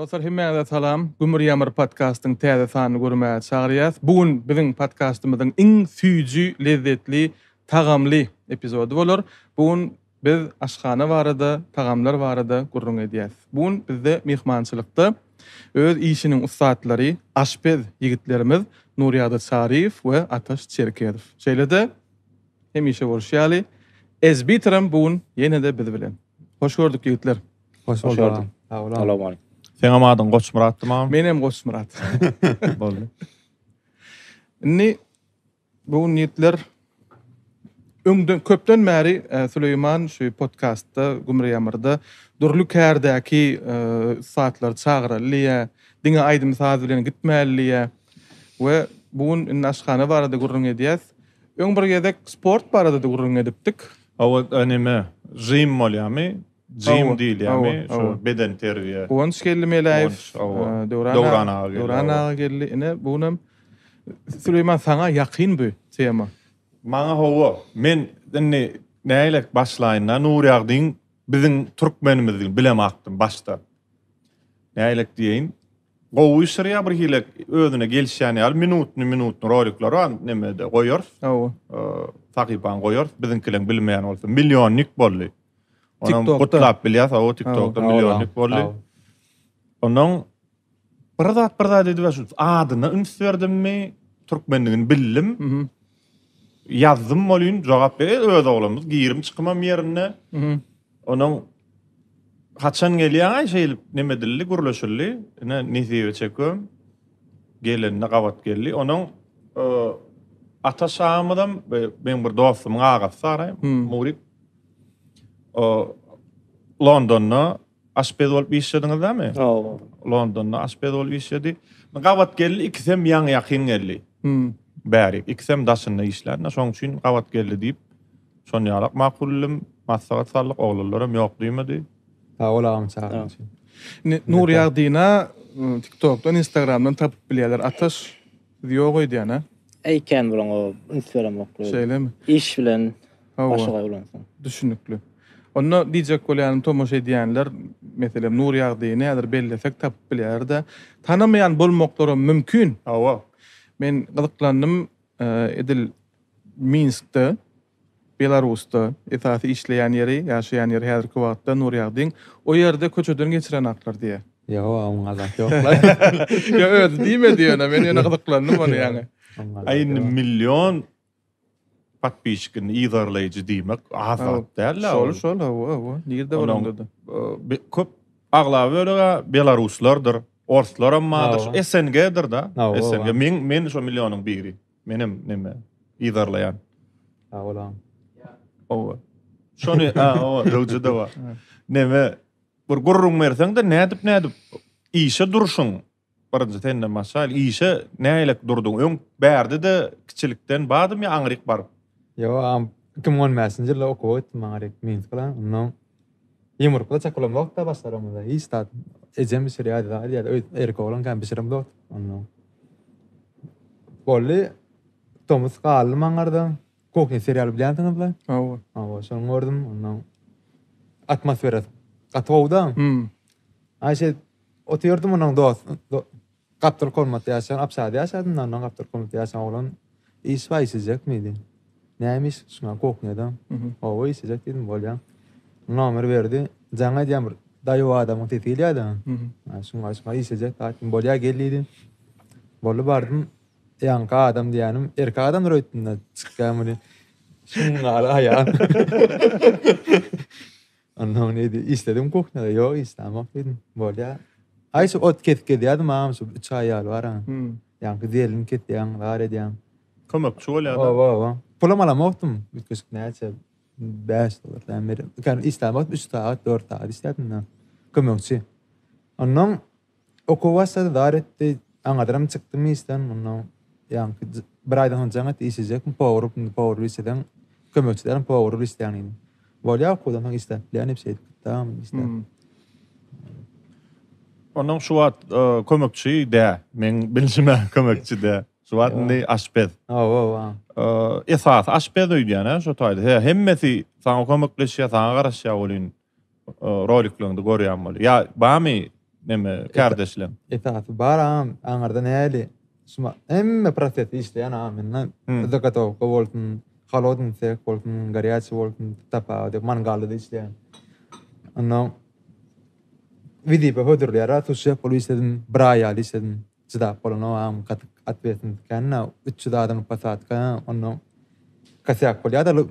Dostlar hemmäňize salam. Gümür ýamyr podkastyň täze sanyny görmäge çagyrýas. Bu gün biziň podkastymyzyň iň süýji, lezzetli, tagamly epizody bolar. Bu gün biz aşhana barada, tagamlar barada gürrüň edýäs. Bu gün bizde myhmançylykda öz işiniň ussatlary, aşpez ýigitlerimiz Nurýagdy Çaryýew we Ataş Çerkezow. Şeýle-de hemişe bolşy ýaly Ezbiterem bu gün ýene-de biz bilen. Hoş gördük ýigitler. Hoş bulduk. Sag bol. Salowmaleýkim. Seňem adyň Goçmyratdy maňa. Menem Goçmyrat. Boldy. Indi bu gün ýigitler öňden köpden bäri e, Süleýman şu podkastda Gümre Ýamyrda dürli kärdäki e, ussatlary çagyraly diýýär. Diňe aýdym-saz bilen gitmäli diýýär. We bu gün indi aşhana barada gürrüň edýäs. Öň bir gezek sport barada-da gürrüň edipdik. Hawa, neme, žim bolýarmy? Jim diýilýärmi? Şu beden terbiýe. Guwanç geldi Meläýew. Döwran aga geldi. Döwran aga geldi. Ine, bu günem Süleýman saňa ýakyn bu tema. Maňa hawa. Men indi nägilek başlaýyn-da, Nurýagdyň biziň türkmenimizdigini bilemakdym başda. Nägilek diýeýin. Gowy bişirýär bir hili özüne gelişýän ýaly minutny minutny rolikler bar nemede goýarys. Hawa. Sahypany goýarys. Biziňkileň bilmeýän bolsa millionnik boldy. Onam gutlap bilýäs, hawa TikTokda millionnik boldy. Ondan bir zat bir zat edip şu adyna üns berdimmi, türkmenligini bildim. Ýazdym bolýun, jogap berdi. Öz oglanymyz girim çykymam ýerinde. Onuň haçan gelýäň-aý şeýlip neme edildi, gürleşildi. Ine nesibe çeküwem gelenine gabat geldi. Onuň Ataş agamyzam meň bir dostumyň agasy saraý, Murik. O Londonda aşpez bolup işlediňiz dämi? Hawa. Londonda aşpez bolup işledi. Gabat geldi, ikisem ýaňy ýakyn geldi. Bärik. Ikisem daşynda işlän. Şoň üçin gabat geldi diýip Şon ýalak makul bildim. Maslahat saldyk, oglanlaram ýok diýmedi. Sag bol agam çagyran üçin. Indi Nurýagdyna TikTokdan, Instagramdan tapyp bilýärler. Ataş siz ýok öýdýän a? Eý kän bir oňa üns beremok. Şeýlemi? Iş bilen başagaý bolansoň. Düşünikli. Onda diýjek bolýanym tomaşa edýänler, meselem Nurýagdyny häzir bellesek tapyp bilýärler-de. Tanamaýan bolmaklaram mümkin. Hawa. Men gyzyklandym edil Minskde, Belarusda esasy işleýän ýeri, ýaşaýan ýeri häzirki wagtda Nurýagdyň. O ýerde köçeden geçirenaklar diýýär. Ýok, oňa zat ýok-la. Ýok, özi diýmedi ýöne, men ýöne gyzyklandym ony ýaňy. Aý indi million podpisçikini yzarlaýjy diýmek az zat däl-ä ol. Şol, şol, hawa, hawa. Nirde bolanda-da. Köp aglaba bölegi belaruslardyr, orslaram bardyr, şu SNG-dir-da. SNG. Men, men şo millionyň biri. Menem neme yzarlaýan. Sag bol agam. Owa. Şony, ha, owa, döwje-de bar. Neme bir gürrüň berseň-de nädip nädip işe durşuň. Birinji senden başlaýly. Işe nähilek durduň? Öň bärde-de kiçilikden bardymy ýa aňryk baryp? Ýok agam, 2015-nji ýylda okuwa gitdim aňryk Minsk bilen. Ondan ýumrukda çakylamzok-da başlarymyzda. Hiç zat. Ejem bişirýärdi, zat edýärdi. Öý erkek oglanka bişiremzok. Ondan Boldy. Tomus galdym aňarda. Kuhnya serialy bilýänsiňizle? Hawa. Hawa, şony gördüm. Ondan atmosferasy gaty gowy-da. Hmm. Aý şeýdip otyrdym ondan dost gapdal komnatda ýaşaýan, obşada ýaşadym da, ondan gapdal komnatda ýaşaýan oglan iş bar işlejekmi diýdi. Näme iş? Şuňa kuhnýada. Hawa işlejek diýdim, bolýa. Nomer berdi. Jaň edýän bir daýaw adamyň sesi gelýär-de. Şuňa şuňa işlejek diýdim, bolýa gel diýdi. Boldy bardym. Ýaňky adam diýýänim erkek adamdyr öýtdüm-de. Çykýan muny. Şuňňaly aýal. Ondan diýdi, işledim kuhnýada. Ýok, işlämok diýdim. Bolýa. Aý şu ot kesip gezýärdim agam şu 3 aý ýaly bar. Ýaňky zelin kesýäň, zar edýäň. Kömekçi bolýar-da. Oba, oba. Pulam alamokdym. Üýtgeşik näçe? 5 dollar näme berýär. Kän işlämokdym, 3 sagat, 4 sagat işlädim-de. Kömekçi. Ondan Okuw başlady, zar etdi. Aňadyram çykdym işden. Mundan ýaňky bir aýdan soň jaň etdi, işlejekmi, powar bolup, indi powar bolup işleseň, kömekçi dälem, powar bolup işleýäň diýdi. Bolýa, okuwdan soň işläp bilýän diýip şeýdip gitdi agam işläp. Onnoň şu wagt kömekçi dä, meň bilşime kömekçi dä. Şu wagt indi aşpez. Hawa, hawa. Esasy aşpez öýdýän-ä şo taýda. Hä, hemmesi saňa kömekleşýär, saňa garaşýar welin rolikleriňde görýän bolýar. Ýa barmy? Neme kärdeşleň? Esasy bar agam, aňyrda näli? Şuma hemme prosesi işleýän agam indi. Zagatowka bolsun, holodnyý seh bolsun, gorýaçy bolsun, tapawudy ýok, mangalda-da işleýän. Onnoň wezipe hödürleýär, suşef bolup işledim, bir aý ýaly işledim. Jydap bolanok agam, gaty otwetsenlik kän-dä, 300 adamlyk posadka, onnoň kosýak bolýar-da,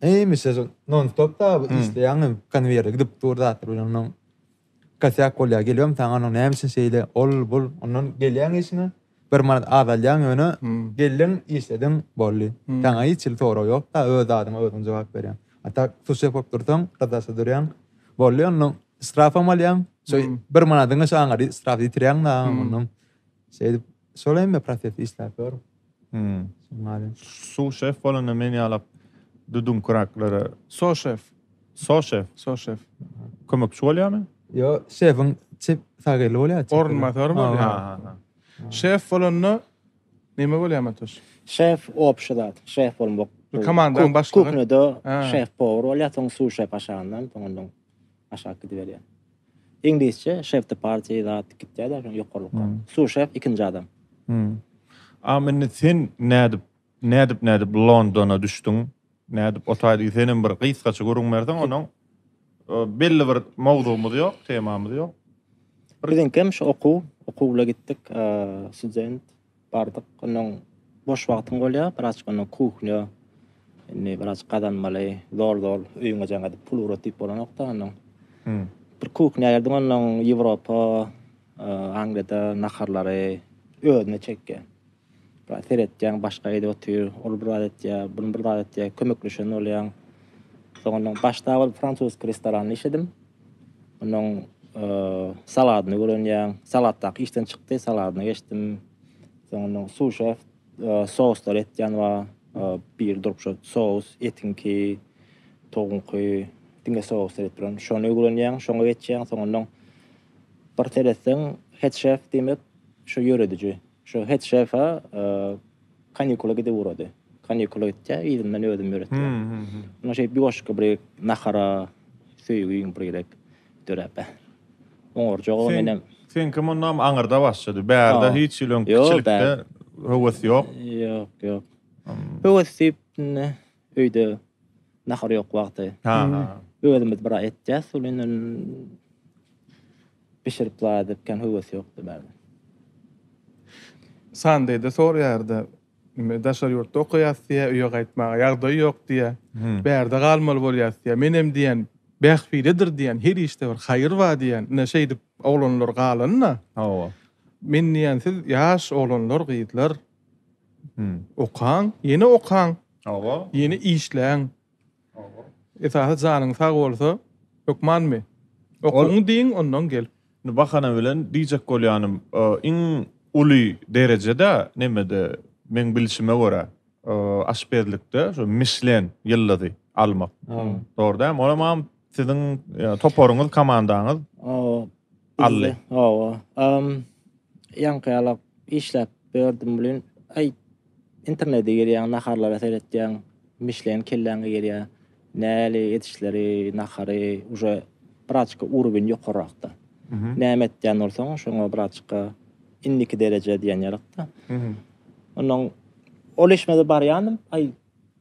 hemişe non-stop da işleýäň, konweýerde gidip dur zatlar bilen onnoň. Kosýak bolýar, gelibem saňa onuň näme üçin şeýle, ol, bul, ondan gelýäň işiňe, bir manat az alýaň ýöne geldiň, işlediň, boldy. Saňa hiç hili sorag ýok-da, öz zadyňa özüň jogap berýäň. A tak suşef bolup dursaň, razaşa durýaň, boldy ondan ştrafam alýaň, şo bir manadyňy şo aňary ştraf ýitirýäň-da ondan. Şeýdip, şol hemme prosesi işläp ýörün. Suşef bolanda men ýalak duduňkyraklara. Soşef. Soşef. Soşef. Kömekçi bolýarmy? Ýok, şefiň çep sag eli bolýar. Orunbasary bolýar. Şef bolanda neme bolýar Matuş? Şef obşy zat. Şef bolmak. Komandaň başlygy. Kuhnada şef powar bolýar, soň suşef aşagyndan, soň ondan aşak gidiberýär. Iňlisçe şef de parti zat gitýär-de şoň ýokarlykka. Suşef ikinji adam. Agam indi sen nädip nädip nädip Londona düşdüň? Nädip o taýda senem bir gysgaça gürrüň berseň onuň belli bir mowzugymyz ýok, temamyz ýok. Biziňkem şu okuw, okuw bilen gitdik, student bardyk. Ondan boş wagtyň bolýar, birazjyk ondan kuhnýa indi birazjyk gazanmaly, zor-zor öýüňe jaň edip pul ugrat diýip bolanok-da ondan. Bir kuhnýa girdiň ondan Ýewropa, Angliýada naharlary özüne çekýär. Biraz seretýäň, başga edip otyr, ol bir zat etýär, bu bir zat etýär, kömekleşen bolýaň. Soň ondan başda bir fransuski restoranda işledim. Ondan saladyny öwrenýäň. Salatdaky işden çykdy, saladyna geçdim. Soň ondan suşef, soslar etýän bar. Biri durup şo sos, etiňki, towugyňky, diňe soslar edip duran. Şony öwrenýäň, şoňa geçýäň. Soň ondan bir seretseň, head şef diýmek şo ýörediji. Şo head şefe kanikula gidip ugrady. Kanikula gitýär, yzyndan özüm ýöretýär. Ondan şeýdip ýuwaşja bir nahara söýgiň bir gezek döräp. Oňarjak o menem. Seňki mundan aňyrda başlady. Bärde hiç hili öň kiçilikde höwes ýok. Ýok, ýok. Höwes diýip indi öýde nahar ýok wagty. Özümiz bir etýäs, ol indi Bişirip zat edip kän höwesi ýokdy bärde. Sunday-de soraýarda, indi daşary ýurtda okaýas diýýär, öýe gaýtmaga ýagdaý ýok diýýär. Bärde galmaly bolýas diýýär. Menem diýýän, bähbididir diýýän, her işde bir haýyr bar diýýän. Ine şeýdip oglanlar galanda. Hawa. Men diýýän, siz ýaş oglanlar, gyzlar okaň, ýene okaň. Hawa. Ýene işläň. Esasy janyň sag bolsa hökmanmy? Okuň diýiň ondan gel. Indi bahana bilen diýjek bolýanym iň uly derejede nemede meň bilşime görä aşpezlikde şu Mişlen ýyldyzy almak. Dogry dälmi? Onam agam siziň toparyňyz komandaňyz aldy. Hawa. Ýaňky ýalak işläp ýördüm welin aý internete girýäň naharlara seretýäň Mişlen kelläňe gelýär. Näli edişleri, nahary uje birazçyk uruwin ýokarrakda. Näme etýän bolsaň, şoňa birazçyk indiki dereje diýen ýalakda. Ondan ol işmede barýandym. Aý,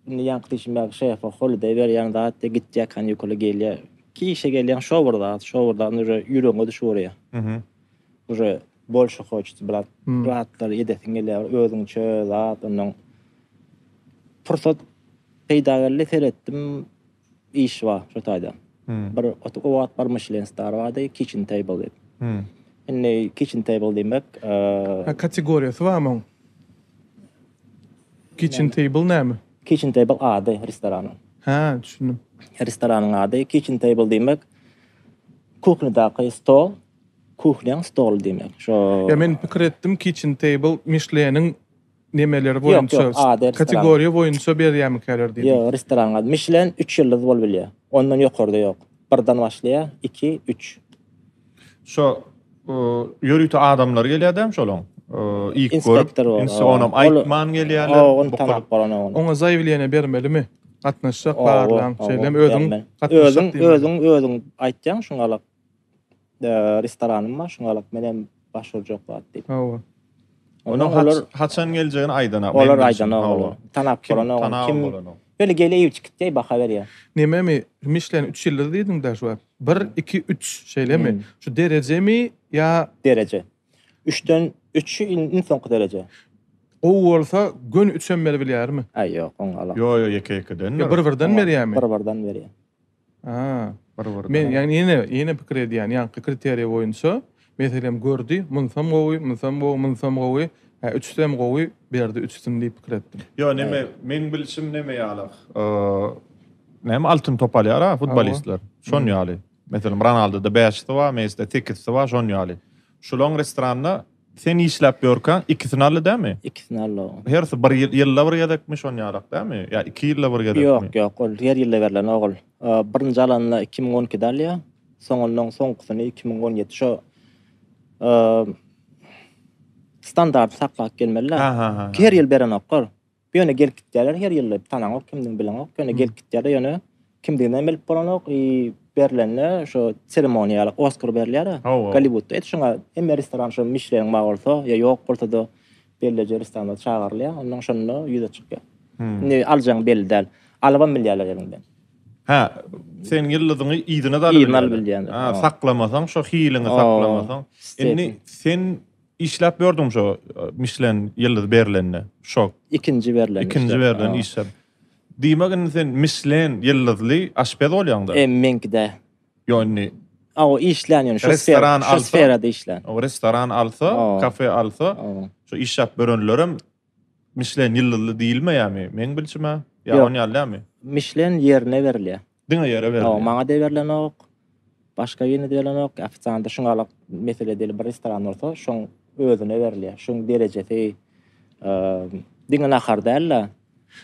indi ýaňky diýşim ýaly şefe holiday berýän zat diýip gitýär kanikula gelýär. Ki işe gelýäň şo bir zat, şo bir zat uje ýüregiňe düşüp urýar. Uje bolşy hoçdy brat. Zatlar edesiň gelýär özüňçe zat ondan Pursat peýda geldi, seretdim, iş bar şo taýda. Bir o wagt bir Michelin star bardy, Kitchen Table diýip. Indi Kitchen Table diýmek, Ha, kategoriýasy barmy oň? Kitchen Table näme? Kitchen Table ady restoranyň. Ha, düşündim. Restoranyň ady Kitchen Table diýmek, kuhnadaky stol, kuhnýaň stoly diýmek. Şo Ýa men pikir etdim Kitchen Table Michelin-iň nemeleri boýunça, Ýok, ýok, ady restoran. Kategoriýa boýunça berýärmikäler diýdim. Ýok, restoranyň ady. Michelin üç ýyldyz bolup bilýär. Ondan ýokarda ýok. Birden başlaýar, iki, üç. Şo ýörite adamlar gelýär dämi şolaň? Iýip görüp, Inspektor bor. inse onam aýtman gelýärler. Hawa, ony tanap bolanok ony. Oňa zaýawleniýe bermelimi? Gatnaşjak barlaň, şeýlemi özüň gatnaşjak Özüň, diýmeli. özüň, özüň aýtýaň şuňalak. restoranym bar, şuňalak menem başvurjak zat diýip. Hawa. Onuň Olar haçan geljegini aýdanok. Olar aýdanok olar. Tanap bolanok. Kim Ýöne gelýär iýip çykyp baha berýär. Nememi Mişlen 3 ýyldyz diýdiň-dä şu wagt. 1 2 3 şeýlemi? Şu derejemi ýa Dereje. Üçden üçi iň soňky dereje. Gowy bolsa göni üçem beribilýärmi? Aý ýok oň alak. Ýo ýo ýeke ýekeden. Ýa bir birden berýärmi? Bir birden berýär. A. Bir birden. Men ýagny ýene ýene pikir edýän ýaňky kriteriýa boýunça meselem gördi munsam gowy munsam gowy munsam gowy hä üçüsem gowy berdi üçüsini diýip pikir etdim. Ýo neme meň bilşim neme ýaly näme altyn top alýar a futbolistler şon ýaly. Meselem Ronaldoda bäşisi bar Messide sekizisi bar şon ýaly. Şulaň restoranda sen işläp ýörkäň ikisini aldy dämi? Ikisini aldy. Hersi bir ýyl, ýylda bir gezekmi şon ýalak dämi? Ýa iki ýylda bir gezekmi? Ýok, ýok, ol her ýylda berlenok ol. Birinji alanyny 2012-de alýar. Soňundan soňkusyny 2017 şo standarty saklap gelmeli-dä. Her ýyl berenoklar. Ýöne gelip gitýärler her ýylda tanaňok kimdigini bileňok ýöne gelip gitýärler ýöne kimdiginem bilip bolanok i berlende şo seremoniýa ýaly oskar berilýär Golliwudda et şoňa hemme restoran şo Mişleniň bar bolsa ýa ýok bolsada belleje restoranlar çagyrylýar ondan şonda ýüze çykýar indi aljagyň belli däl alybam bilýärler eliňden. Hä seň ýyldyzyňy yzyna-da alyp Yzyna alyp bilýärler. Hä saklamasaň şo hiliňi saklamasaň indi sen Işläp ýördüň şo Mişlen ýyldyz berlende. Şo. Ikinji berlen. Ikinji berlen işläp. Diýmek indi sen Mişlen ýyldyzly aşpez bolýaňda. E meňkide. Ýo indi. Awa işlän ýöne şo sfera, şo sferada işlän. O restoran alsa, kafe alsa, şo işläp ýörenlerem Mişlen ýyldyzly diýilmeýärmi? Meň bilşim-ä. Ýa on ýaly dälmi? Mişlen ýerine berilýär. Diňe ýere berilýär. Hawa, maňa-da berlenok. Başga birine-de berlenok. Ofisianta şuňalak mesele deli bir restoran bolsa, şoň özüne berilýär. Şoň derejesi diňe nahar däl-de.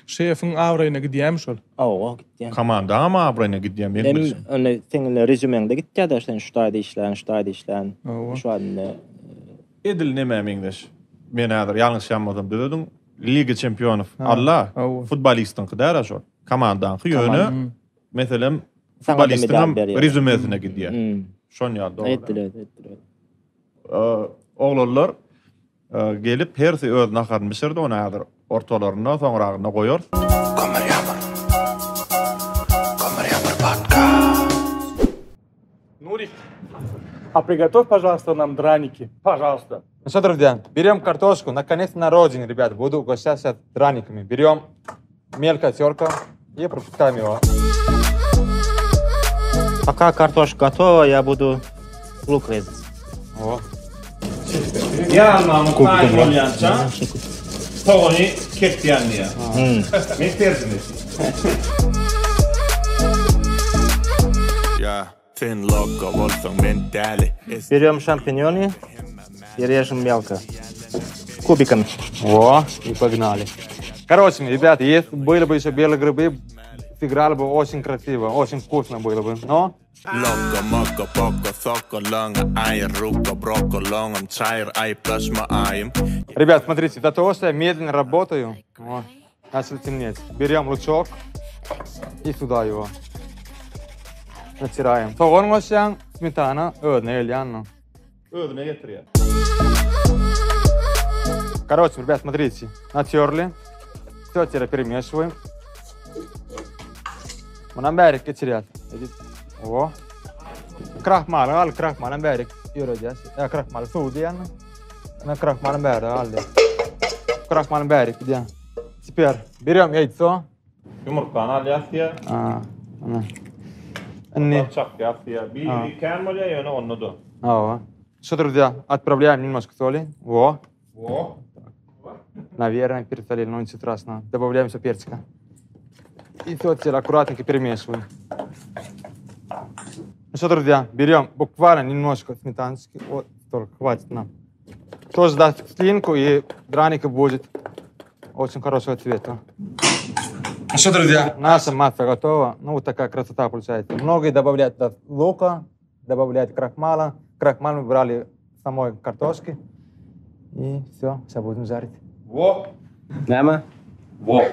Şefiň abraýyna gidýärmi şol? Hawa, gidýär. Komandaňam abraýyna gidýär, meň bilşim. Hem ony seň indi rezýumeňde gitýär-de, sen şu taýda işlän, şu taýda işlän, şu indi. Edil nämä meňzeş? Men häzir ýalňyşýan bolsam düzediň. Liga çempionow alla futbolistiňki däl-ä şol. Komandaňky ýöne meselem futbolistiň hem rezümesine gidýär. Şon ýaly dogry. Etdiler, etdiler. Oglanlar gelip hersi öz naharyny bişirdi, ony häzir ortalarynda soňragynda goýarys. Kömür ýamyr. Kömür ýamyr podcast. Nurik, a приготовь, пожалуйста, нам драники. Пожалуйста. Ну что, друзья, берем картошку, наконец-то на родине, ребят, буду угощать сейчас драниками. Берем мелкая терка и пропускаем его. Пока картошка готова, я буду лук резать. О. Ýarmanyň taýyn bolýança sogany kesýän diýýär. Men terjime etdim. Ýa, sen loco bolsaň men däli. Berýom şampinýony i režem mýelko. Kubikami. О, и погнали. Короче, ребята, если были бы еще белые грибы, сыграли бы очень красиво, очень вкусно было бы. Но Loko moko poko soko loňa aýyr ruko broko loňam çaýyr aýyplaşma aýym. Ребят, смотрите, до того, что я медленно работаю, о, начал темнеть. Берем лучок и сюда его. Натираем. Sogan goşýaň, smetana özüne gelýän. Özüne getirýär. Короче, ребят, смотрите, натерли. Все, теперь перемешиваем. Mundan bärik geçirýär. O. Krahmaly al, krahmalam bärik ýöredýär. Ýa krahmaly suw diýýän. Ina krahmalam bärde galdy. Krahmalam bärik gidýär. Теперь берем яйцо. Ýumurtgany alýas diýýär. A, ana. Indi çakýas diýýär. Biri kän bolýar ýöne onda-da. Hawa. Şu друзья, отправляем немножко соли. Во. Во. Наверное, пересолили, но ничего страшного. Добавляем еще перчика. И все теперь аккуратненько перемешиваем. Ну что, друзья, берем буквально немножко сметаночки. Вот, столько хватит нам. Тоже даст кислинку, и драника будет очень хорошего цвета. Ну что, друзья? Наша масса готова. Ну, вот такая красота получается. Многие добавляют туда лука, добавляют крахмала. Крахмал мы брали самой картошки. И все, сейчас будем жарить. Во! Näme? Во!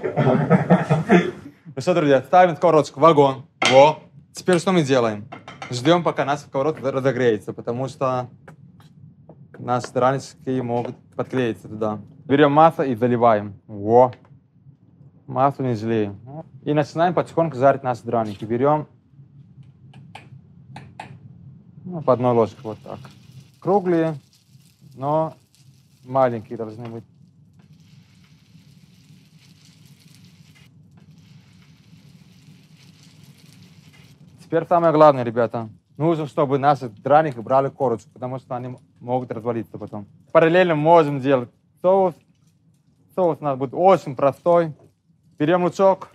Ну что, друзья, ставим сковородочку в огонь. Во! Теперь что мы делаем? Ждем, пока наша сковородка разогреется, потому что наши дранички могут подклеиться туда. Берем масло и заливаем. Во! Масло не жалеем. И начинаем потихоньку жарить наши драники. Берем ну, по одной ложке вот так. Круглые, но маленькие должны быть. Теперь самое главное, ребята. Нужно, чтобы наши драники брали корочку, потому что они могут развалиться потом. Параллельно можем делать соус. Соус у нас будет очень простой. Берем лучок,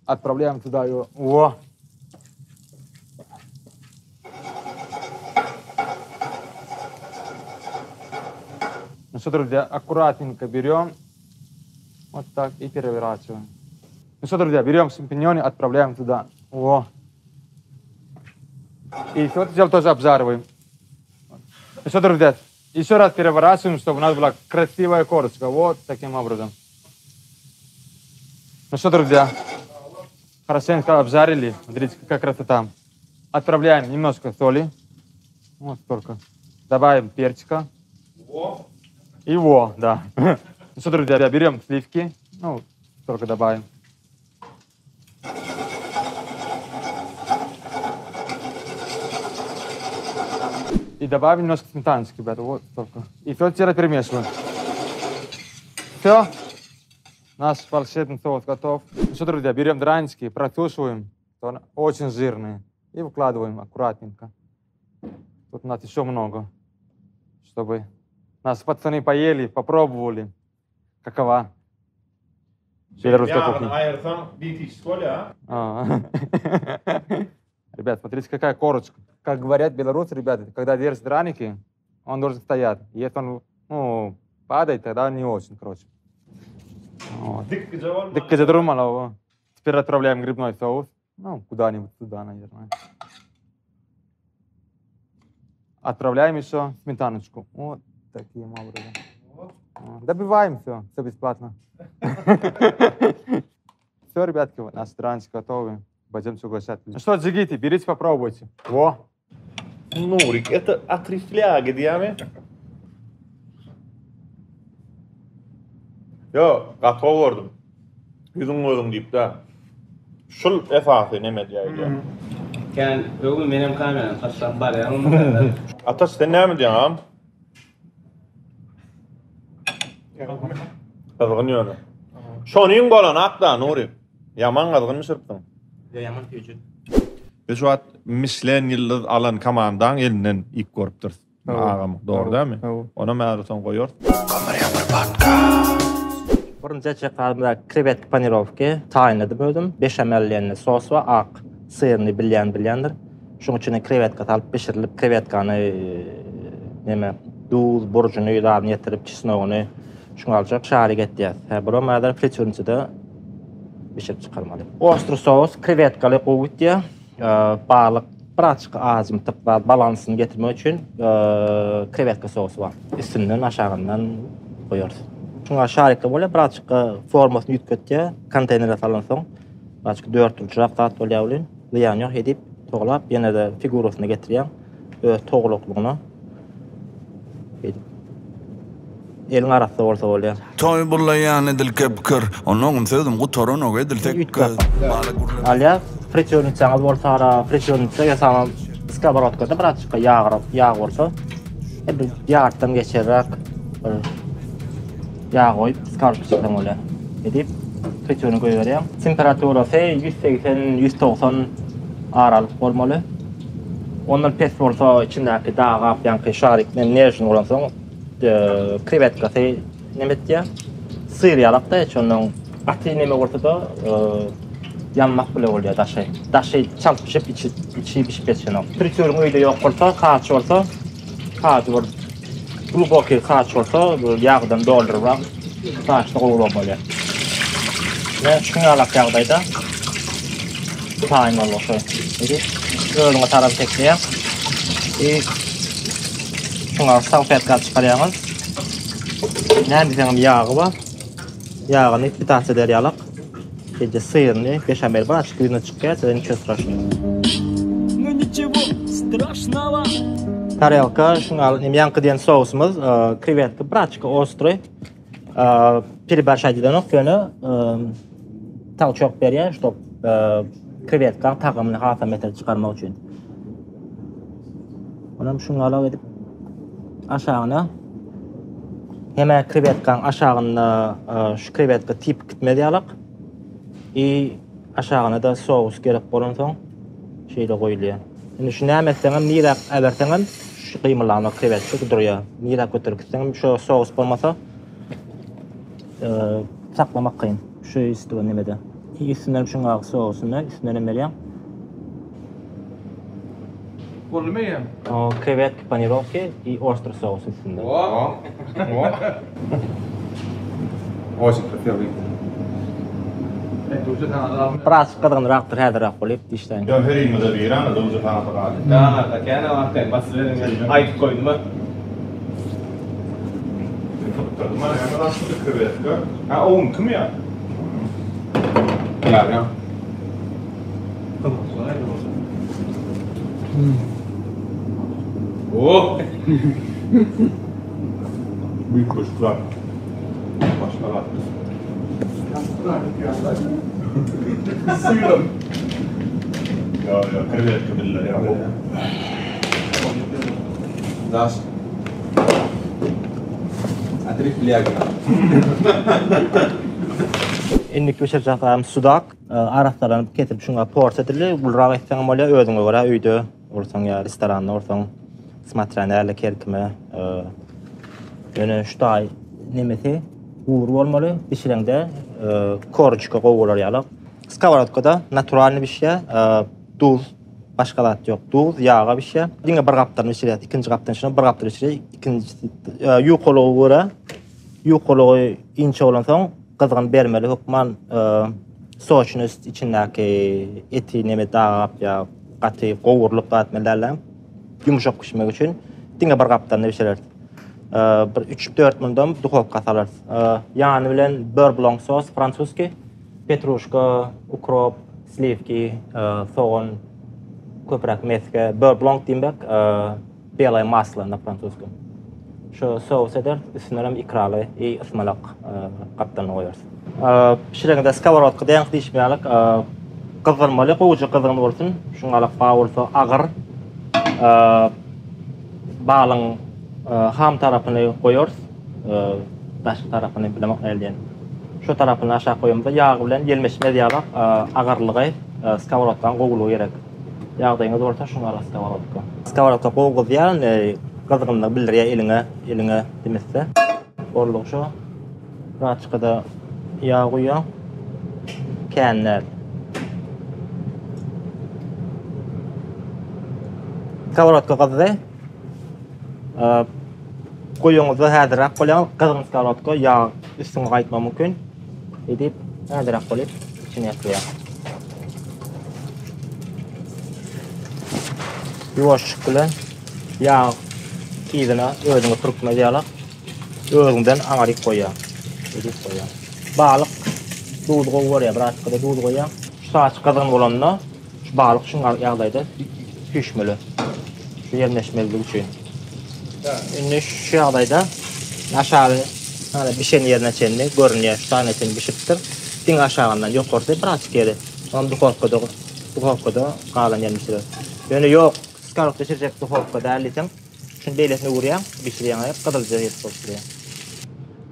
отправляем туда его. О! Ну что, друзья, аккуратненько берем, вот так и переворачиваем. Ну что, друзья, берем шампиньоны, отправляем туда. О! И все это дело тоже обжариваем. Ну что, друзья, еще раз переворачиваем, чтобы у нас была красивая корочка. Вот таким образом. Ну что, друзья, хорошенько обжарили. Смотрите, какая красота. Отправляем немножко соли. Вот столько. Добавим перчика. Во. Его, да. Ну что, друзья, берем сливки. Ну, столько добавим. И добавим немножко сметаночки, ребята, вот столько. И все теперь перемешиваем. Все. Наш волшебный соус готов. Ну что, друзья, берем дранички, просушиваем. Он очень жирный. И выкладываем аккуратненько. Тут у нас еще много, чтобы нас пацаны поели, попробовали, какова белорусская кухня. А. Ребят, смотрите, какая корочка. Как говорят белорусы, ребята, когда держат драники, он должен стоять. Если он ну, падает, тогда не очень, короче. Вот. Теперь отправляем грибной соус. Ну, куда-нибудь туда, наверное. Отправляем еще сметаночку. Вот таким образом. Вот. Добиваем все, все бесплатно. Все, ребятки, наши драники готовы. Пойдемте угощать. Ну что, джигиты, берите, попробуйте. Во! Нурик, это отрифляга diýýämi? Ýok, gaty gowy gördüm. Ýüzüň gözüň diýip-de. Şul esasy neme diýäýdi. Kän öwme menem kamerany taşlap barýan onda. Ataş sen näme diýýäň agam? Gyzgyn ýöne. Şonyň bolany akda Nury. Ýaman gyzgyn bişiripsiň. Ýa ýaman süýji. Biz şu wagt Mişlen ýyldyz alan komandaň elinden iýip görüpdiris. Agam, dogry dälmi? Onam häzir soň goýarys. Birinji etjek zadymyz krewetka panirowki taýynladym özüm. Beşamel diýen sos bar, ak syrny bilýän bilýändir. Şuň içine krewetka salyp bişirilip krewetkany neme duz, burjuny zadyny ýetirip çesnogyny şuňa aljak şarik etýäs. Hä bulam häzir fritýurniçada bişirip çykarmaly. Ostry sous krewetkaly gowy gitýär. Balyk birazjyk azymtyk zat balansyny getirmek üçin krewetka sousy bar. Üstünden aşagyndan goýarys. Şuňa şarikli bolýar birazjyk formasyny üýtgetýär. Konteýnere salansoň birazjyk dörtburçrak zat bolýar welin zyýany ýok edip togalap ýene-de figurasyna getirýäň öz togalaklygyna. Beýdip. Eliň arassa bolsa bolýar. Toý burlaýan edil kepkir. Onuňam sözüm gutaranok edil tekge. Alýas. Fritýurniçaňyz bolsa ara fritýurniça ýasaman skoworotkada birazjyk ýagrak ýag bolsa bir ýartdan geçerräk bir ýag goýup skoworotka çekseň bolýar. Edip fritýurny goýberýäň. Temperaturasy 180 190 aralyk bolmaly. Ondan pes bolsa içindäki dagap ýaňky şarik bilen nežnyý bolansoň krewetkasy neme etýär. Syr ýalak-da hiç ondan gaty neme bolsa-da ýanmak bile bolýar daşy. Daşy çalt bişip içi içi bişip ýetişenok. Fritýuryň öýde ýok bolsa kaç bolsa kajy bir glubokiý kaç bolsa ýagdan doldurybrak kaçda gowurak bolýar. Ine şuň ýalak ýagdaýda taýyn boldy şu. Indi özüňe tarap çekýäň. I şuňa salfetka çykarýaňyz. Näme diýseňem ýagy bar. Ýagyny pitasiýa eder ýalak. Şeýle syryny beşamel bar açyk ýüzüne çykýar, size niçe straşno. Ну ничего. Tarelka şuňa ýaňky diýen sousumyz krewetka braçka ostry. Перебарщать edenok ýöne толчок berýär, ştob krewetka tagamyny hasam beter çykarmak üçin. Onam şuňalak edip aşagyna hemä krewetkaň aşagynda şu krewetka tip gitmez ýalak. I aşagyna-da sous gerek bolansoň şeýle goýulýar. Indi şu näme etseňem, nirä äberseňem şu gymyldanok krewetka durýar. Nirä göterip gitseňem şu sous bolmasa saklamak kyn. Şu üstüne nemede. Üstünden şuň sousuny üstünden hem berýäň. Boldumy eýýäm? O krewetki panirowki i ostry sous üstünde. Очень красивый. Biraz gyzgynrakdyr häzirräk bolyp dişläýin. Ýa herimize bir ana dowja sanasy galdy. Daňarda kän wagtdan basyp beriň. Aýdyp goýdum-a. Sypdyrdy mana näme zatdy krewetka. Ha oňkimi ýa? Ýa ýa. Oh! Büyük kuşlar. Başga zat. Syram. Ýa ýa krewetka bille ýa. Daş. Atrifliagra. Indiki bişirjek zadym sudak. Arassalanyp kesilip şuňa porsiýa edildi. Ulurak etseňem bolýar özüňe görä öýde bolsaň ýa restoranda bolsaň smatrýa näle kerkime. Ýöne şu taý nemesi gury bolmaly bişireňde korujka gowy bolar ýaly. Skoworotkada naturalny bişýär. Duz başga zat ýok. Duz ýaga bişýär. Diňe bir gapdan bişirýär. Ikinji gapdan bişirýär. Bir gapdan bişirýär. Ikinjisi ýukalygy görä ýukalygy inçe bolansoň Gyzgyn bermeli hökman soçnost içindäki eti neme dagap ýa gaty gowrulyp zat etmeli dälde ýumşak pişmek üçin diňe bir gapdalynda bişireris. Bir üç-dört mundam duhowka salarys. Ýany bilen beurre blanc sos fransuski, petruşka, ukrop, sliwki, sogan, köpräk mesge, beurre blanc diýmek Belaya masla na fransuzskom. Şu sous eder, üstünden hem ikraly i ysmalak gapdalyny goýarys. Bişireňde skoworotka deňki diýşim ýaly gyzdyrmaly, gowuja gyzgyn bolsun. Şuňalak bal bolsa agyr. Balyň ham tarapyny goýarys. Daşky tarapyny bilemok nähili diýen. Şu tarapyny aşak goýamyzda ýag bilen ýelmeşmez ýalak agyrlygy skoworotkanyň gowulygy gerek. Ýagdaýyňyz bolsa şuny ala skoworotka. Skoworotka gowy gyzýar indi gyzgynlygy bildirýär eliňe eliňe dimetse. Boldugy şo. Raçkada ýag guýýaň. Kän däl. Skoworotka gyzdy. Guýuňyzda häzirräk bolýar. Gyzgyn skoworotka ýag üstüňe gaýtmagy mümkin. Edip häzirräk bolup içine ýatyrýar. Ýuwaşlyk bilen ýag yzyna özüňe pürkmez ýaly özüňden aňaryk goýýaň. Edip goýýaň. Balyk duzy gowy görýär, birazajyk-da duz goýýaň. Şu saç gyzgyn bolanda şu balyk şuňa ýagdaýda süýşmeli. Şu ýerleşmezligi üçin. Indi şu ýagdaýda aşagy hany bişen ýerine çenli görünýär. Şu taýyna çenli bişipdir. Diňe aşagyndan ýokarsy birazajyk ýeri. Onam duhowkada duhowkada galan ýerini bişirer. Ýöne ýok, skorodka bişirjek duhowka däl diýseň, şuny beýlesine öwürýäň, bişirýäň aýak gyzylja ýeri bolup durýar.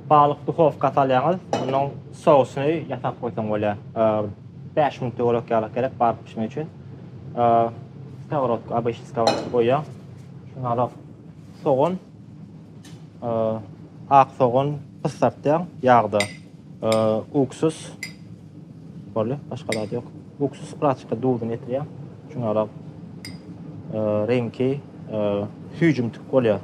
Balyk duhowka salýaňyz, onnoň sousyny ýasap goýsaň bolýar. 5 minut töwerek ýalak gerek balyk bişmek üçin. Skorodka, obyçnyý skorodka goýýaň. Şuňa sogan, ak sogan pyssartýaň ýagda. Uksus boldy, başga zat ýok. Uksus birazçyk duzuny ýetirýäň. Şuňa reňki süýjümtik bolýar.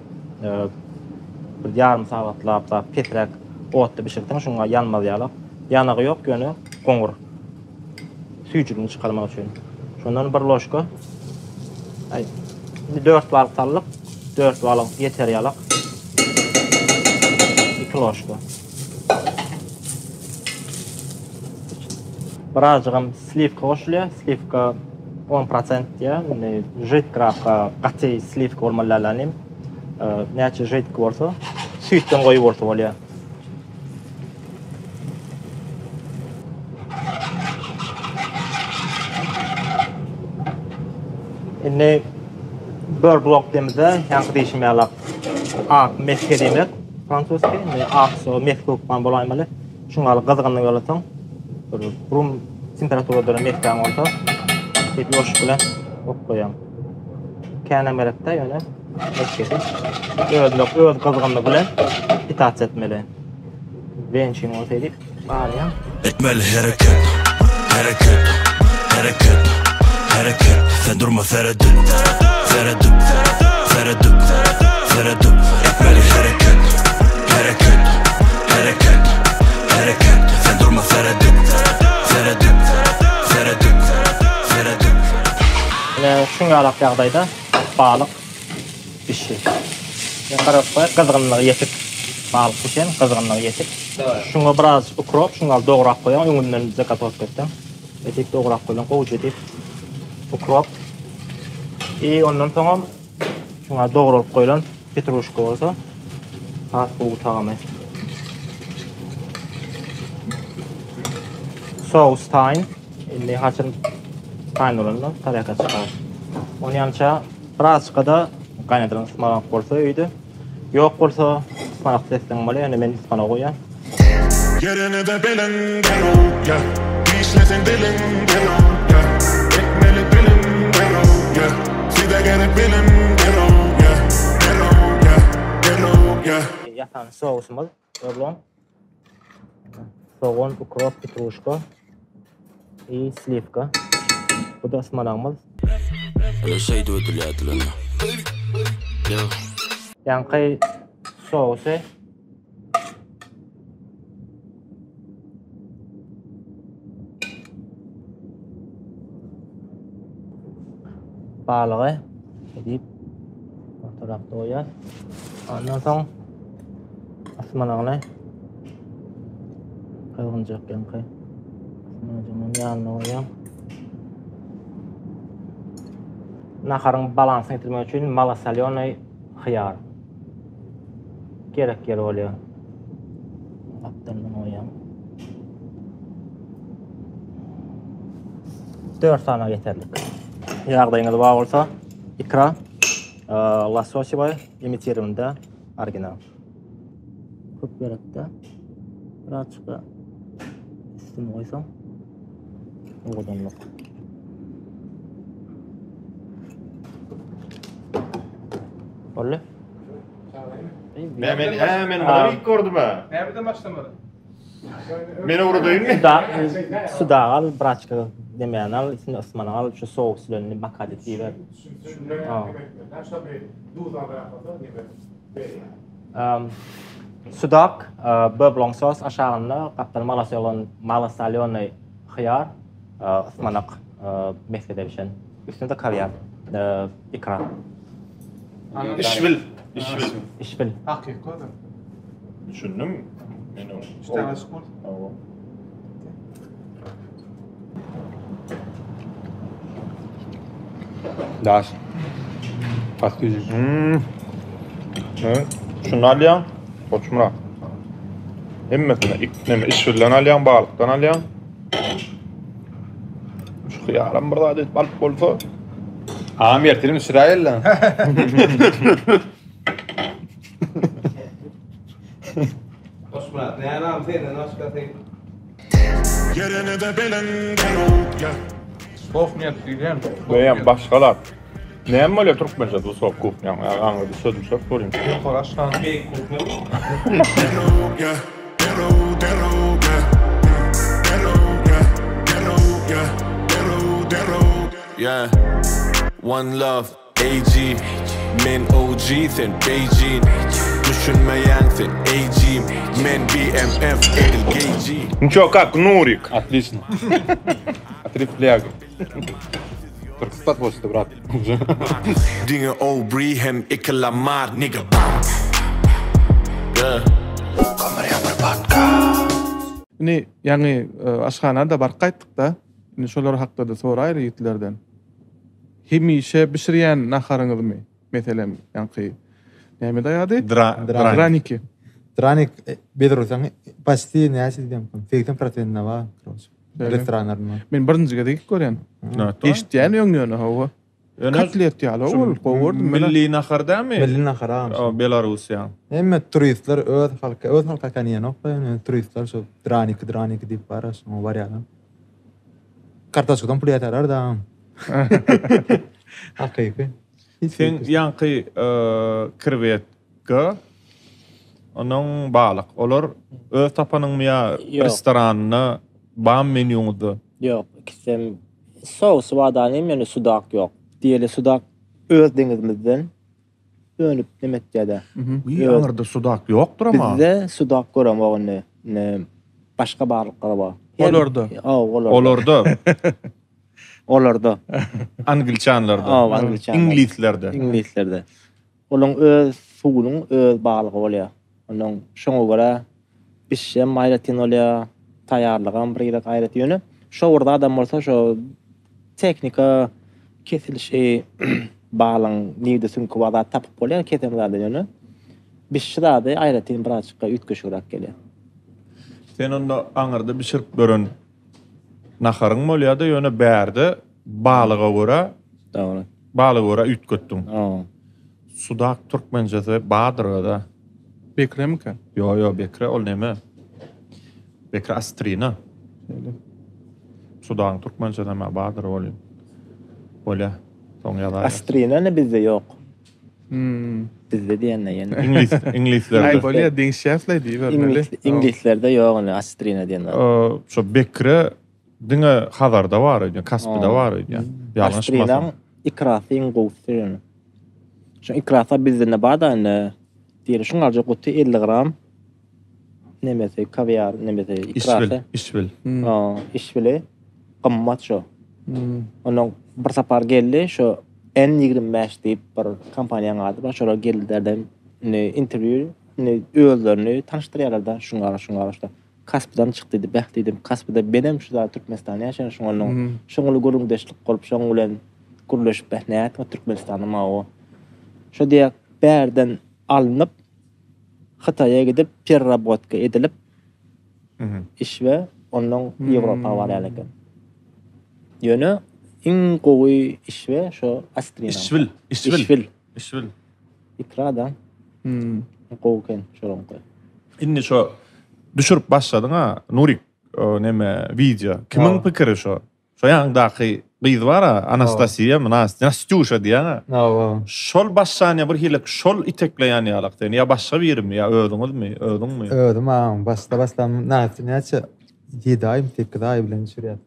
Bir ýarym sagatlap zat pesräk otda bişirseň şuňa ýanmaz ýaly. Ýanygy ýok, ýöne goňur. Süýjüligini çykarmak üçin. Şondan bir ložka aý indi 4 balyk saldyk. 4 balyk ýeter ýalak. 2 ložka. Birazjygam sliwka goşulýar. Sliwka. On prosent diýýär. Indi židkirak gaty sliwka bolmaly däl inim. Näçe židki bolsa, süýtden goýy bolsa bolýar. Indi bör blok diýemizde, ýaňky diýşim ýaly ak mesge diýmek fransuzki. Indi ak so mesge hökman bolaýmaly. Şuň ýaly gyzgynlyk ýolasaň, bir rum temperaturada duran mesgäň bolsa, diýip ýoşup bilen ok goýaň. Känem gerekde ýöne mesgesi özüne öz gyzgynlygy bilen pitasiýa etmeli. Wençin bolsa edip galýaň. Etmeli hereket, hereket, hereket, hereket Sen durma seredip, seredip, seredip, seredip Etmeli hereket, hereket, hereket, hereket Sen durma seredip, seredip, seredip, seredip Ine şuň ýalak ýagdaýda balyk bişdi. Ýa gyzgynlygy ýetik. Balyk bişen, gyzgynlygy ýetik. Şuňa biraz ukrop, şuňa ýaly dograp goýaň, öňünden zagotovka etseň. Edip dograp goýlan gowuja edip ukrop. I ondan soňam şuňa dogralyp goýlan petruşka bolsa has gowy tagamy. Sous taýyn. Indi haçan taýyn bolanda tarelka çykar. Onýança birazçyka-da gaýnadylan ysmanak bolsa öýde. Ýok bolsa ysmanaksyz etseň bolýar, ýöne men ysmanak goýýan. Ýerine-de beliň derrew, ýa. Dişleseň diliň derrew, ýa. Etmeli bilim derrew, ýa. Size gerek bilim derrew, ýa. Derrew, ýa. Derrew, ýa. Ýasan sousumyz Oglum. Sogan, ukrop, petruşka i sliwka. Bu da ysmanagymyz. Öyle şeýdip ödülýärdiler. Ýa. Ýaňky sousy balygy edip ortarakda goýýas. Ondan soň ysmanagyny gyzgynjak ýaňky ysmanajygynyň ýanyna goýýan. Naharyň balansyny getirmek üçin malosolýonoý hyýar gerek ýeri bolýar. Gapdalyndan goýýan. 4 sany ýeterlik. Ýagdaýyňyz bar bolsa, ikra, lososewaya imitirowanda original. Köp gerekde. Birazçyk üstüni goýsaň owadanlyk. Boldy. Men men he men muny ilk gördüm ha. Näbeden başlamaly? Men ugradaýynmy? Suda al, braçka demeýän al, üstüne ysmana al, şu sous bilen makat edip iýiber. Sudak, böblon sos aşagynda gapdal malasolon, malasolýony hyýar, ysmanak mesgede bişen. Üstüne-de kawiýar, ikra. Işbil. Işbil. Işbil. Hakyky özem. Düşündim. Men o. Işdäň açyk bolsun. Hawa. Daş. Gaty süýji. Hmm. Şunu alýaň. Goçmyrat. Hemmesini ik neme işbilden alýaň, balykdan alýaň. Şu hyýaram bir zat edip alyp bolsa. Agam ertirim düşüräýeli. Goçmyrat, näme senden başgasy? Ýerine-de beliň derrew, ýa. Kuhnya diýýän. Beýem başga zat. Näme bolýar türkmençe bu sok kuhnýaň? Aňa bir söz düşürip görýin. Ýokary aşhana Beýik kuhnya. Derrew, ýa. Derrew, derrew, ýa. Derrew, ýa. Derrew, ýa. Derrew, derrew. Yeah. One love. AG Men OG sen Beijing Düşünmeýäň sen AG Men BMF edil GG Nço kak Nurik. Отлично. Отрыв фляга. Только спать хочется, брат. Уже. Diňe Obri hem iki Lamar nigga bam Yeah. Indi ýaňy aşhana-da baryp gaýtdyk-da. Indi şolar hakda-da soraýly ýigitlerden. hemişe bişirýän naharyňyzmy? Meselem, ýaňky näme daýady? Draniki. Dranik Belarusdan почти näçe diýdim, 80 prosentine bar, korочe. Restoranlarynda. Men birinji gezek görýän. Eşitýän öň ýöne hawa. Kotlet ýaly ol, gowy gördüm. Milli nahar dämi? Milli nahar agam. Belarusiýa. Hemme turistler öz halky, öz halky ekeni ýenok da, ýöne turistler şu draniki, draniki diýip bar, şoňa barýarlar. Kartoçkadan pul ýatarlar da agam. Hakyky. Sen ýaňky krewetka, onuň balyk. Olar öz tapanyňmy ýa restoranda bam menýuňyzda? Ýok, ikisem sousy bar danym, ýöne sudak ýok. Diýeli sudak öz deňizimizden önüp neme etýär-de. Wiý, aňyrda sudak ýokdur ama. Bizde sudak göremok indi. Indi başga balyklar bar. Olarda. Hawa, olarda. Olarda. Olarda. Angliçanlarda. Hawa, angliçanlarda. Iňlislerde. Iňlislerde. Olaň öz suwunyň öz balygy bolýar. Onuň şoňa görä bişişem aýratyn bolýar, taýýarlygam bir gezek aýratyn. Ýöne şo bir zadam bolsa şo tehnika kesilişi balyň nirde süňki bar zat tapyp bolýar kesen zady ýöne bişişi zady aýratyn birazjyk üýtgeşigräk gelýär. Sen onda aňyrda bişirip gören naharyň bolýar-da ýöne bärde balyga görä Dogry. Balyga görä üýtgetdiň. Hawa. Sudak türkmençesi bardyr özä. Bekremikä? Ýo ýo bekre ol neme? Bekre astrina. Şeýle. Sudagyň türkmençesi hem bardyr ol. Bolýa. Soň ýazaýarys. Astrina ne bizde ýok. Hmm. Bizde diýende ýene. Iňlis Aý iňlislerde. bolýa deňişýäsleý diýibermeli. Iňlis iňlislerde ýok indi astrina diýen zat. Şo bekre Diňe Hazarda bar öýdýän, Kaspida bar öýdýän. Ýalňyşmasam. Astrinaň ikrasy iň gowusy ýöne. Şoň ikrasy bizde bar-da indi. Diýeli şuň aljak guty 50 gram nemesi kawiar nemesi ikrasy. Işbil, işbil. Ha, işbili gymmat şo. Ondan bir sapar geldi şo N25 diýip bir kompaniýanyň ady bar. Şolar geldiler-de indi interwýu indi özlerini tanyşdyrýarlar-da şuňa şuňa şuňa. Kaspydan çyk diýdi. Beh diýdim, Kaspyda menem şu zat Türkmenistanda ýaşaýan şoň onuň şoň bilen gürrüňdeşlik bolup şoň bilen gürleşip beh nätme Türkmenistanda mawo. Şo diýýär bärden alnyp Hytaýa gidip perrabotka edilip iş we ondan Ýewropa barýan eken. Ýöne iň gowy iş we şo astrina. Işbil, işbil. Işbil. Işbil. Ikrada. Gowy eken şolaňky. Indi şo düşürip başladyň-a Nurik neme wideo. Kimiň pikiri şo? Şo ýanyňdaky gyz bar-a Anastasiýamy, Nastýuşa diýýän-ä. Hawa. Şol başlanýa bir hili şol itekleýän ýalak seni ýa başga birimi ýa özüňizmi, özüňmi? Özüm agam başda başlan näçe näçe 7 aýmy 8 aý bilen düşürýär.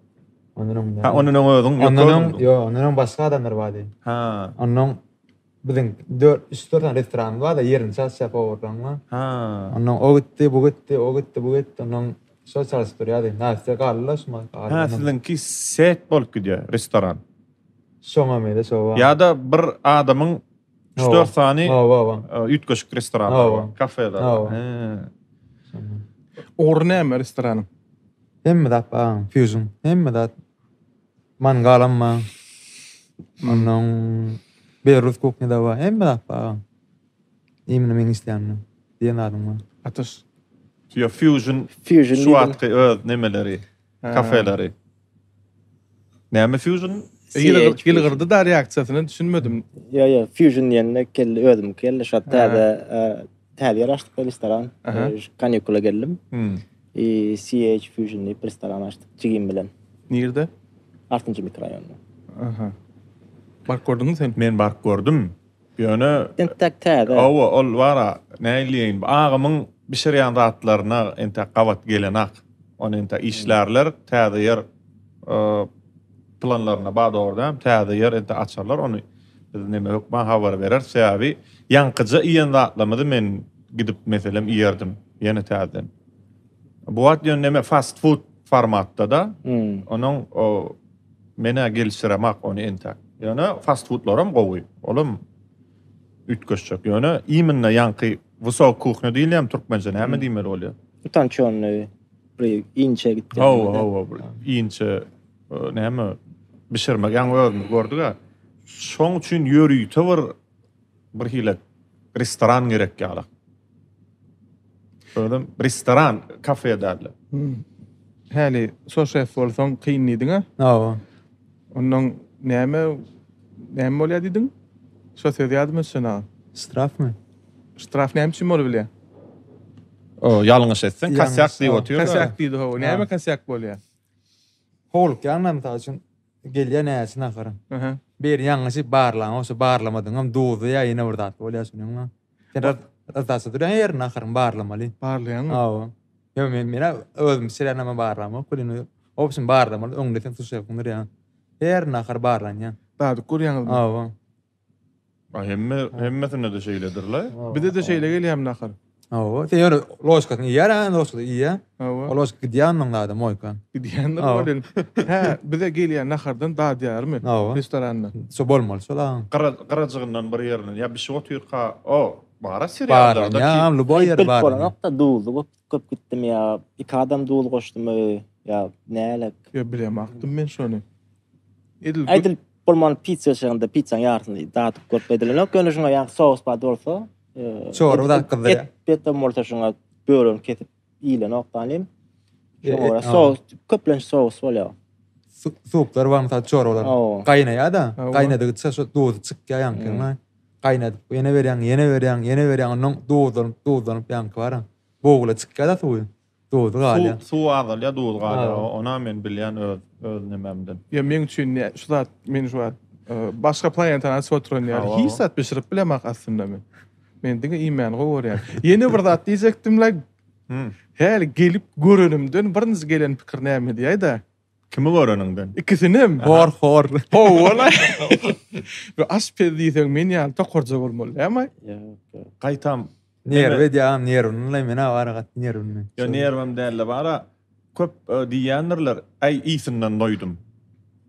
Ondan öň. Ha ondan öň özüň ýok. Ondan öň ýok, ondan öň başga adamlar bardy. Ha. Ondan Biziň dört, üç-dört sany restoranymyz bar-da, ýerini çalyşýar powurlaryň. Ha. Ondan o gitdi, bu gitdi, o gitdi, bu gitdi. Ondan şol çalyşyp durýardy. Nastýa galdy-da şu mahaly. Ha, siziňki set bolup gidýär, restoran. Şoňa meňzeş, hawa. Ýa-da bir adamyň üç-dört sany Hawa, hawa. üýtgeşik restoranlary bar, kafeleri bar. Hawa. He. Ugry näme restoranyň? Hemme zat bar, fusion. Hemme zat. Mangalam bar. Ondan belarus kuhnýa-da bar. Hemme zat bar. Imенно meň isleýänim diýen zadyň bar. Atyş. Ýo fusion Fusion şu wagtky öz nemeleri, kafeleri. Näme fusion? Ýylgyrdy da reaksiýasyna düşünmedim. Ýo ýo fusion diýende kelli özümiňki geldi. Şo täze Täze ýer açdyk restoran. Kanikula geldim. I CH Fusion diýip restoran açdyk jigim bilen. Nirde? Altynjy mikroraýonda. Aha. Baryp gördüňmi sen? Men baryp gördüm. Ýöne Entek täze. Hawa, ol bar-a, nähili diýeýin, agamyň bişirýän zatlaryna entek gabat gelenak. Ony entek işlärler, täze ýer planlarynda bar dogry däl, täze ýer entek açarlar ony. Biz neme hökman habar bereris, sebäbi ýaňkyja iýen zatlarymyzy men gidip meselem iýerdim ýene täzeden. Bu wagt ýöne neme fast food formatda-da. Onuň o men-ä gelişdiremak ony entäk. Ýöne fast foodlaram gowy. Olam üýtgeşjek. Ýöne iminna ýaňky wysok kuhnýa diýilýärmi türkmençe näme diýmeli bolýar? Utançonnyý bir inçe gitýär. Hawa, hawa, bir inçe näme bişirmek ýaňy özümiz gördük-ä. Şoň üçin ýörite bir bir hili restoran gerek ýaly. Özem restoran, kafe däl. Häli soşef bolsaň kyn diýdiň-ä? Hawa. Ondan näme näme bolýar diýdiň? Şo söz ýadyma düşenok. Ştrafmy? Ştraf näme üçin bolup bilýär? O, ýalňyş etseň kosýak diýip otyr. Kosýak diýdi hawa. Näme kosýak bolýar? Howlukýaň-da mysal üçin gelýär näçe naharyň. Biri ýalňyş barlaň bolsa barlamadyňam duzly ýa ýene bir zat bolýar şunuň. Sen razdasa durýan ýeri naharyň barlamaly. Barlaýaňmy? Hawa. Ýok men men özüm bişirýän barlamok welin obşim barlamaly öňde sen suşefiň durýaň. Her nahar barlanýar. Dadyp görýäňizmi? Hawa. A hemme hemmesinde-de şeýledir-le. Bize-de şeýle gelýärmi nahar? Hawa, sen ýöne ložkasyny iýýär, a ložkada iýýär. Hawa. O ložka gidýär onuň zady moýka. Gidýändir welin. Hä, bize gelýän nahardan dadýarmy? Hawa. Restoranda. Şo bolmaly şol a. Gyra gyrajygyndan bir ýerinden ýa bişip otyrka, o, bar-a seriallarda. Barlanýar, lýuboý ýeri Bilip barlanýar. bolanok-da duzy köp köp gitdimi ýa iki adam duz goşdumy ýa nälik. Ýa bilemakdym men şony. Edil Edil bolman pizza çygynda pizzaň ýarysyny dadyp görüp edilenok. Ýöne şuňa ýa sous bar bolsa, çorba zat gyzdyrýar. Et betem bolsa şuňa bölegini kesip iýilenok danym. Şoňa görä sous, köplenç sous bolýar. Suplar bar mysal çorbalar. Gaýnaýar-da, gaýnadygyça şo duzy çykýar ýaňky. Gaýnadyp ýene berýäň, ýene berýäň, ýene berýäň, ondan duzlanyp, duzlanyp ýaňky bar. Bogula çykýar-da suwy. Duzy galýar. Suw suw azalýar, duz galýar. Onam men bilýän öz öz nememden. Ýa meň üçin ne şu zat men şu wagt başga planetany açyp oturan ýaly hiç zat bişirip bilemok aslynda men. Men diňe iýmäni gowy görýän. Ýene bir zat diýjekdim like. Häli gelip görenimden birinji gelen pikir näme diýäýdä. Kimi göreniňden? Ikisinem. Hor hor. Hawa-la. Bu aşpez diýseň men ýaly tokarja bolmaly dämi? Ýok, ýok. Gaýtam Nerw edýär, nerwini men-ä bara gaty nerwini. Ýa nerwem däl-de bara köp diýýändirler, äý ysyndan doýdum.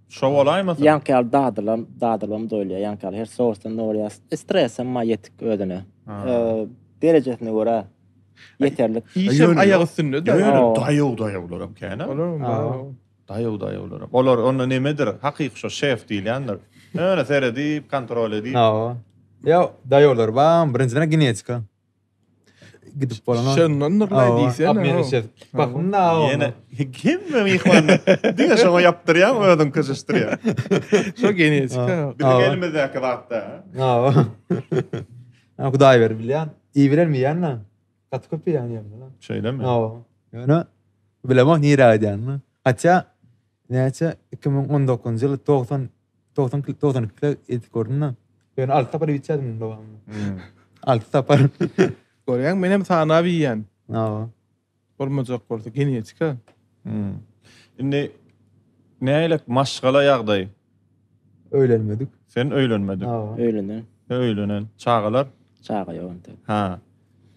Şo bolaýmasyn? Ýaňky ýaly dadylam, dadylybam doýulýar. Ýaňky ýaly her sosdan dogurýar. Stresem bar ýetik özüne. Derejesine görä ýeterlik. Işem aýak üstünde-de. Ýöne daýaw daýawlaram kän-ä. Olaram bar. Daýaw daýawlaram. Olar onda nemedir? Hakyky şo şef diýilýändir. Ýöne seredip, kontrol edip. Hawa. Ýa daýawlar bar, birinjiden genetika. Gidip bolanok. Şondandyr-la diýsene. Bakym da. Ýene hemme myhmanlar diňe şoňa ýapdyrýaň, özüň köşeşdirýäň. Şo genetika. Biziň elimizdäki zat-da. Hawa. Hudaý berip bilýän. Iýibilermi iýýän-dä. Gaty köp iýýän ýerinde. Şeýlemi? Hawa. Ýöne bilemok nirä gidýänini. Hatda näçe 2019-njy ýyl 90 90 92 kilo edip gördüm-de. Ýöne 6 sapar iýip içýärdim dowamly. 6 sapar. Görýäň, menem sanap iýýän. Hawa. Bolmajak bolsa genetika. Indi nähili maşgala ýagdaýy? Öýlenmedik. Sen öýlenmedik. Hawa. Öýlenen. Sen öýlenen. Çagalar? Çaga ýok entek. Ha.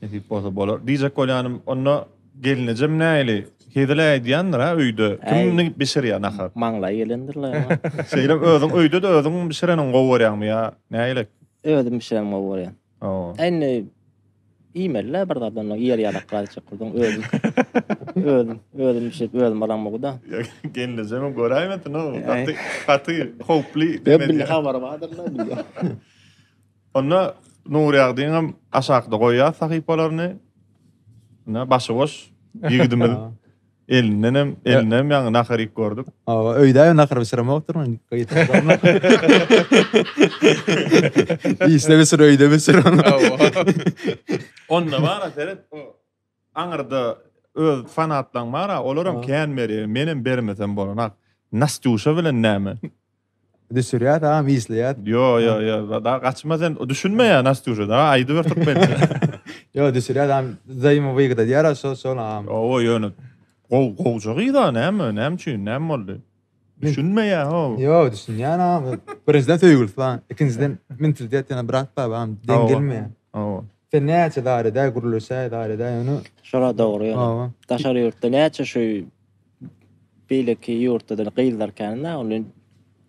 Nesip bolsa bolar. Diýjek bolýanym, onda gelnejem nähili? Hezil äýdýändir-ä öýde. Kim bişirýär nahar? Maňlaý gelendir-le. Şeýle özüň öýde-de özüň bişireniňi gowy görýäňmi ýa nähili? Özüm bişirenimi gowy görýän. Hawa. Indi iýmeli-le bir zat onda iýer ýalak gaýtjak bolsaň özüm özüm özüm bişirip özüm alamok-da. Gelnejemem göräýmesin-ow. Gaty gaty howply Ýok bilýän habary bardyr-la bilýän. Onda Nurýagdyňam aşakda goýýas sahypalaryny. Ine başy boş ýigidimiz. Elindenem, elindenem ýaňy nahar iýip gördük. Hawa, öýde nahar bişiremokdyr men. Işde bişir, öýde bişir. Onda bara seret, o aňyrda öz fanatlaň bar-a, olaram kän berýär. Menem bermesem bolanok. Nastýuşa bilen näme? Düşürýär agam işleýär. Ýo ýo ýo da gaçma sen düşünmeýär Nastýuşa da aýdyber türkmençe. Ýo düşürýär agam wzaýmowygda diýär şo şol agam. Owa ýöne gowy gowja gyz-a näme näme üçin näme boldy? Düşünmeýär how. Ýo düşünýän agam. Birinjiden söýgülisi bar. Ikinjiden mentalitet ýene brat bar agam deň gelmeýär. Hawa. Sen näçe zar edäý gürleşäý zar edäý ýöne. Şola dogry ýöne. Daşary ýurtda näçe şu Beýleki ýurtda-da gyzlar kän-dä, ony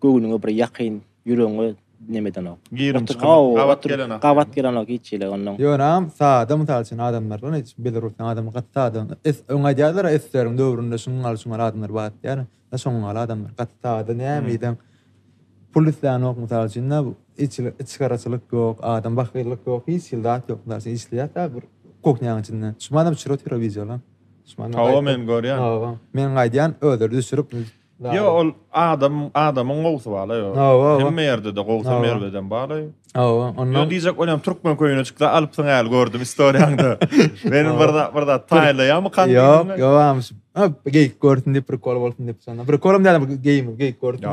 göwnüňe bir ýakyn, ýüregiňe neme edenok. Girim çykym gabat gelenok. Gabat gelenok hiç hili onnoň. Ýöne sada mysal üçin adamlar, hiç Belarusdan adamlar gaty sada. Öň aýdýarlar SSR-iň döwründe şuň ýaly şuň ýaly adamlar bar diýýär. Şoň ýaly adamlar gaty sada näme diýseň. Pul islänok mysal üçin da içgaraçylyk ýok, adam bahyllyk ýok, hiç hili zat ýok mysal üçin işleýäs da bir kuhnýaň içinde. Şumadam düşürip otyr o wideolar. Hawa men görýän. Hawa. Men gaýdýan özleri düşürip. Ýok ol adam adamyň gowusy bala ýok. Hemme ýerde-de gowusam erbedem bala. Hawa ondan. Ýok diýjek bolýan türkmen köýüne çyksa alypsyň äl gördüm istoriýaňda. Men bir zat bir zat taýynlaýarmykan diýdim. Ýok ýok amyş. Geýik görsün diýip prikol bolsun diýip şonda. Prikolam däl geýimi geýik görsün.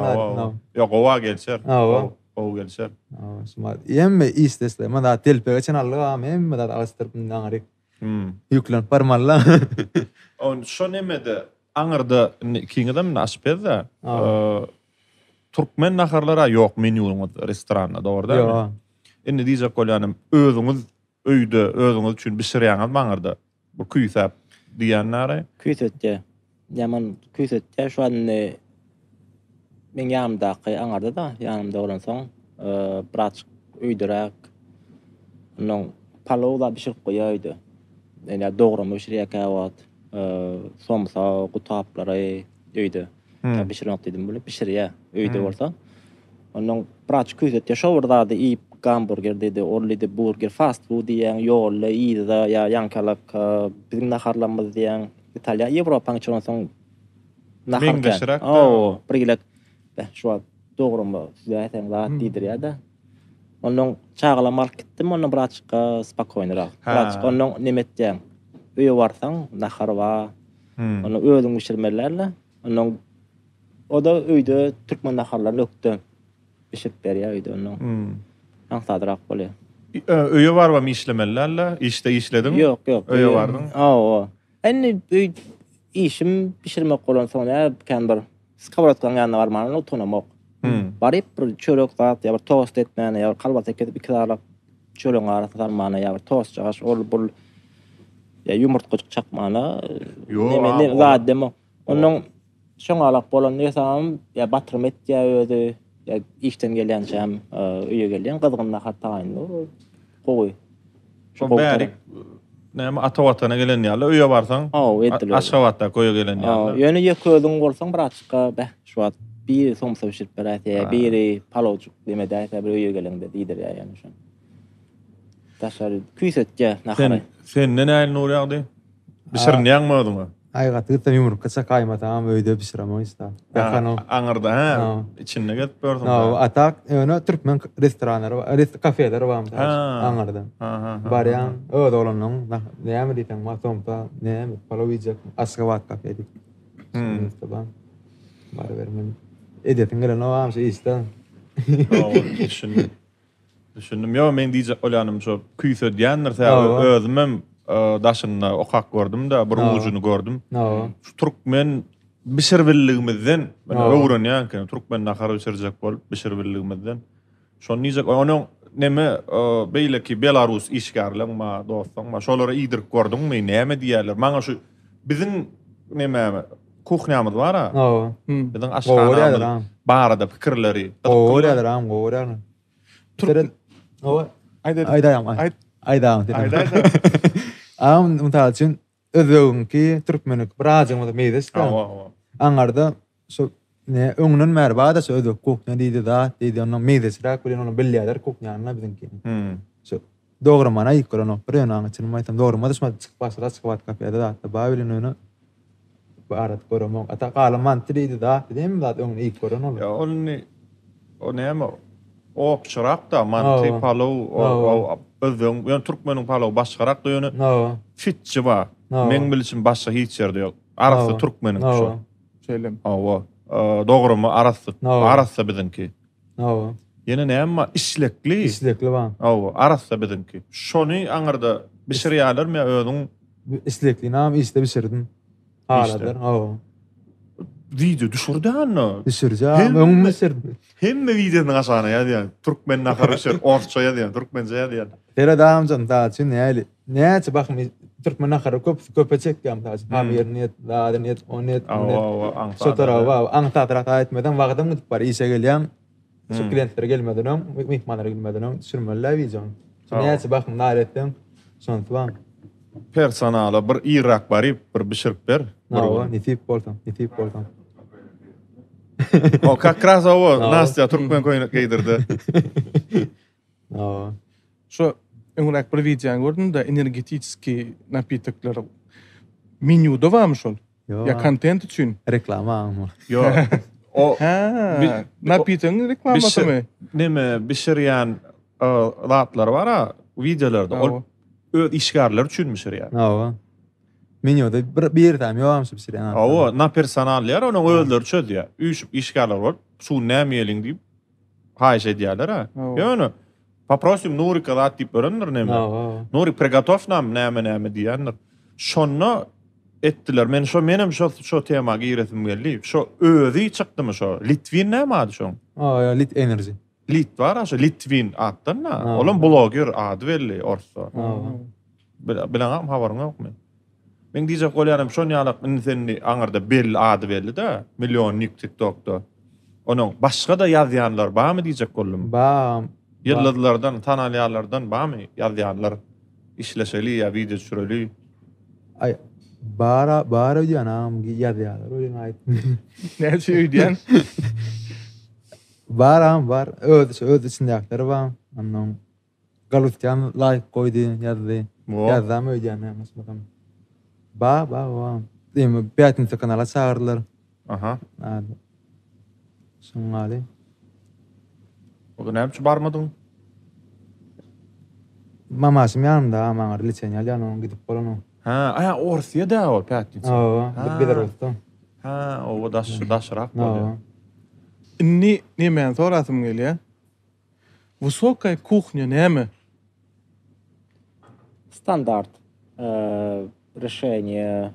Ýok gowa gelişer. Hawa. Gowy gelişer. Hawa şumat. Hemme işdeşler. Mana telpege çen aldyk agam hemme zat alyşdyryp indi aňryk. Ýüklenip barmaly. On şo nemede aňyrda indi ikiňizem indi aşpez-dä. Türkmen naharlary ýok menýuňyzda restoranda dogry dälmi? Ýok. Indi diýjek bolýanym özüňiz öýde özüňiz üçin bişirýäňizmi aňyrda? Bu küýsäp diýýän nary? Küýsetýä. Ýaman küýsetýä şu an indi meň ýanymdaky aňarda-da ýanymda bolansoň birazjyk öýderäk onnoň palow zat bişirip goýýar öýde. Ýa dograma bişirýär käwagt. Somsa, gutaplary öýde. Ýa bişirenok diýdim bile bişirýär öýde bolsa. Onnoň birazjyk küýsetýär. Şo bir zady iýip gamburger diýdi, ol diýdi burger, fast food diýýäň, ýolda, yzda ýa ýaňkalak biziň naharlarymyz diýýäň. Italýan, Ýewropaň içi bolansoň nahar kän. Meňzeşräk-dä. Hawa, bir gezek beh şu wagt dograma süzäýseň zat diýdirýär-de. Onnoň çagalamy alyp gitdim, onnoň birazjyk spokoýnyrak. Birazjyk onnoň neme etýäň, öýe barsaň nahar bar. Onnoň özüň bişirmeli däl-de. Onnoň o-da öýde türkmen naharlaryny ökde bişirip berýär öýde onnoň. Aňsadrak bolýar. Öýe barybam işlemeli däl-de, işde işlediň. Ýok, ýok. Öýe bardyň. Hawa. Indi öý işim bişirmek bolansoň näme kän bir skowrodkaň ýanyna barmana utanamok. Baryp bir çörek zat ýa bir tost etmäne ýa bir kolbasa kesip iki zalak çöregiň arasyna salmana ýa bir tostjagaş ol bul ýa ýumurtgajyk çakmana Ýok, zat demok. Onnoň şoňalak bolan näsamam ýa batyrma etýär özi, ýa işden gelýänçäm öýe gelýän gyzgyn nahar taýyn dur. Gowy. Şo bärik näme ata watana gelen ýaly öýe barsaň. Hawa, edil. Aşgabatdaky öýe gelen ýaly. Ýöne ýeke özüň bolsaň birazjyk beh şu wagt biri somsa bişirip beräýse ýa biri palawjyk neme edäýse bir öýe geleňde diýdirýär ýöne şony. Daşary küýsetýär nahary. Sende nähili Nurýagdy? Bişirinýäňmi özüňe? Aý gaty gitsem ýumurtga çakaýmasam öýde bişiremok hiç zat. Ýakanok. Aňyrda hä? Içinde gezip ýörsüň. Hawa, a tak ýöne türkmen restoranlary bar, kafeleri bar mysal üçin aňyrda. Barýaň, öz oglanlaň näme diýseň bar, somsa, näme, palaw iýjekmi, Aşgabat kafe diýip. Barybermeli. Edesiň gelenok agam şu işde. Hawa, düşündim. Düşündim. Ýok, meň diýjek bolýanym şo küýsedýändir sebäbi özümem daşynda okap gördüm-de, bir ujuny gördüm. Şu türkmen bişiribilligimizden öwrenýän eken, türkmen nahary bişirjek bolup bişiribilligimizden. Şony diýjek, onuň neme beýleki belarus işgärleň bar, dostuň bar, şolara iýdirip gördüňmi, näme diýýärler? Maňa şu biziň nemäme kuhnýamyz bar-a. Biziň aşhanamyz barada pikirleri. Gowy görýärler, agam, gowy görýärler. Türk Hawa. Aýt aýt. Aýdaýam. Aýt. Aýdaýam. Aýt aýt. Agam mysal üçin özbegiňki, türkmeniňki bir ajygymyz meýzeş-de. Hawa, hawa. Aňarda şu ne öňünden bäri bar-da şu özbek kuhnýa diýdi zat diýdi ondan meýzeşräk bilen ony bilýärler kuhnýany biziňkini. Hmm. Şu dogramany aýyp görenok bir ýöne aňa çynym aýtsam dograma düşmedi çykyp başlady Aşgabat kafede zatda bar bilen ýöne Barat göremok. Ata galan manty diýdi zat diýdi hemme zat öňüne iýip gören ol. Ýa ol indi o näme opçyrak-da manty palow o özbegiň ýöne türkmeniň palowy başgarak-da ýöne fitçi bar. Meň bilişim başga hiç ýerde ýok. Arassa türkmeniňki şo. Şeýlemi? Hawa. Dogrymy arassa arassa biziňki. Hawa. Ýene näme bar? Işlekli. Işlekli bar. Hawa, arassa biziňki. Şony aňyrda bişirýärlermi ýa özüň? Isleklini agam işde bişirdim. Haladyr, hawa. Wideo düşürdi anna. Düşürji agam, öňüm bişirdim. Hemme wideosynyň aşagyna ýazýan. Türkmen nahary bişir, orsça ýazýan, türkmençe ýazýan. Seret agamjan, mysal üçin näli, näçe bahym türkmen nahary köpüsi köpe çekýär mysal üçin. Hamyryny et, zadyny et, ony et, muny et. Hawa, hawa, aňsat. Şo taraby aňsatrak aýtmasaň wagtam gidip bar, işe gelýäň. Şu klientler gelmeden öň, myhmanlar gelmeden öň düşürmeli-dä wideony. Şu näçe bahym nar etseň, şonsy bar. Personala bir irräk baryp, bir bişirip ber. Hawa, nesip bolsa, nesip bolsa. O kak raz o Nastya türkmen köýnek geýdirdi. Hawa. Şu öňräk bir wideony gördüm-de energetiçeskiý napitoklar menýuda barmy şol? Ýa kontent üçin? Reklama aňmy? Ýok. O Hä, napitogyň reklamasymy? Neme bişirýän zatlary bar-a wideolarda. Ol öz işgärleri üçin bişirýär. Hawa. Menýuda bir birisem ýogam şu bişirýän. Hawa, na personal diýýär, onuň özleri çözýär. Üýşüp işgärler bolup, şu gün näme iýeliň diýip haýyş edýärler-ä. Ýöne poprosim Nurika zat diýip berendir neme. Nurik prigotow nam näme näme diýendir. Şonda etdiler. Men şo menem şo şo tema giresim geldi. Şo özi çykdymy şo? Litvin näme ady şoň? Aa, Lit Energy. Lit bar şo Litvin atdan da. Olam bloger ady belli orsda. Bileňakmy habaryň ýokmy? Meň diýjek bolýanym şon ýalak indi sen indi aňyrda belli ady belli-de millionnik tiktokda. Onuň başga-da ýazýanlar barmy diýjek boldum. Bar. Ýyldyzlardan tanalýanlardan barmy ýazýanlar işleşeli ýa wideo düşüreli. Aý bar bar öýdýän agam ýazýarlar welin aýt. Näçe öýdýän? Bar agam bar. Öz öz içindäkiler bar. Ondan Galustyan laýk goýdy, ýazdy. Ýazdam öýdýän ýalňyşmasam. Ba, ba, ba. Diýme, Pýatnitsa kanala çagyrdylar. Aha. Şoň ýaly. O näme üçin barmadyň? Mamaşym ýanymda, maňa liçeniýa alýan, onuň gidip bolanok. Ha, aýa Orsýede ol Pýatnitsa. Hawa, Belarusda. Ha, oba daş, daşrak bolýar. Indi nemäni sorasym gelýär? Wysokaya kuhnýa näme? Standart rešeniýe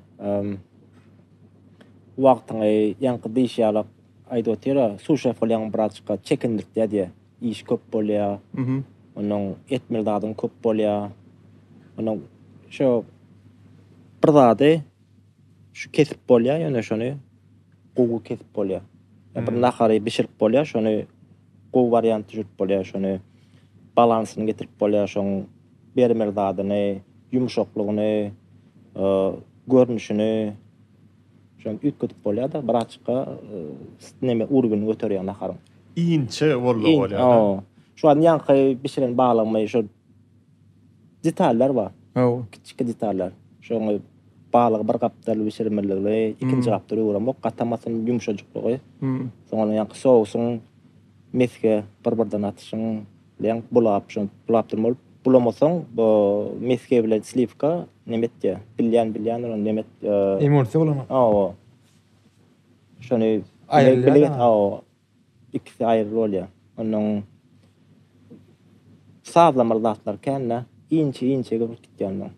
wagtyňy ýaňky diýşi ýalak aýdyp otyr-a, suşef bolýaň birazjyk çekindirtýär diýýär. Iş köp bolýar. Onnoň etmeli zadyň köp bolýar. Onnoň şo bir zady şu kesip bolýar ýöne şony gowy kesip bolýar. Bir nahary bişirip bolýar şony gowy wariant düşürip bolýar şony balansyny getirip bolýar şoň bermeli zadyny ýumşaklygyny görnüşini şony üýtgedip bolýar-da birazçyka neme urwini göterýär naharyň. Inçe boldy bolýar. Şu wagt ýaňky bişiren balygymy şo detallar bar. Hawa. Kiçijik detallar. Şoňa balygy bir gapdal bişirmeliligi, ikinji gapdal öwüremok, gatamasyn, ýumşajyklygy. Soň onuň ýaňky sousyň mesge bir-birden atyşyň bilen bulap, şony bulap durmaly. Bulamasaň, bu mesge bilen sliwka neme etýär? Bilýän bilýändir ony neme Emulsiýa bolanok. Hawa. Şony Aýrylýar. Hawa. Ikisi aýry bolýar. Onuň sazlamaly zatlary kän-dä. Inçe-inçe bolup gitýär onuň.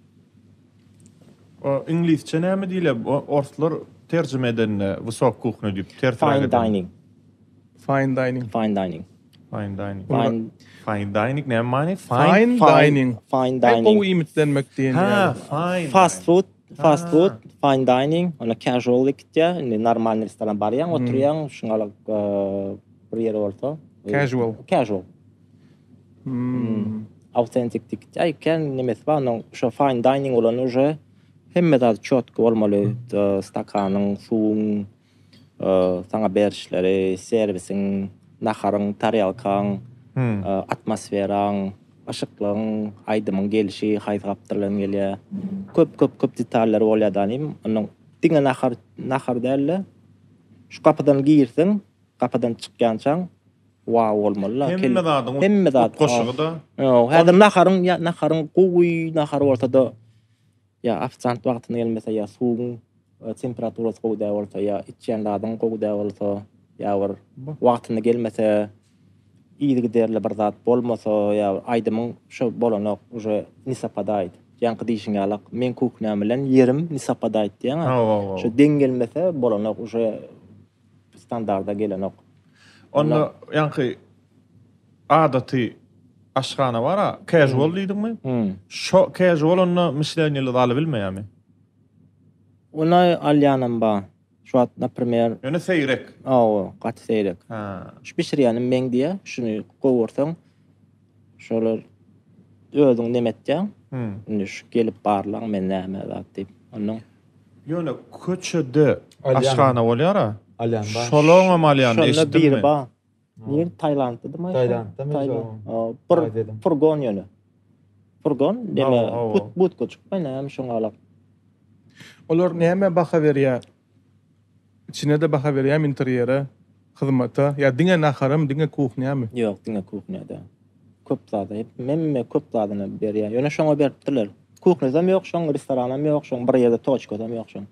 O iňlisçe näme diýilýär? Orslar terjime edende wysok kuhnya diýip tersräk Fine dining. Fine dining. Fine dining. Fine dining. Fine Fine dining näme many? Fine dining. Fine dining. Gowy iýmitlenmek diýen ýaly. Ha, fine. Fast food Fast food, fine dining, onda casual gitýär. Indi normalny restoran barýaň, oturýaň, şuňa bir ýeri bolsa. Casual. Casual. Hmm. Authentic diýip. Aý, kän nemesi bar, onuň şo fine dining bolany uje hemme zady çotko bolmaly. Stakanyň, suwuň, saňa berişleri, servisiň, naharyň, tarelkaň, atmosferaň, yşyklygyň, aýdymyň gelşi haýsy gapdaldan gelýär. Köp köp köp detallary bolýar danym. Onnoň diňe nahar nahar däl-de, şu gapydan girseň, gapydan çykýançaň wow bolmaly-da. Hemme zadyň hemme zat utgaşygy-da. Häzir naharyň naharyň gowy nahar bolsa-da Ýa ofisiant wagtynda gelmese, ýa suwuň temperaturasy gowy däl bolsa, ýa içýän zadyň gowy däl bolsa, ýa bir wagtynda gelmese, yzygiderli bir zat bolmasa, ýa bir aýdymyň şo bolanok, uje ne sopadaýt. Ýaňky diýşiň ýalak, meň kuhnýam bilen ýerim ne sopadaýt diýýäň-ä. Şo deň gelmese bolanok, uje standarda gelenok. Onda ýaňky adaty aşhana bar-a, casual diýdiňmi? Şo casual onda myşleniýaly zaly bilmeýärmi? Ony alýanam bar. Şu wagt, naprimer. Ýöne seýrek. Hawa, gaty seýrek. Ha. Şu bişirýänim meň diýýär, şuny gowursaň, şolar özüň neme etýäň. Indi şu gelip barlaň men näme zat diýip. Onnoň. Ýöne köçede aşhana bolýar-a. Alýan bar. Şolaňam alýanyny Şonda eşitdimmi? biri bar. Nir Tailandda-dymy? Tailandda-my? Tailand. Bir Aziýada. furgon ýöne. Furgon neme Hawa, hawa. but budka çykmaý näme şoň alak. Olar nämä baha berýär? Içine-de baha berýärmi interýere, hyzmata ýa diňe naharamy, diňe kuhnýamy? Ýok, diňe kuhnýada. Köp zada, hemme köp zadyna berýär. Ýöne şoňa beripdirler. Kuhnýasam ýok şoň, restoranam ýok şoň, bir ýerde toçkasam ýok şoň.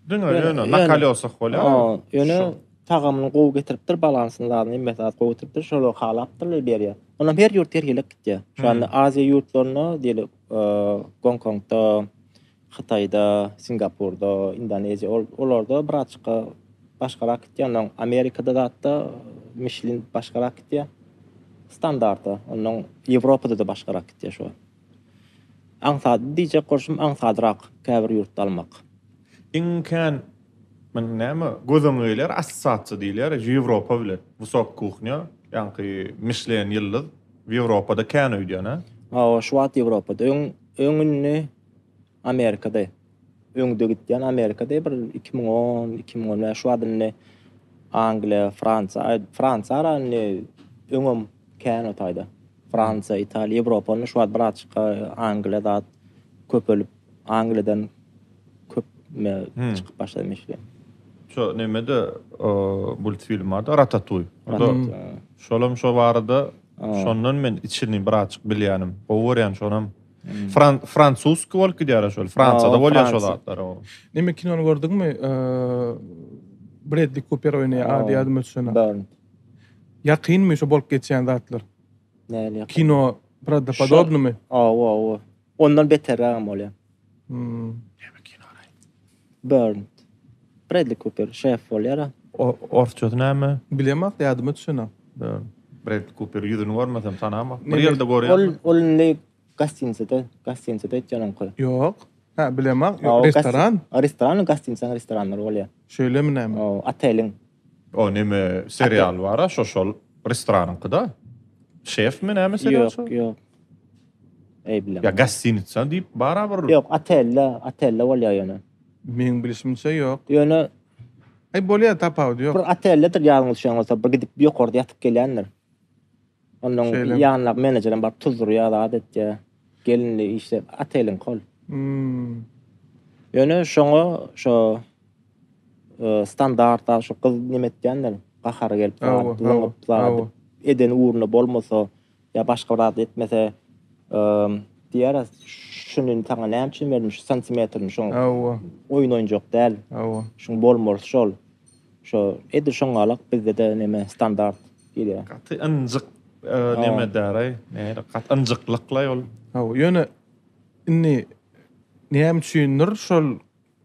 Diňe ýöne na kolesah bolýar. Ýöne tagamyny gowy getiripdir, balansyny zadyny hemme zat gowy getiripdir. Şolar halapdyrlar berýär. Onam her ýurt her hili gitýär. Şu anda Aziýa ýurtlarynda diýeli, Gonkongda, Hytaýda, Singapurda, Indoneziýa ol olarda birazçyk başgarak gitýär. Ondan Amerikada zatda Michelin başgarak gitýär. Standarta. Ondan Ýewropada-da başgarak gitýär şu. Aňsat diýjek bolşum aňsadrak käbir ýurtda almak. Iň kän men näme göz öňüne gelýär assosiasiýa diýilýär Ýewropa bilen wysok kuhnýa ýaňky Michelin ýyldyz Ýewropada kän öýdýän a? Hawa şu wagt Ýewropada öň öň indi Amerikada öňde gitýän Amerikada bir 2010 2015 şu wagt indi Angliýa Fransiýa Fransiýa ara indi öňem kän o taýda. Fransiýa, Italiýa, Ýewropany şu wagt birazjyk Angliýa zat köpelip, Angliýadan köp çykyp başlady Michelin. Şo nemede multfilm bardy, Ratatuý. Şolam şo barada şondan men içini birazjyk bilýänim. Gowy görýän şonam. Fran fransuski bolup gidýär şol. Fransiýada bolýar şo zatlar. Neme kinony gördüňmi? Bradley Cooper oýnaýar, ady ýadyma düşenok. Burn. Ýakynmy şo bolup geçýän zatlar? Näli ýakyn? Kino prawdopodobnymy? Hawa, hawa. Ondan beterrägem bolýar. Hmm. Näme kino-laý? Burnt. Bradley Cooper şef bolýar-a. Orsçasy näme? Bilemok, ýadyma düşenok. Burnt. Bradley Cooper ýüzüni görmesem tanamok. Bir Neme? ýerde görýän. Ol ol indi gostinitsada, gostinitsada etýän oňky. Ýok. Hä, bilemok. Hawa, Restoran? Restoran, gostinitsaň restoranlary bolýar. Şeýlemi näme? Hawa, oteliň. O neme serial bara şo şol restoranyňkyda. Şefmi näme serial şo? Ýok, ýok. Eý bilemok. Ýa gostinitsa diýip bara bir. Ýok, otelde, otelde bolýar ýöne. Meň bilişimçe ýok. Ýöne Aý bolýar tapawudy ýok. Bir oteldedir ýadyňa düşýän bolsa bir gidip ýokarda ýatyp gelýändir. Onnoň ýanyndaky menejerem baryp tuzdurýar zat etýär. Gelinli işde oteliňki ol. Hmm. Ýöne şoňa şo standart zat şo gyz neme etýändir gahary gelip zat zyňyp zat edeni ugruna bolmasa ýa başga bir zat etmese diýer şuny saňa näme üçin berdim şu santimetrini şoň oýun oýunjak däl şuň bolmalysy şol şo edil şoň galak bizde-de neme standart gelýär. Gaty ynjyk neme däraý nähili gaty ynjyklyklaý ol. Hawa ýöne indi näme üçindir şol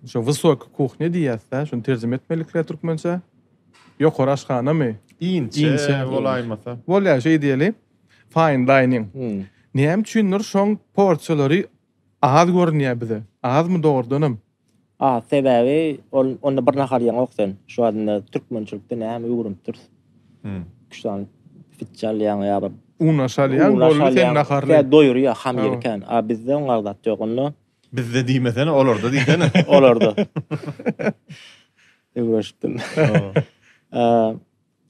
Şo wysoki kuhnýa diýýäs-dä, şony terjime etmelikä türkmençä? Ýokary aşhanamy? Inçe bolaýmasa. Bolýar, şeý diýeli. Fine dining. Näme üçindir şoň porsiýalary az görünýär bize. Azmy dogrudanam? Az, sebäbi ol onda bir nahar iýeňok sen. Şu wagt indi türkmençilikde näme öwrenipdiris. Üç sany fitçe alýaň ýa bir Unaş alýaň, boldy sen naharly. Tä doýurýar hamyry kän. A bizde oňa zat ýok. Onda Bizde diýmesene, olarda diýsene. Olarda. Öwrenişipdim.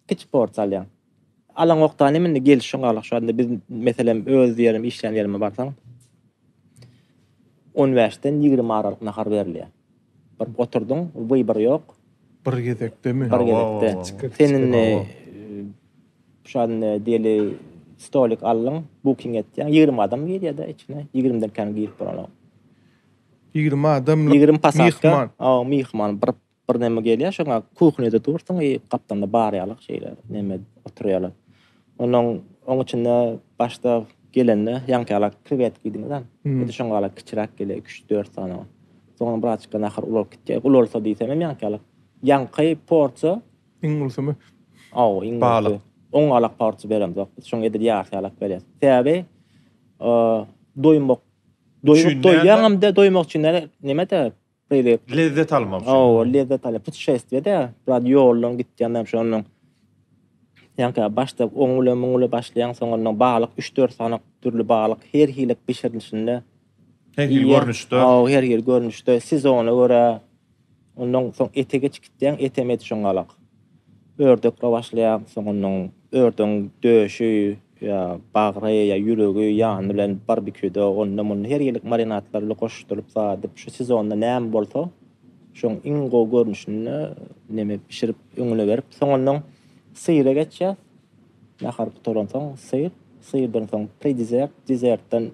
Kiçi porsiýa alýaň. Alaňokda näme indi gelişiň galak şu anda biz meselem öz ýerim işleýän ýerime barsaň on bäşden 20 aralyk nahar berilýär. Bir oturdyň, wybor ýok. Bir gezekdemi? Bir gezekde. Sen indi Şu an diýeli stolik aldyň, booking etýäň, 20 adam girýär-de içine, 20-den kän girip bolanok. 20 adamlyk 20 posadka, myhman. Hawa, myhman bir bir neme gelýär, şoňa kuhnýada dursuň, i gapdalynda bar ýalyk şeýle neme oturýarlar. Onnoň oň içinde başda gelende ýaňky ýalak krewetka iýdiňiz-ä, edil şoň ýalak kiçiräk gelýär, iki, üç, dört sany. Soňam birazjyk nahar ulalyp gitýär. Ulalsa diýsem hem ýaňky ýalak. Ýaňky porsiýa Iň ulusymy? Hawa, iň ulusy. Oň alak porsiýa beremzok biz. Şoň edil ýarysy alak berýäs. Sebäbi doýmak doýup doýýaňam de doýmak üçin däl, neme-de beýle lezzet almak üçin. Hawa, lezzet alýar. Putişestwiýe-de, biraz ýoldan gitýän hem şondan. Ýaňky başda oň bilen muň bilen başlaýaň, soň ondan balyk üç-dört sany dürli balyk her hili bişirilişinde. Her hili görnüşde. Hawa, her hili görnüşde, sezona görä. Ondan soň ete geçip gitýäň, etem eti şoň galak. Ördekle başlaýaň, soňundan ördegiň döşi ýa bagry ýa ýüregi ýany bilen barbekýuda onda-munda her hili marinadlar bilen goşduryp zadyp şu sezonda näme bolsa şoň iň gowy görnüşinde neme bişirip öňüne berip soňundan syra geçýäs. Nahar gutaransoň syr, syrdan soň predesert, desertden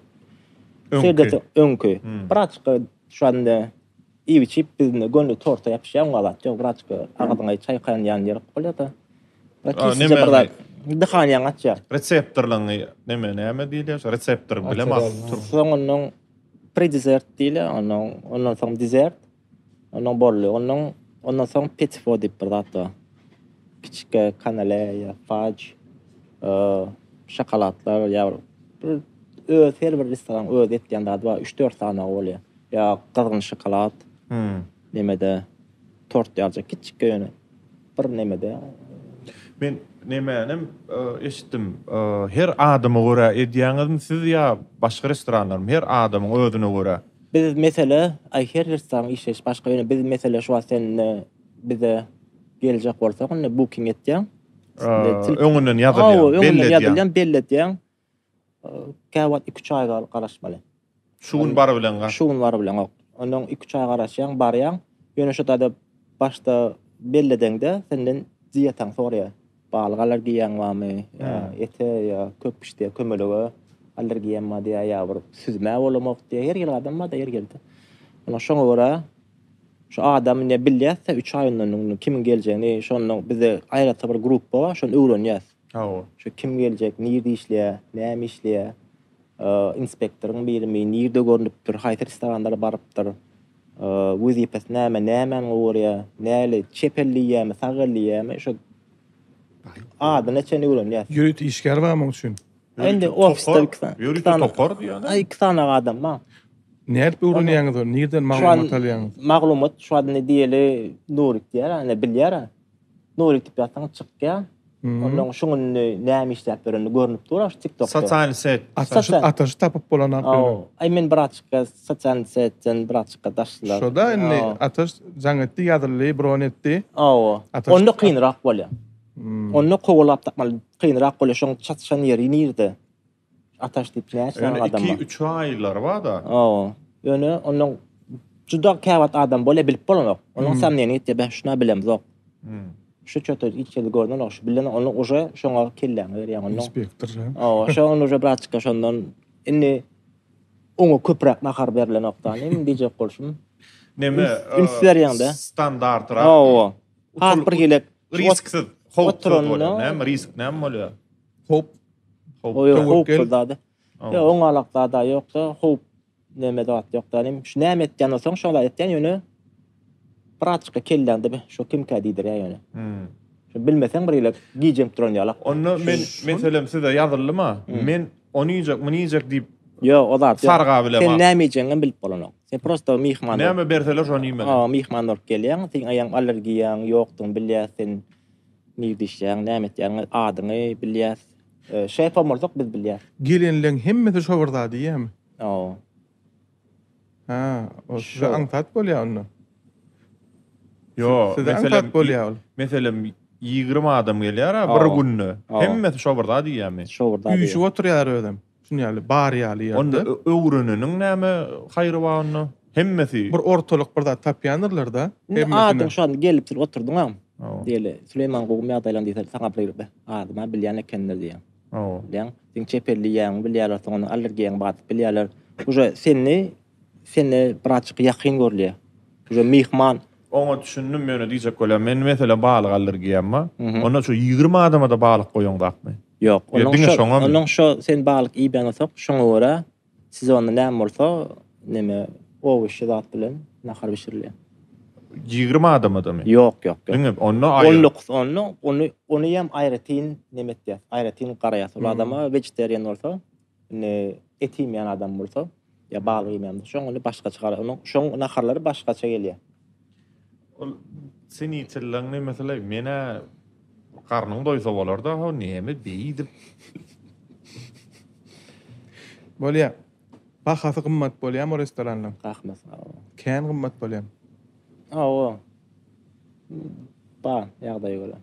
öňki. Öňki. Birazçyk şu anda Iýip-içip bizinde göni torta ýapyşýar oňa zat ýok birazjyk agzyňy çaýkanýan ýeri bolýar-da. Bir kisije bir zat dyhanýaň açýar. Reseptorlaryňy neme näme diýilýär şo reseptor bilemok. Soňundan predesert diýilýär ondan ondan soň desert ondan boldy ondan ondan soň petifo diýip bir zat bar. Kiçike kanele ýa faj şokoladlar ýa bir öz her bir restoranyň öz etýän zady bar üç-dört sanagy bolýar. Ýa gyzgyn şokolad nemede tort ýalyjak kiçjikge ýöne bir nemede. Men nemänem eşitdim her adama görä edýäňizmi siz ýa başga restoranlarmy her adamyň özüne görä. Biz mesele aý her restoranyň işleýşi başga ýöne biz mesele şu wagt sen bize geljek bolsak indi booking etýäň. Öňünden ýazylýar belli edýäň. Öňünden ýazylýar belli edýäň. Käwagt iki-üç aý garaşmaly. Şu gün barybileňok. Şu gün barybileňok. Ondan iki-üç aý garaşýaň, barýaň. Ýöne şo taýda başda belli edeňde senden diýetaňy soraýar. Balyk allergiýaň barmy, ýa ete, ýa köp pişde kömelege allergiýam bar diýýär, ýa bir süzmä bolamok diýýär. Her hili adam bar-da her ýerde. Ondan şoňa görä şu adam indi bilýäs-de üç aý ondan öň kimiň geljegini, şonda bizde aýratyn bir grupba bar, şony öwrenýäs. Hawa. Şu kim geljek, nirde işleýär, näme işleýär, inspektoryň birimi, nirde görnüpdir, haýsy restoranlara barypdyr, wezipesi näme, nämäni gowy görýär, näli, çep elli iýýärmi, sag elli iýýärmi, şo adyna çenli öwrenýäs. Ýörite işgär bar muň üçin. Indi ofisde iki sany. Ýörite topar diýýän. Aý, iki sany adam bar. Nädip öwrenýäňiz ony? Nirden maglumat alýaňyz? Maglumat şu indi diýeli Nurik diýýär, ine bilýär. Nurik diýip ýazsaň çykýar. Ondan şuň indi näme işläp ýörenini görnüp dur şu TikTokda. Sosial set. Ataşy ataşy tapyp bolanok ýöne. Aý men birazçyk sosial setden birazçyk daşlar. Şoda indi Ataş jaň etdi, ýazyldy, bron etdi. Hawa. Onda kynrak bolýar. Onda kowalap tapmaly kynrak bolýar. Şoň çatyşan ýeri nirde? Ataş diýip näçe sany adam bar? 2-3 aýlar bar-da. Hawa. Ýöne ondan juda käwagt adam bolýar, bilip bolanok. Onuň somneniýa gitýär, ben şuna bilemzok. Şu çöte hiç ýerde görnenok, şu bilen ony uje şoňa kelläňi berýäň ondan. Inspektor. Hawa, şo ony uje birazçyk şondan indi oňa köpräk nahar berlenok da, näme diýjek bolşum. Neme? Üns berýäň-de. Standartrak. Hawa. Has bir hili risksiz, howpsuz bolýar. Näme risk näme bolýar? Howp. Howp. Howp zady. Ýok, oňalak zada ýok-da, howp neme zat ýok-da. Nim şu näme etýän bolsaň, şo zat etýän ýöne birazçyk kelläňde bir şo kimkä diýdirýär ýöne. Hmm. Şo bilmeseň bir ýyla gijenip duran ýalak. Onda men meselem size ýazyldyma? Men ony iýjek, muny iýjek diýip Ýok, o zat ýok. Sarga bilemok. Sen näme iýjegiňem bilip bolanok. Sen prosto myhman. Näme berseler şony iýmeli. Ha, myhman bolup gelýäň, seň aýaň allergiýaň ýokdugyny bilýäs, sen nirde işleýäň, näme etýäňi, adyňy bilýäs. Şefam bolsak biz bilýäs. Gelenleň hemmesi şo bir zady iýýärmi? Hawa. Ha, o size aňsat bolýar onda. Ýo, size aňsat bolýar ol. Meselem, 20 adam gelýär-a bir günde. Hemmesi şo bir zat iýýärmi? Şo bir zat. Üýşüp oturýar özem. Şuny ýaly, bar ýaly ýerde. Onda öwreneniň näme haýry bar onda? Hemmesi. Bir ortalyk bir zat tapýandyrlar-da. Indi adyň şu an gelip sen oturdyňam. Diýeli, Süleýman gowumy ýagdaýlaň diýse, saňa bir be, adyma bilýän ekenler diýýäň. Bilýäň, seň çep elli iýýäňi bilýärler, soň onuň allergiýaň bardyk bilýärler. Uje seni, seni birazjyk ýakyn görülýär. Uje myhman. Oňa düşündim, ýöne diýjek bolýan, men meselem balyk allergiýam bar. Onda şu 20 adama-da balyk goýaňzakmy? Ýok, Ýa diňe şoňamy? Onuň şo sen balyk iýmän bolsak, şoňa görä sezonda näme bolsa, neme owoşi zat bilen nahar bişirilýär. 20 adamadamy? Ýok, ýok, ýok. Diňe onda aýry. Onluk, onda ony ony hem aýratyn neme etýär, aýratyn garaýas. Ol adama wegetarian bolsa, indi et iýmeýän adam bolsa, ýa balyk iýmeýän bolsa, şoň ony başgaça garaýar. Onuň şoň naharlary başgaça gelýär. Ol senitelleň nemesile menä garnyň doýsa bolarda ho neme beýdip. Bolýa. Bahasy gymmat bolýamy o restoranlaň? Gahmas. Kän gymmat bolýamy? Hawa. Bar ýagdaýa görä.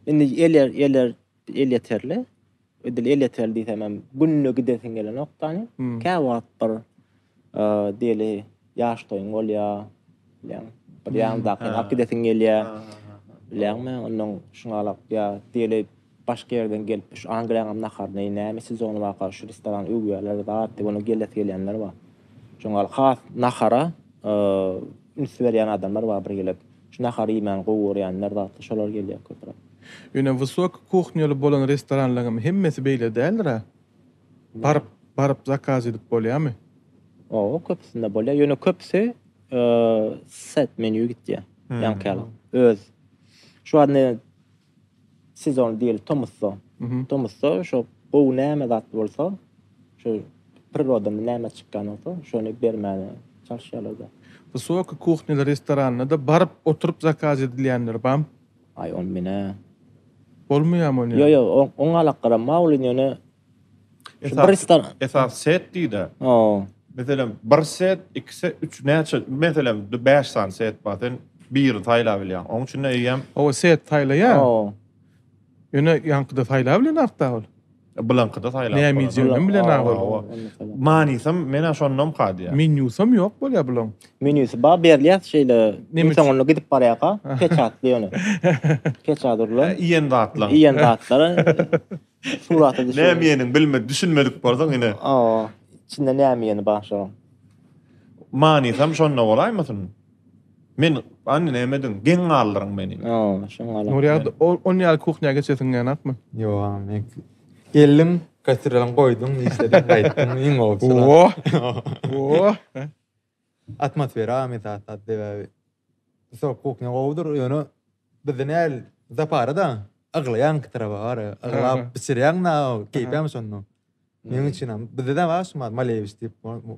Indi el el elýeterli. Edil elýeterli diýsem hem günde gidesiň gelenok dany. Kä wagt bir diýeli ýaş toýuň bolýar, bilýäň, bir ýandakyny alyp gidesiň gelýär. Bilýäňmi, onnoň şuňalak ýa diýeli başga ýerden gelip şu Angliýaňam naharyny näme sezony barka şu restorany öwýärler zat diýip onuň gelesi gelýänler bar. Şoňa has nahara üns berýän adamlar bar bir gelip. Şu nahary iýmäni gowy görýänler zatlar şolar gelýär köpräk. Ýöne wysoki kuhnýaly bolan restoranlaryňam hemmesi beýle däldir-ä? Baryp, baryp zakaz edip bolýarmy? Hawa, köpüsinde bolýar. Ýöne köpüsi set menýu gitýär. Ýaňky ýaly. Öz. Şu wagt ine sezon diýeli tomusda. Tomusda şo gowy näme zat bolsa, şo prirodadan näme çykýan bolsa, şony bermäne çalyşýarlar-da. Wysoki kuhnýaly restoranda-da baryp oturyp zakaz edilýänler bam? Aý ony menä. Bolmaýamy ony Ýo ýo oň alakgaram bar welin ýöne şu bir restoran. Esasy set diýdä. Hawa. Meselem bir set, iki set, üç näçe meselem bäş sany set bar sen birini saýlap bilýäň. Oň içinde eýýäm. Hawa set saýlaýar. Hawa. Ýöne ýaňkyda saýlap bilenakda ol. Bulaňkyda saýlap bolar. Näme iýjeginem bilenok ol. Manysam menä şondamka diýýän. Menýusam ýok bolýar bulaň. Menýusy bar berilýär şeýle iň soňunda gidip barýarka peçatly ýöne. Peçat urlan. Iýen zatlaň. Iýen zatlary surata düşüren. Näme iýeniň bilme düşünmedik bolsaň ine. Hawa içinde näme iýeni bar şoň. Manysam şonda bolaýmasyn? Men hany näme ediň geň galdyryň meni. Hawa şoň galan. Nurýagdy on ýaly kuhnýa geçesiň gelenokmy? Ýok agam men geldiň kastrýolyň goýduň işlediň gaýtdyň iň gowusy. Ooo. Ooo. Atmosfera agam esasy zat sebäbi wysok kuhnýa gowudyr ýöne bizde näl zaparada yglaýaň iki taraba bar yglap bişirýäň da keýpem şonda. Meň üçin hem bizde-de bar şu Malewiç diýip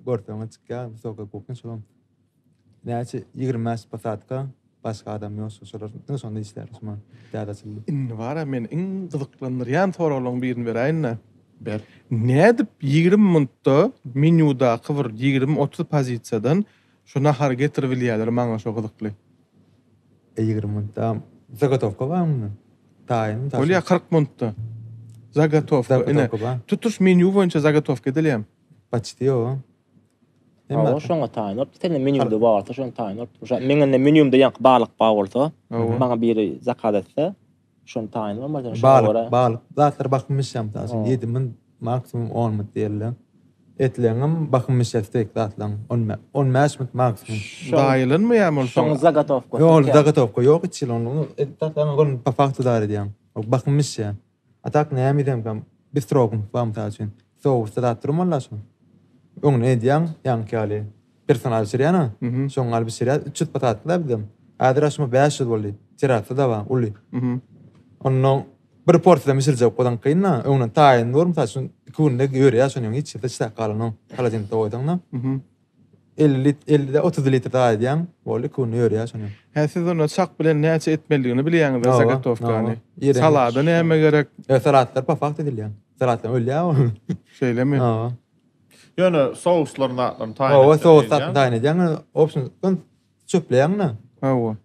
görseňiz çykýar wysoka kuhnýa şolam. Näçe 25 posadka başga adam ýok şolar diňe şonda işlär şuma täze açyldy. Indi bara meni iň gyzyklandyrýan soraglaryň birini beräýin-dä. Ber. Nädip 20 minutda menýudaky bir 20-30 pozisiýadan şu nahary getiribilýärler maňa şo gyzykly. E 20 minutda zagotowka bar munda. Taýyn. Bolýar 40 minutda. Zagotowka ine. Tutuş menýu boýunça zagotowka edilýär. Почти ýok. Hawa şoňa taýyn bolup sende menýuda bar bolsa şony taýyn bolup. Şo meň indi menýumda ýaňky balyk bar bolsa, maňa biri zakaz etse, şony taýyn bolmaz şoňa görä. Balyk, balyk zatlar bakym bişýär mysal üçin 7 minut maksimum 10 minut diýeli. Etleňem bakym bişýär steýk zatlaň 15 minut maksimum. Daýylanmaýarmy ol soň? Şoň zagatowkasy. Ýok, zagatowka ýok hiç hili onuň. Et zatlaryň ol po faktu dar edýäň. Bakym bişýär. A tak näme edemkäm? Bistrogyn bar mysal üçin. Sousda zat durmaly-da şoň. Öňüne edýäň, ýaňky ýaly. Personal bişirýän-a. Şoň ýaly bişirýär. 300 potatly-da bizem. Häzir aşma 500 boldy. Terasa-da bar, uly. Onnoň bir porsiýa bişirjek bolsaň kyn-da. Öňünden taýyn dur, mysal üçin, 2 günde ýörýär şonuň hiç ýerde çytak galanok. Holodilnikde goýsaň-da. 50 lit, 50 de 30 litr zat edýäň, boldy, 2 günde ýörýär şony. Hä siz onda çak bilen näçe etmelidigini bilýäňiz-ä zagotowkany. Salada näme gerek? Ýa salatlar po fakt edilýär. Salatlar ölýär o. Şeýlemi? Hawa. Ýöne souslaryny zatlaryny taýyn Hawa, sous zatlaryny taýyn edýäň, opsiýa çöpleýäň-de. Hawa.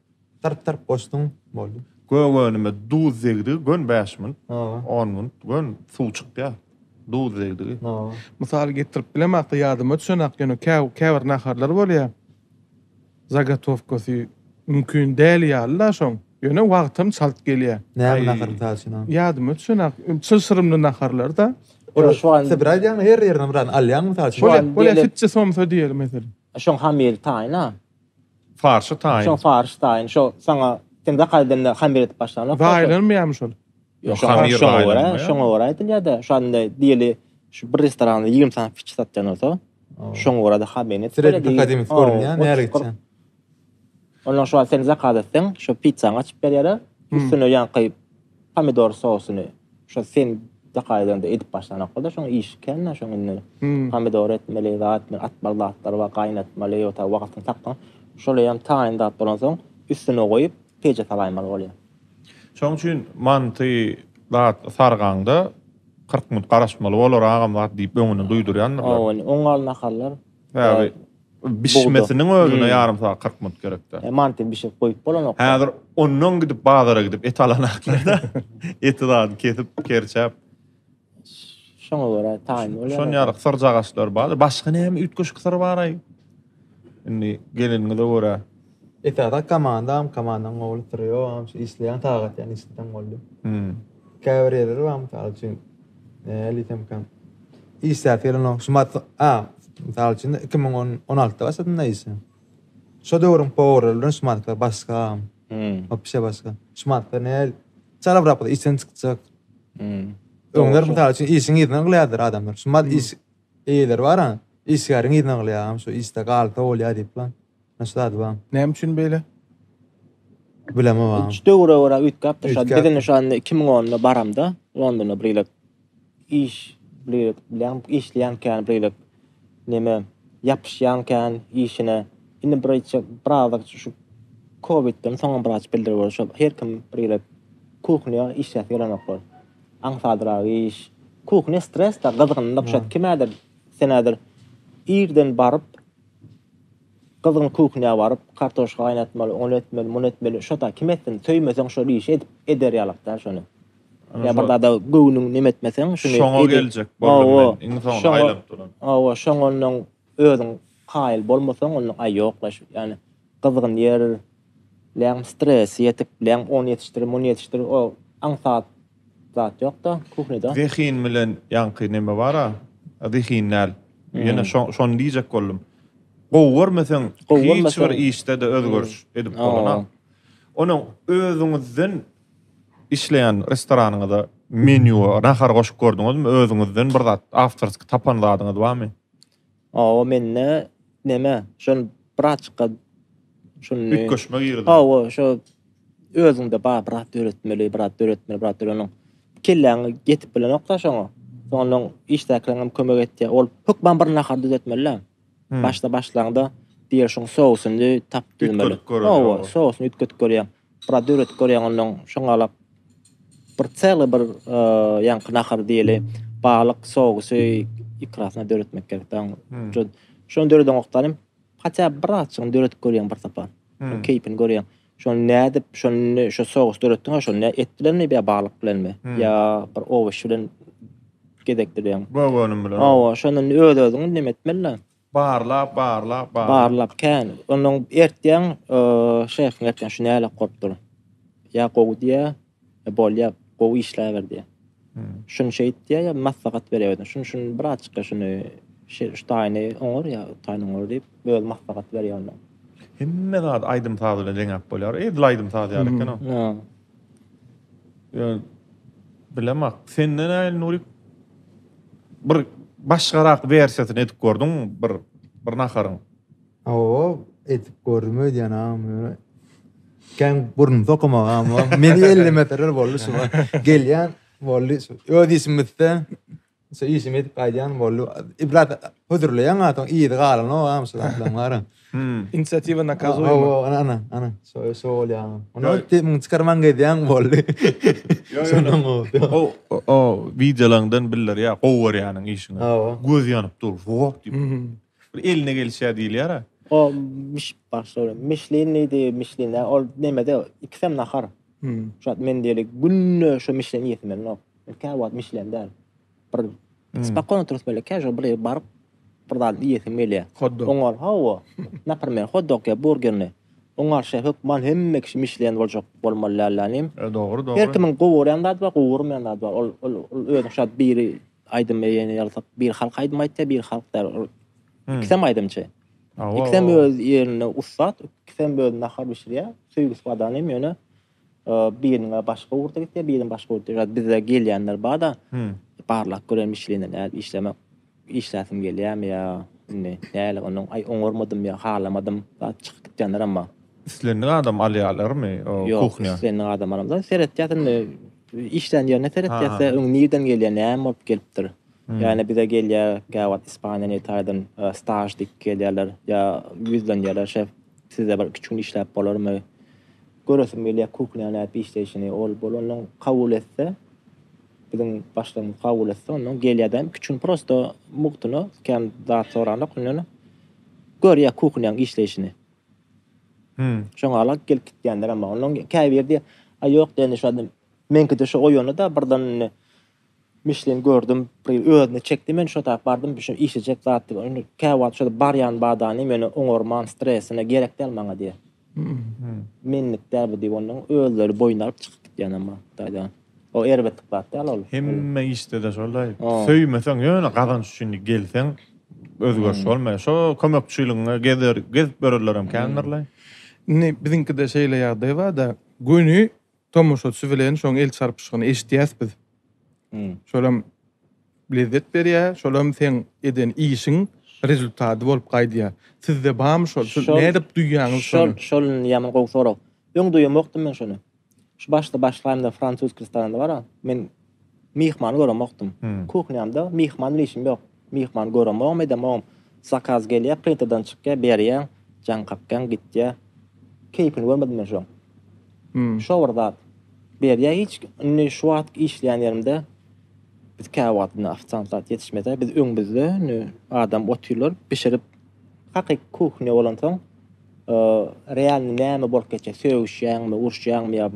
Tarp tarp goşduň, boldy. Gök önüme duz degdigi gön 5 minut, Hawa. 10 minut gön suw çykýar. Duz degdigi. Hawa. Mysal getirip bilemok-da ýadyma düşenak ýöne käbir naharlar bolýar. Zagotowkasy mümkin däl ýaly-da şoň. Ýöne wagtam çalt gelýär. Näme nahar mysal üçin? Ýadyma düşenak çylşyrymly naharlar-da. Olar sen bir aýdýaň her ýerinden birazny alýaň mysal üçin. Bolýar, bolýar fitçe somsa diýeli meselem. Şoň hamyry taýyn-a. Farşy taýyn. Şoň farşy taýyn. Şo saňa sen zakaz edende hamyr edip başlanok. Zaýalanmaýarmy şol? Ýok, hamyr şoňa görä, şoňa görä edilýär-de. Şu anda diýeli şu bir restoranda 20 sany fiç satýan bolsa, şoňa görä-de hamyryny edip bolýar. Sredni prokadimist görünýär, näre gitýän. Ondan şu wagt sen zakaz etseň, şo pizzaňy açyp berýärler. Üstüne ýaňky pomidor sosuny şo sen zakaz edende edip başlanoklar-da, şoň işi kän-de, şoň indi pomidor etmeli, zat etmeli, atmaly zatlary bar, gaýnatmaly, o ta wagtyny saklan. Şol hem taýyn zat bolansoň, üstüne goýup, peje salaýmaly bolýar. Şoň üçin manty zat sargaňda 40 minut garaşmaly bolar agam zat diýip öňünden duýdurýandyrlar. Hawa, oňaly naharlar. Sebäbi. Bişmesiniň özüne ýarym sagat 40 minut gerekdi. E, mantyny bişirip goýup bolanok. Häzir ondan gidip bazara gidip et alanaklar-da. Eti zady kesip, kerçäp. Şoňa görä taýyn bolýar. Şon ýaly syrjagaçlar bar. Başga näme üýtgeşik syr bar-aý? Indi geleniňize görä. Esasy komandam, komandaň gowy syry ýok, şu işleýän sagat ýaly işleseň boldy. Käbir ýerler bar mysal üçin, näme diýsemkäm, işläp gelenok. Şu mat, a, mysal üçin 2016-da başladym-da işe. Şo döwrüň powerleri bilen şu matlar başga. Wapşe başga. Şu matlar näl, çalabrak bolsa işden çykjak. Öňler mysal üçin işiň yzyna gylýardylar adamlar. Şu mat iş eýeleri bar-a, işgäriň yzyna gylýar, şu işde galsa bolýar diýip lan. Şu zady bar. Näme üçin beýle? Bilemok. Şu döwre görä üýtgäpdir. Şu biz indi şu anda 2010-da baramda Londona bir ýylyk iş bir ýylyk bilen işleýän kän bir ýylyk neme ýapyşýan kän işine. Indi bir içe birazak şu Covidden soňam biraz bildirip boldy. Şo her kim bir ýylyk kuhnýa işläsi gelenoklar. Aňsadrak iş. Kuhnýa stres-de gyzgynlyk şo kim häzir sen häzir irden baryp Gyzgyn kuhnýa baryp, kartoşka gaýnatmaly, ony etmeli, muny etmeli, şo-da kim etsin, söýmeseň şol işi edip eder ýalak däl şony. Ýa bir zada göwnüň neme etmeseň, şuny Şoňa geljek boldum men, iň soňunda aýlanyp duran. Hawa, şoňa onnoň özüň kaýyl bolmasaň, onnoň aý ýok-la şu, ýani gyzgyn ýer, bileň stresi ýetik, bileň ony ýetişdir, muny ýetişdir, o aňsat zat ýok-da kuhnýada. Zehin bilen ýaňky neme bar-a, zehin däl, ýene şony diýjek boldum. Gowy görmeseň hiç bir işde-de özgeriş edip bolanok. Onuň özüňizden işleýän restoranyňyza menýuwa nahar goşup gördüňizmi? Özüňizden bir zat awtorskiý tapan zadyňyz barmy? Hawa mende neme şol birazjyk şuny Üýtgeşme girdi. Hawa şo özüňde bar bir zat döretmeli, bir zat döretmeli, bir zat döretmeli. Kelläň ýetip bilenok-da şoňa. Soňundan işdäkileň hem kömek etýär. Ol hökman bir nahar düzetmeli-dä. Başda başlaňda diýer şoň sousyny tap düzmeli. Üýtgedip göreli. Hawa, sousyny üýtgedip görýäň. Biraz döredip görýäň ondan şoňa alap bir çely bir ýaňky nahar diýeli balyk sousy ikrasyna döretmek gerek da. Şony döredeňokda hem hatda birazjygyny döredip görýäň bir sapar. Keýpini görýäň. Şony nädip şony şo sous döretdiň şony ne et bilenmi ýa balyk bilenmi ýa bir owoç bilen gezekdirýäň. Gök önüm bilen. Hawa, şondan öz-özüňi neme etmeli-dä. Barlap, barlap, barlap. Barlap kän. Ondan ertýäň, şefiň ertýäň şu nälik bolupdyr. Ýa gowy diýýär, ýa bolýar, gowy işläber diýýär. Şuny şeýt diýýär, ýa maslahat berýär özüne. Şuny, şuny birazjyk şuny şu taýyny oňar ýa bu taýyny oňar diýip, özi maslahat berýär ondan. Hemme zady aýdym-saz bilen deňäp bolýar. Edil aýdym-saz ýaly eken-ow. Ýöne bilemok. Sende nähili Nurik? Bir başgarak wersiýasyny edip gördüňmi bir bir naharyň? Hawa, edip gördüm öýdýän agam ýöne kän burnum sokamak agam. Meni ellemeseler boldy şu. Gelýän boldy. Öz işim bitse Şu işimi edip gaýdýan boldy. Ibrat hödürleýäň a soň yzy galanok agam şu zatlaryň bary. Inisiatiwa nakazuýma. Hawa, ana, ana, ana. Şo, şo bolýar agam. Ony demiňi çykarman gezýäň boldy. Şondan gowy. O, o wideolaňdan bildirýär, gowy görýäniň işiňi. Hawa. Göz ýanyp dur, wok diýip. Bir eline gelişýär diýilýär-ä. O miş başlary. Mişlin diýdi, mişlin däl. Ol nemede ikisem nahar. Şu wagt men diýeli günde şo mişlin iýesim gelenok. Men käwagt mişlin däl. Bir spokojno oturyp böyle casual bir ýere baryp bir zat iýesim gelýär. Hot dog. Oňa hawa. Naprimer hot dog ýa burgerini. Oňa şe hökman hemme kişi mişlin boljak bolmaly däl ýanym. E, dogry, dogry. Her kimiň gowy görýän zady bar, gowy görmeýän zady bar. Ol ol ol özüň şu wagt biri aýdym eýeni ýalsak, biri halk aýdym aýtýar, biri halk däl. Ol ikisem aýdymçy. Hawa, Ikisem hawa. öz ýerinde ussat, ikisem öz nahar bişirýär. Söýgüsi bar danym ýöne Biriniň başga ugurda gitýär, biriniň başga ugurda. Ýa bizde gelýänler bar-da, barlap gören Michelin-de nädip işlemek, işläsim gelýärmi ýa indi näle onuň aý oňarmadym ýa halamadym zat çykyp gitýänlerem bar. Islendik adam alýarlarmy o Ýok, kuhnýa? islendik adam alamzok. Seretýäs indi işlän ýerine seretýäs-de, öň nirden gelýär, näme bolup gelipdir. Ýagny bize gelýär käwagt Ispaniýadan, Italiýadan staž diýip gelýärler ýa ýüzlenýärler şef sizde bir iki gün işläp bolarmy? Göresim gelýär kuhnýa nädip işleýşini ol bul ondan kabul etse biziň başlygymyz kabul etse ondan gelýädäm iki üç gün prosto mugtuna kän zat soranok ondan. Görýär kuhnýaň işleýşini. Şoňa alak gelip gitýänlerem bar. Ondan käbiri diýýär, a ýok diýende şu adam meňkide şo oýandy-da birden indi Mişlin gördüm, bir özüne çekdi men şo tap bardym şu işlejek zat diýip. Indi käwagt şo barýan badany meni oňarman stresine gerek däl maňa diýýär. Menlik däl bu diýip ondan özleri boýun alyp çykyp gitýänem bar Hytaýda. O erbetlik zat däl ol. Hemme işde-de şol-daý. Söýmeseň ýöne gazanç üçin gelseň özgeriş bolmaýar. Şo kömekçiligiňe gezer gezip ýörenlerem kändirlaý. Indi biziňkide şeýle ýagdaý bar-da, göni tomaşaçy bilen şoň el çarpyşygyny eşidýäs biz. Şolam lezzet berýär, şolam seň eden işiň rezultady bolup gaýdýar. Sizde barmy şol? Şol nädip duýýaňyz şony? Şol şol ýaman gowy sorag. Öň duýamokdym men şony. Şu başda başlaýamda fransuz restoranda bar-a, men myhmany göremokdym. Kuhnýamda myhman bilen işim ýok. Myhman göremogam edemogam. Zakaz gelýär, printerden çykýar, berýäň, jaň kakýaň, gitýär. Keýpini görmedim men şoň. Şo bir zat. Berýär hiç indi şu wagt işleýän ýerimde biz käwagt indi ofisiant zat ýetişmese biz öňümizde indi adam otyrlar bişirip hakyky kuhnýa bolansoň realny näme bolup geçýär sögüşýäňmi uruşýaňmy ýa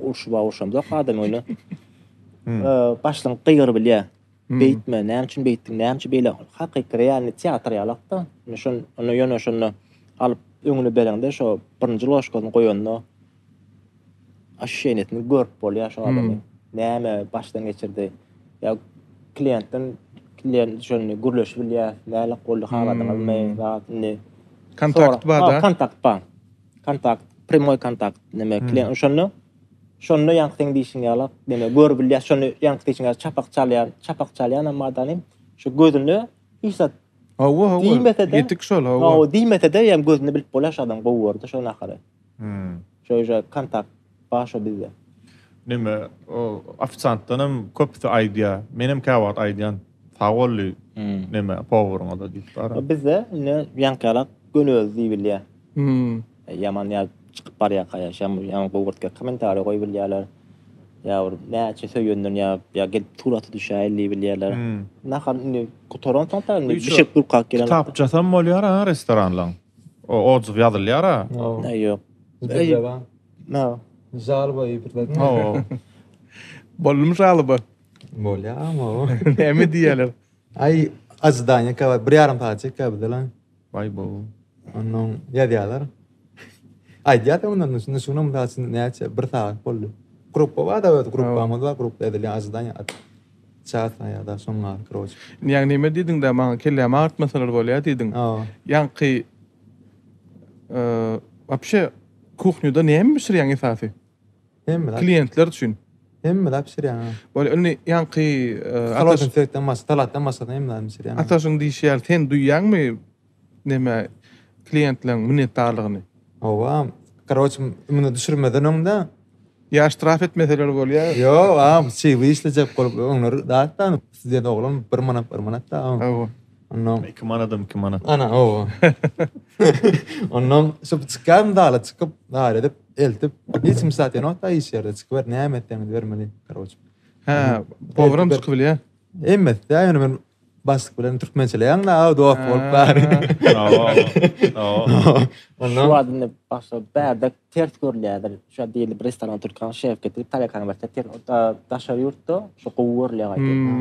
urşuba urşamzok adam ýöne başlygyň gygyryp bilýär beýtme näme üçin beýtdiň näme üçin beýle hakyky realny teatr ýalakda indi şon ýöne şonda alyp öňüne bereňde şo birinji ložkasyny goýanda Ощущeniýesini görüp bolýar şo adamy. Näme başdan geçirdi. Ýa kliýentden klient şony gürleşip bilýär. Nälik boldy, haladyňyzmy, zat indi. Kontakt bar-da. Kontakt bar. Kontakt, primoý kontakt neme klient şonda şonda ýaňky seň diýşiň ýaly neme görüp bilýär. Şony ýaňky diýşiň ýaly çapak çalýan, çapak çalýan hem adamy şu gözünde hiç zat Hawa, hawa. Diýmese-de, Ýetik şol, hawa. Hawa, diýmese-de ýa gözünde bilip bolýar şu adam gowy gördi şo nahary. Şo uje kontakt bar şo bizde. Neme, o ofisiantdan hem köpüsi aýdýar. Menem käwagt aýdýan. Sag bol diý. Neme, powaryňa-da diýip bar. Bizde indi ýaňky ýalak göni özi diýip bilýär. Ýaman ýa çykyp barýarka ýa şem ýaňy gowurtga kommentariý goýup bilýärler. Ýa bir näçe söýenden ýa ýa gelip surata düşäýeli diýip bilýärler. Nahar indi gutaransoň da indi bişirip durkak gelen. Kitapçasam bolýar ha restoranlaň. O otzyw ýazylýar ha. Nä ýok. Bizde bar. Nä? Žalba bir zat. Hawa. Boldumy žalba? Bolýar ama. Näme diýýärler? Aý, ожидание käwagt bir ýarym sagat çekýär bizde lan. Baý bu. Ondan ýazýarlar. Aýdýar ondan şunda şuna mysal üçin näçe bir sagat boldy. Gruppa bar da öz gruppamyz bar, gruppa edilýän ожидание at. Ças ýa-da şoňa kroç. Ýa näme diýdiň-dä maňa kellämi agyrtmasalar bolýar diýdiň. Ýaňky wapşe kuhnýada näme bişirýäň esasy? Hemme zat. Kliýentler üçin. Hemme zat bişirýän. Bolýar indi ýaňky Ataş Salatan başga, salatdan başga hemme zat bişirýän. Ataşyň diýşi ýaly sen duýýaňmy neme kliýentleriň minnetdarlygyny? Hawa, karoç muny düşürmeden öňde Ýa ştraf etmeseler bolýar. Ýok, agam, çygly işlejek bolup öňler zatdan student oglan bir manat bir manat da. Hawa. Ondan 2 manadam 2 manat. Ana, hawa. Ondan şu çykýaryn zala çykyp, zar edip, eltip, hiç kim zat ýenok-da iş ýerde çykyber, näme etseňiz bermeli, karoç. Hä, powram çykyp bilýär. Hemmesi-de, ýöne men Başlyk bilen türkmençeleýäň da dost bolup bari. Ondan şu indi başga bärde ters görülýärdir. Şu diýilip restoran türkan şef getirip tarelkany berse ter daşary ýurtda şu gowy görülýär gaýta.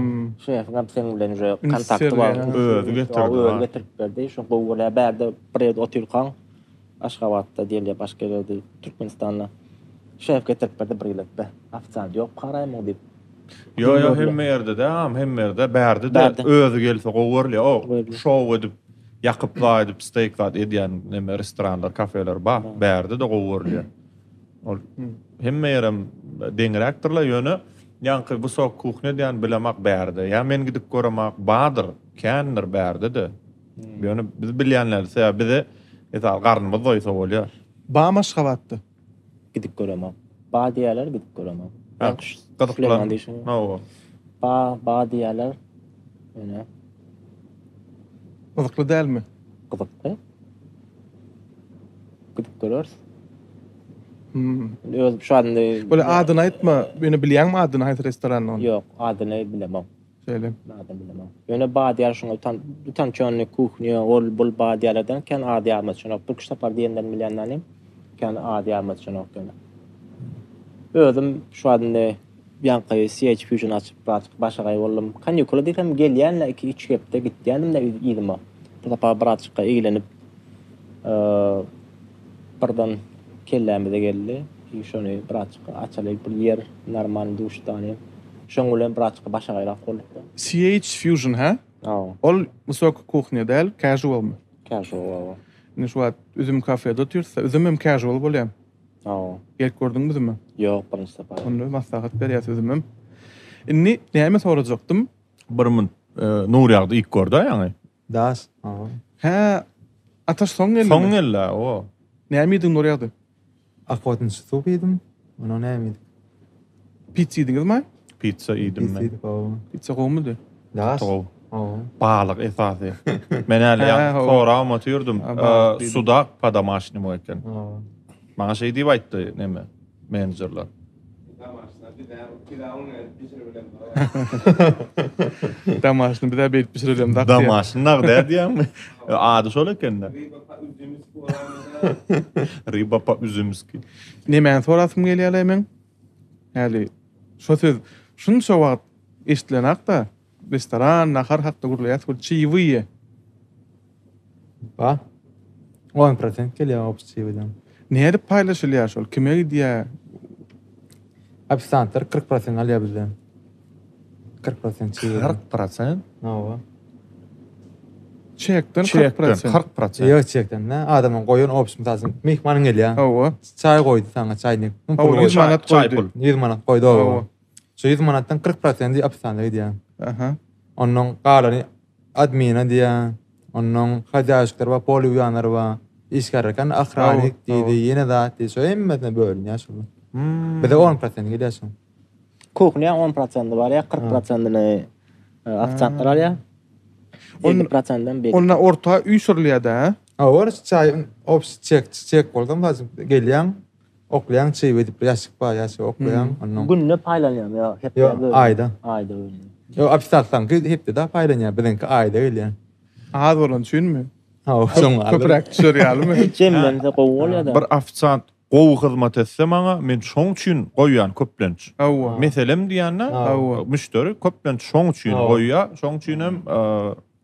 Şefiň hem seň bilen uje kontakty bar. Özi getirdi. Özi getirip berdi. Şu gowy görülýär. Bärde bir ýerde otyrkaň Aşgabatda diýilýär başga ýerde Türkmenistanda şef getirip berdi bir ýyl be. Ofisiant ýok garaýmyň diýip. Ýo ýo hemme ýerde dä agam hemme ýerde bärde de özi gelse gowy görülýär o şou edip ýakyp zat edip steýk zat edýän neme restoranlar kafeler bar bärde de gowy görülýär ol hemme ýerem deňräkdirler ýöne ýaňky wysok kuhnýa diýen bilemak bärde ýa men gidip göremak bardyr kändir bärde de ýöne biz bilýänler sebäbi bize esasy garnymyz doýsa bolýar. Bamy Aşgabatda? Gidip göremok. Ba diýýärler, gidip göremok. Gyzyklan. Hawa. Ba, ba diýýärler. Ýöne. Gyzykly dälmi? Gyzykly. Gidip göreris. Hmm. Öz şu indi Böyle adyny aýtma. Ýöne bilýäňmi adyny haýsy restoranyny? Ýok, adyny bilemok. Şeýle. Adam bilemok. Ýöne badýar şuňa utan utançony kuhnýa ol bul badýarlardan kän ady ýadyma düşenok. Bir küş sapar diýenlerini bilýän nanym. Kän ady ýadyma düşenok ýöne. Özüm şu wagt indi ýaňky CH Fusion açyp birazjyk başagaý boldum. Kanikula diýsem gelýän-de iki-üç hepde gitýändim-de yzyma. Bu sapar birazjyk eglenip birden kellämize geldi. I şony birazjyk açaly bir ýer normalny duşdany. Şoň bilen birazjyk başagaýrak bolduk-da. CH Fusion hä? Hawa. Ol wysoka kuhnýa däl, casualmy? Casual hawa. Indi şu wagt Üzüm kafede otyrys-da, Üzüm hem casual bolýar. Hawa. Gelip gördüňmi Üzüme? Ýok, birinji sapar. Onda maslahat berýäs Üzümem. Indi näme sorajakdym? Bir munt Nurýagdy ilk gördi-ä ýaňy. Daş, hawa. Hä, Ataş soň geldimi? Soň geldi, hawa. Näme iýdiň Nurýagdy? Akotniçi sup iýdim. Ondan näme iýdik? Pizza iýdiňizmi? Pizza iýdim Pizza men. iýdik, hawa. Pizza gowumydy? Daş. Gaty gowy. Hawa. Balyk esasy. Men häli Hä, ýaňy hawa. sorabam otyrdym. Ha, balyk diýdim. Sudak po-domaşnemu eken. Hawa. Maňa şeý diýip aýtdy neme, menejerler. Damaşny bizä beýdip bişirelim zak diýýär. Damaşny nag däl diýýäňmi? Ady şol eken-dä. Ryba po üzümski. Nemäni sorasym gelýär-le meň? Häli şo söz şunça wagt eşidilenakda restoran, nahar hakda gürleýäs we çiwiýe. Ba. 10 prosent gelýär obşi çiwiden. Nädip paýlaşylýar şol? Kime gidýär? Ofisiantlar 40 prosent alýar bizden. 40 prosent çiwiden. 40 prosent? Hawa. Çekden 40 Çekden prosent. 40 prosent. Ýok çekden nä? Adamyň goýan obşi mysal üçin myhmanyň gelýär. Hawa. Çaý goýdy saňa çaýnik. Hawa, 100 manat Çaý goýdy. pul. 100 manat goýdy hawa. Hawa. Şu 100 manatdan 40 prosenti ofisianta gidýär. Aha. Ondan galany admina diýýär. Ondan hozýaýşikler bar, pol ýuwýanlar bar. Işgärler kan ahranik diýdi, ýene zat diýdi. Şo hemmesine bölünýär şol. Hmm. Bize 10 prosent gelýär şoň. Kuhnýa 10 prosendi bar ýa 40 prosendini ofisiantlar alýar. 50 prosendem beýleki. Onda orta üýşürilýär-dä, hä? Hawa, çaý obşi çek, çek bolsa, mysal üçin gelýäň, Oklaýaň çyg edip ýaşyk bar ýaşyk oklaýaň ondan. Günde paýlanýarmy ýa hepde Ýok aýda. Aýda bölünýär. Ýok ofisiantlaryňky hepdede paýlanýar biziňki aýda gelýär. Az bolany üçinmi? Hawa şoň Köpräk düşer ýalymy? Jemlense gowy bolýar-da. Bir ofisiant gowy hyzmat etse maňa men şoň üçin goýýan köplenç. Hawa. Meselem diýende Hawa. müşderi köplenç şoň üçin goýýar şoň üçinem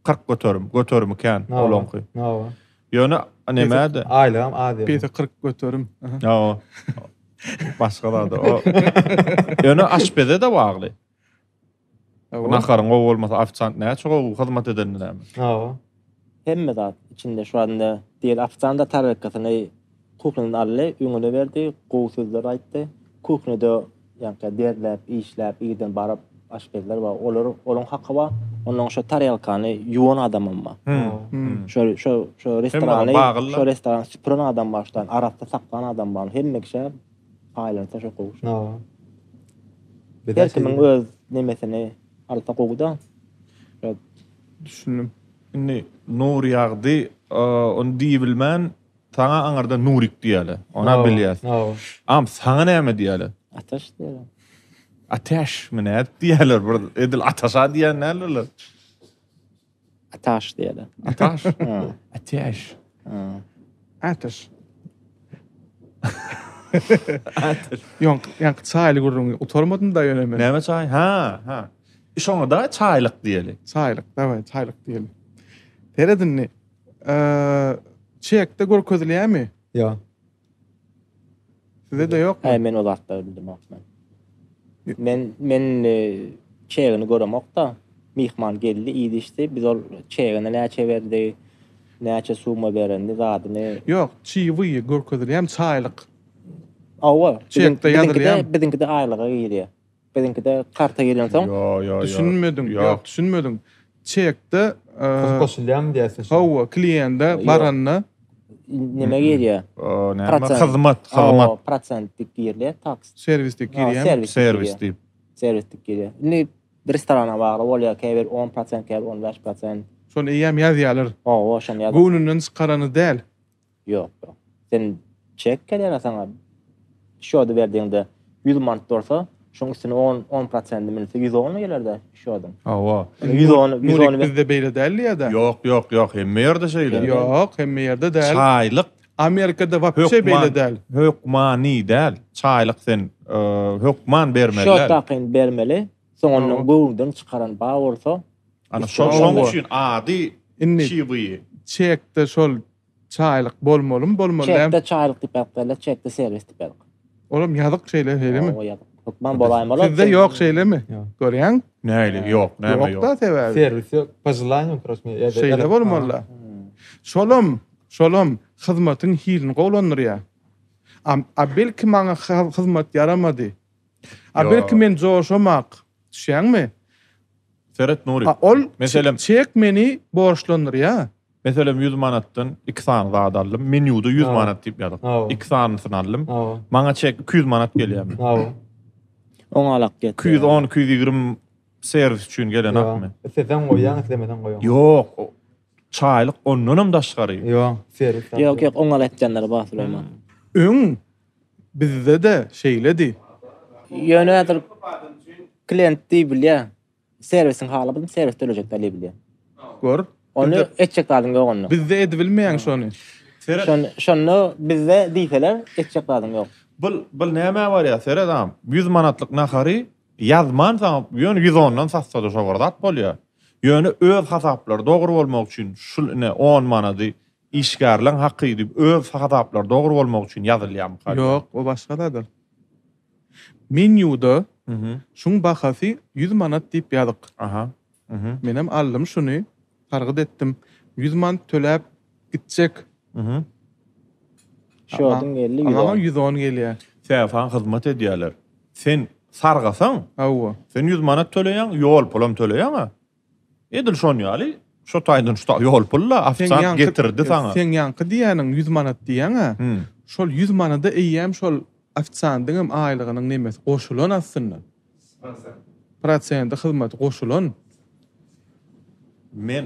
40 göterim, göterimi kän olaňky. Hawa. Ýöne näme-de? Aýlygam az ýöne. Pizza 40 göterim. Hawa. Başga zada o. Ýöne aşpeze-de bagly. Hawa. Naharyň gowy bolmasa ofisiant näçe gowy hyzmat edende näme? Hawa. Hemme zat içinde şu anda diýeli ofisiant-da tarelkasyny kuhnýadan aldy, öňüne berdi, gowy sözler aýtdy. Kuhnýada Ýaňky derläp, işläp, irden baryp aşpezler bar. Olar, olaryň haky bar. Ondan şo tarelkany ýuwan adamam bar. Şo, şo, şo restorany, şo restorany süpüren adam bar, şo arassa saklan adam bar. Hemme kişä paýlansa şo gowy. Her kimiň öz nemesini alsa gowy-da. Düşündim. Indi Nurýagdy ony diýibilmän Saňa aňyrda Nurik diýýärler. Onam bilýäs. Am saňa näme diýýärler? Ataş diýýärler. Ateşmi nädip diýýärler? Bir edil ataşa diýýän däldirler. Ataş diýýärler. Ataş. Ateş. Ateş. Ateş. Ýok, ýaňky çaýly gürrüňi gutarmadym da ýöne men. Näme çaý? Ha, ha. Şoňa da çaýlyk diýeli. Çaýlyk, daway, çaýlyk diýeli. Seret indi. Çekde görkezilýärmi? Ýok. Size-de ýokmy? Hä, men o zatlary bilemok men. Men men çegini göremok-da. Myhman geldi, iýdi içdi. Biz ol çegini näçe berdi, näçe summa berendi zadyny. Ýok, çiwi görkezilýärmi çaýlyk? Hawa, Çekde ýazylýarmy? Biziňkide aýlyga girýär. Biziňkide karta gelensoň. Ýo, ýo, ýo. Düşünmediň, ýok, düşünmediň. Çekde goşulýarmy diýýärsiň? Hawa, kliýende baranda neme girýär? Näme? Hyzmat, hyzmat. Prosent diýip girilýär, taks. Serwis diýip girýärmi? Serwis diýip. Serwis diýip girýär. Indi restorana bagly bolýar, käbir 10%, käbir 15%. Şony eýýäm ýazýarlar. Hawa, şony ýazyp. Göwnünden çykarany däl. Ýok, ýok. Sen çek gelýär saňa. Şody berdiňde 100 manat bolsa, Şoň üstüne 10 10 prosendi münse 110 geler-de şoduň. Hawa. 110 110 Nurik bizde beýle däl diýýär-dä. Ýok, ýok, ýok, hemme ýerde şeýle. Ýok, hemme ýerde däl. Çaýlyk Amerikada wapşe beýle däl. Hökmany däl. Çaýlyk sen hökman bermeli däl. Şotdakyny bermeli. Soň ondan göwnüden çykaran bar bolsa. Ana şo şoň üçin ady Indi çiwi. Çekde şol çaýlyk bolmalymy, bolmaly dälmi? Çekde çaýlyk diýip ýazyp berler, çekde serwis diýip ýazyp. Olam ýazyk şeýle, şeýlemi? Hawa, ýazyk. Hökman bolaýmaly. Sizde ýok şeýlemi? Görýäň? Nähili ýok, näme ýok? Ýok-da sebäbi. Serwis ýok, po želaniýu, prosto. Şeýle bolmaly-da. Şolam, şolam hyzmatyň hilini gowulandyrýar. A, a belki maňa hyzmat ýaramady. A belki men joşamak, düşýäňmi? Seret Nury. A ol meselem çek meni borçlandyrýar. Meselem 100 manatdan 2 sany zat aldym. Menýuda 100 manat diýip ýazyp. 2 sanysyny aldym. Maňa çek 200 manat gelýärmi? Oňa alak get. 210, 220 serwis üçin gelenokmy? Isleseň goýýaň, islemeseň goýaň. Ýok. Çaýlyk ondanam daşgary. Ýok, serwis. Ýok, ýok, oňa alak etýänler bar Süleýman. Öň Bizde-de şeýledi. Ýöne häzir klient diý bilýär. Serwisiň haly bilen serwis tölejek däl diý bilýär. Gör. Ony etjek zadyň ýok onda. Bizde edibilmeýäň şony. Seret. Şonda bizde diýseler etjek zadyň ýok. Bul bul nämä barýar seret agam. 100 manatlyk nahary ýazman saňa ýöne 110-dan satsa-da şo bir zat bolýar. Ýöne öz hasaplary dogry bolmak üçin şul ine 10 manady Işgärleň haky diýip öz hasaplary dogry bolmagy üçin ýazylýarmyka? Ýok, o başga zat. Menýuda şuň bahasy 100 manat diýip ýazyk. Aha. Menem aldym şuny, sargyt etdim. 100 manat töläp gitjek. Şoduň geldi 110. Maňa 110 gelýär. Sebäbi saňa hyzmat edýärler. Sen sargasaň, Hawa. sen 100 manat töleýäň, ýol pulam töleýäň-ä. Edil şon ýaly, şo taýdan şu taý ýol pul-da, ofisiant getirdi saňa. Seň ýaňky diýýäniň 100 manat diýýäň-ä. Şol 100 manada eýýäm şol ofisiantyň hem aýlygynyň nemesi goşulan aslynda. Prosenti hyzmaty goşulan. Men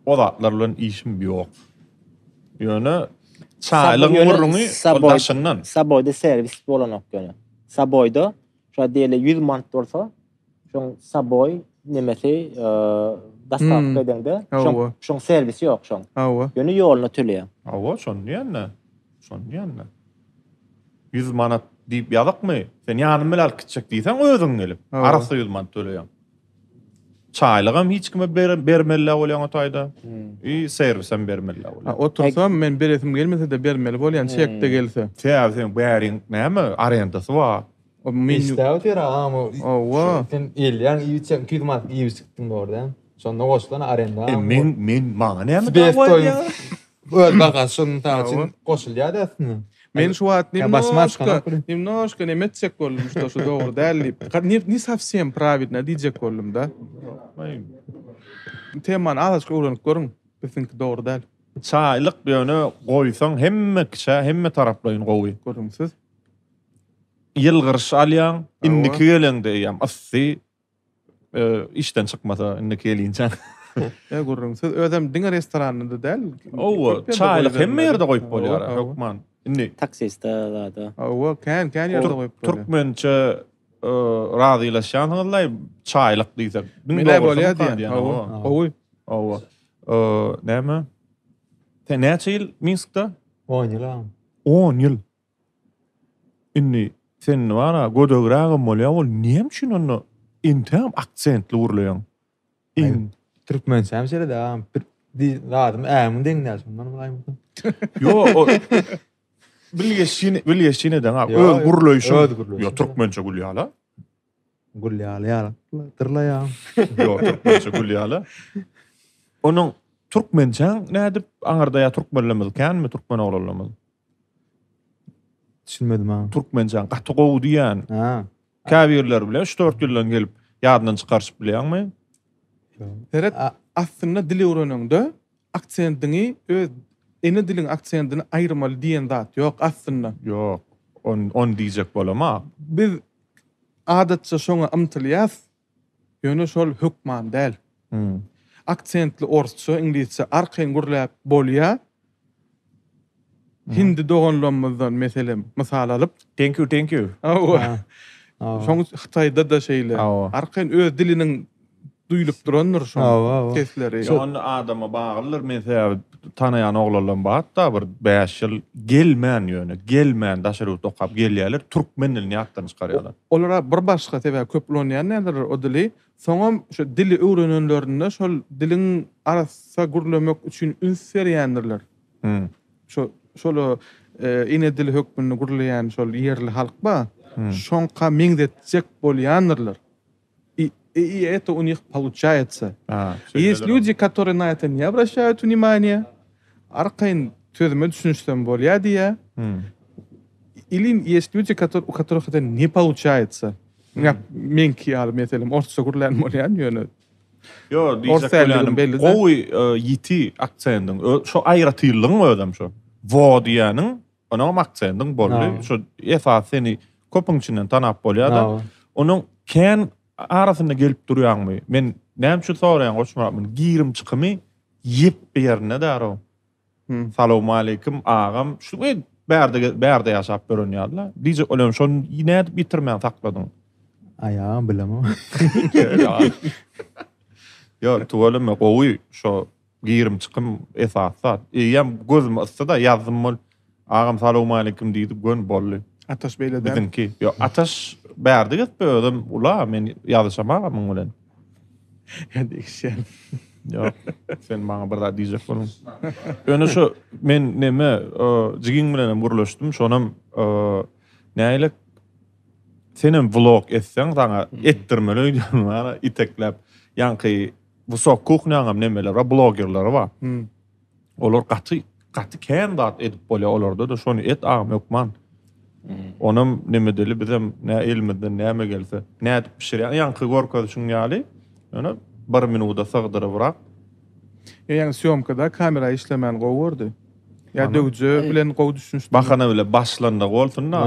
o zatlar bilen işim ýok. Ýöne çaýlygyň gürrüňi ol daşyndan. Saboýda serwis bolanok ýöne. Saboýda şo diýeli 100 manat bolsa, Şoň saboý nemesi dostawka edeňde, şoň şoň serwisi ýok şoň. Hawa. Ýöne ýoluna töleýäň. Hawa, şony diýende. Şony diýende. 100 manat diýip ýazykmy? Sen ýanym bilen alyp gitjek diýseň özüň gelip, arassa 100 manat töleýäň. Çaýlygam hiç kime bermeli bolýaň o taýda. I serwisem bermeli bolýaň. Otursam men beresim gelmese-de bermeli bolýan çekde gelse. Sebäbi seň bäriň näme arendasy bar. O menýu. Işläp otyr agam o. Hawa. Sen gelýäň iýip içýäň 200 manat iýip çykdyň dogry däl. Şonda goşulan arenda. E men men maňa näme dawa edýäň? Öz bahasy şonuň mysal üçin goşulýar da aslynda. Men şu wagt nemnoşka nemnoşka neme etjek boldum şo şu dogry däl diýip. Ne ne sowsem prawidno diýjek boldum da. Temany azajyk öwrenip görüň. Biziňki dogry däl. Çaýlyk ýöne goýsaň hemme kişä hemme taraplaýyn gowy. Gürrüňsiz. Ýylgyryş alýaň. Indiki geleňde eýýäm yssy işden çykmasa indiki gelinçäň. Ýa gürrüňsiz. Özem diňe restoranda däl. Hawa, çaýlyk hemme ýerde goýup bolýar hökman. Indi taksiste zada. Hawa, kän kän ýerde goýup bolýar. Türkmençe razylaşýansyňyzlaý çaýlyk diýsek. Menä bolýar diýýän. Hawa, gowy. Hawa. Näme? Sen näçe ýyl Minskde? 10 ýyl agam. 10 ýyl. Indi sen bara gödegrägem bolýa ol näme üçin onda entägem aksentli gürleýäň? Iň Türkmençäm şeýle-de agam bir zadym ämiň deň däl şondan bolaýmasyn. Ýok o bilgeşin bilgeşin eden ak öz gürleýşiň. Öz gürleýşiň. Ýok türkmençe gülýala. Gül ýaly ýaly dyrlaýaň. Ýok türkmençe gül ýaly. Onuň türkmençäň nädip aňyrda ýa türkmenlerimiz känmi türkmen oglanlarymyz? Düşünmedim ha. Türkmençäň gaty gowy diýýän. Ha. Käbirleri bilen 3-4 ýyldan gelip ýadyndan çykaryşyp bilýäňmi? Seret, aslynda dil öwreneňde aksentiňi öz ene diliň aksentini aýyrmaly diýen zat ýok aslynda. Ýok. On on diýjek bolama. Biz adatça şoňa ymtylýas. Ýöne şol hökman däl. Aksentli orsça, iňlisçe arkaýyn gürläp bolýa. Hindi doganlarymyzdan meselem mysal alyp. Thank you, thank you. Hawa. Şoň Hytaýda-da şeýle. Arkaýyn öz diliniň duýlup durandyr şoň sesleri. Ýok onda adama baglydyr men sebäbi tanaýan oglanlam barda bir 5 ýyl gelmän ýöne gelmän daşary ýurtda okap gelýärler türkmen dilini ýatdan çykarýarlar. Olara bir başga sebäbi köp ulanýan däldirler o dili. Soňam şu dili öwrenenlerinde şol diliň arassa gürlemek üçin üns berýändirler. Şo şol ene dili hökmünde gürleýän şol ýerli halk bar. Şoňka meňzetjek bolýandyrlar. И, и это у них получается. Есть люди, которые на это не обращают внимания. Arkaýyn sözüme düşünişsem bolýar diýýär. Или есть люди, которые, у которых это не получается. Meňki ýaly meselem, orsça gürlän bolýan ýöne. Ýo, diýjek bolýanym, gowy ýiti aksendiň, şo aýratynlygyň özem şo. Wo diýýäniň, onuňam aksendiň boldy. Şo esasy seni köpüň içinden tanap bolýar-da. Onuň kän arasynda gelip durýaňmy? Men näme üçin soraýan Goçmyrat muny? Girim-çykymy ýep ýerinde däro. Salowmaleýkim agam. Şu e, bärde bärde ýaşap ýören ýaly-la. Diýjek bolýan şony nädip ýitirmän sakladyň? Aýagam bilemok. Ýok, tüweleme gowy şo girim çykym esasy zat. Eýýäm gözümi ysdy-da ýazdym bol. Agam salowmaleýkim diýdi, göni boldy. Ataş beýle däl. Biziňki. Ýok, Ataş bärde gezip özem ula men ýazyşam agamyň bilen. Ýa degişýän. Ýok, sen maňa bir zat diýjek bolun. Ýöne şu men neme, jigiň bilen hem gürleşdim, şonam nägilek senem vlog etseň saňa etdirmeli öýdýän bara itekläp. Ýaňky Wysok kuhnýaňam nemeleri bar, blogerleri bar. Olar gaty gaty kän zat edip bolýar olarda-da şony et agam hökman. Onam neme edeli bizem nä elimizden näme gelse nädip bişirýän ýaňky görkezişiň ýaly ýöne bir minuda sygdyrybrak. Ýaňy sýomkada kamera işlemän gowy gördi. Ýa döwje bilen gowy düşünişdi. Bahana bile başlandygy bolsun-da.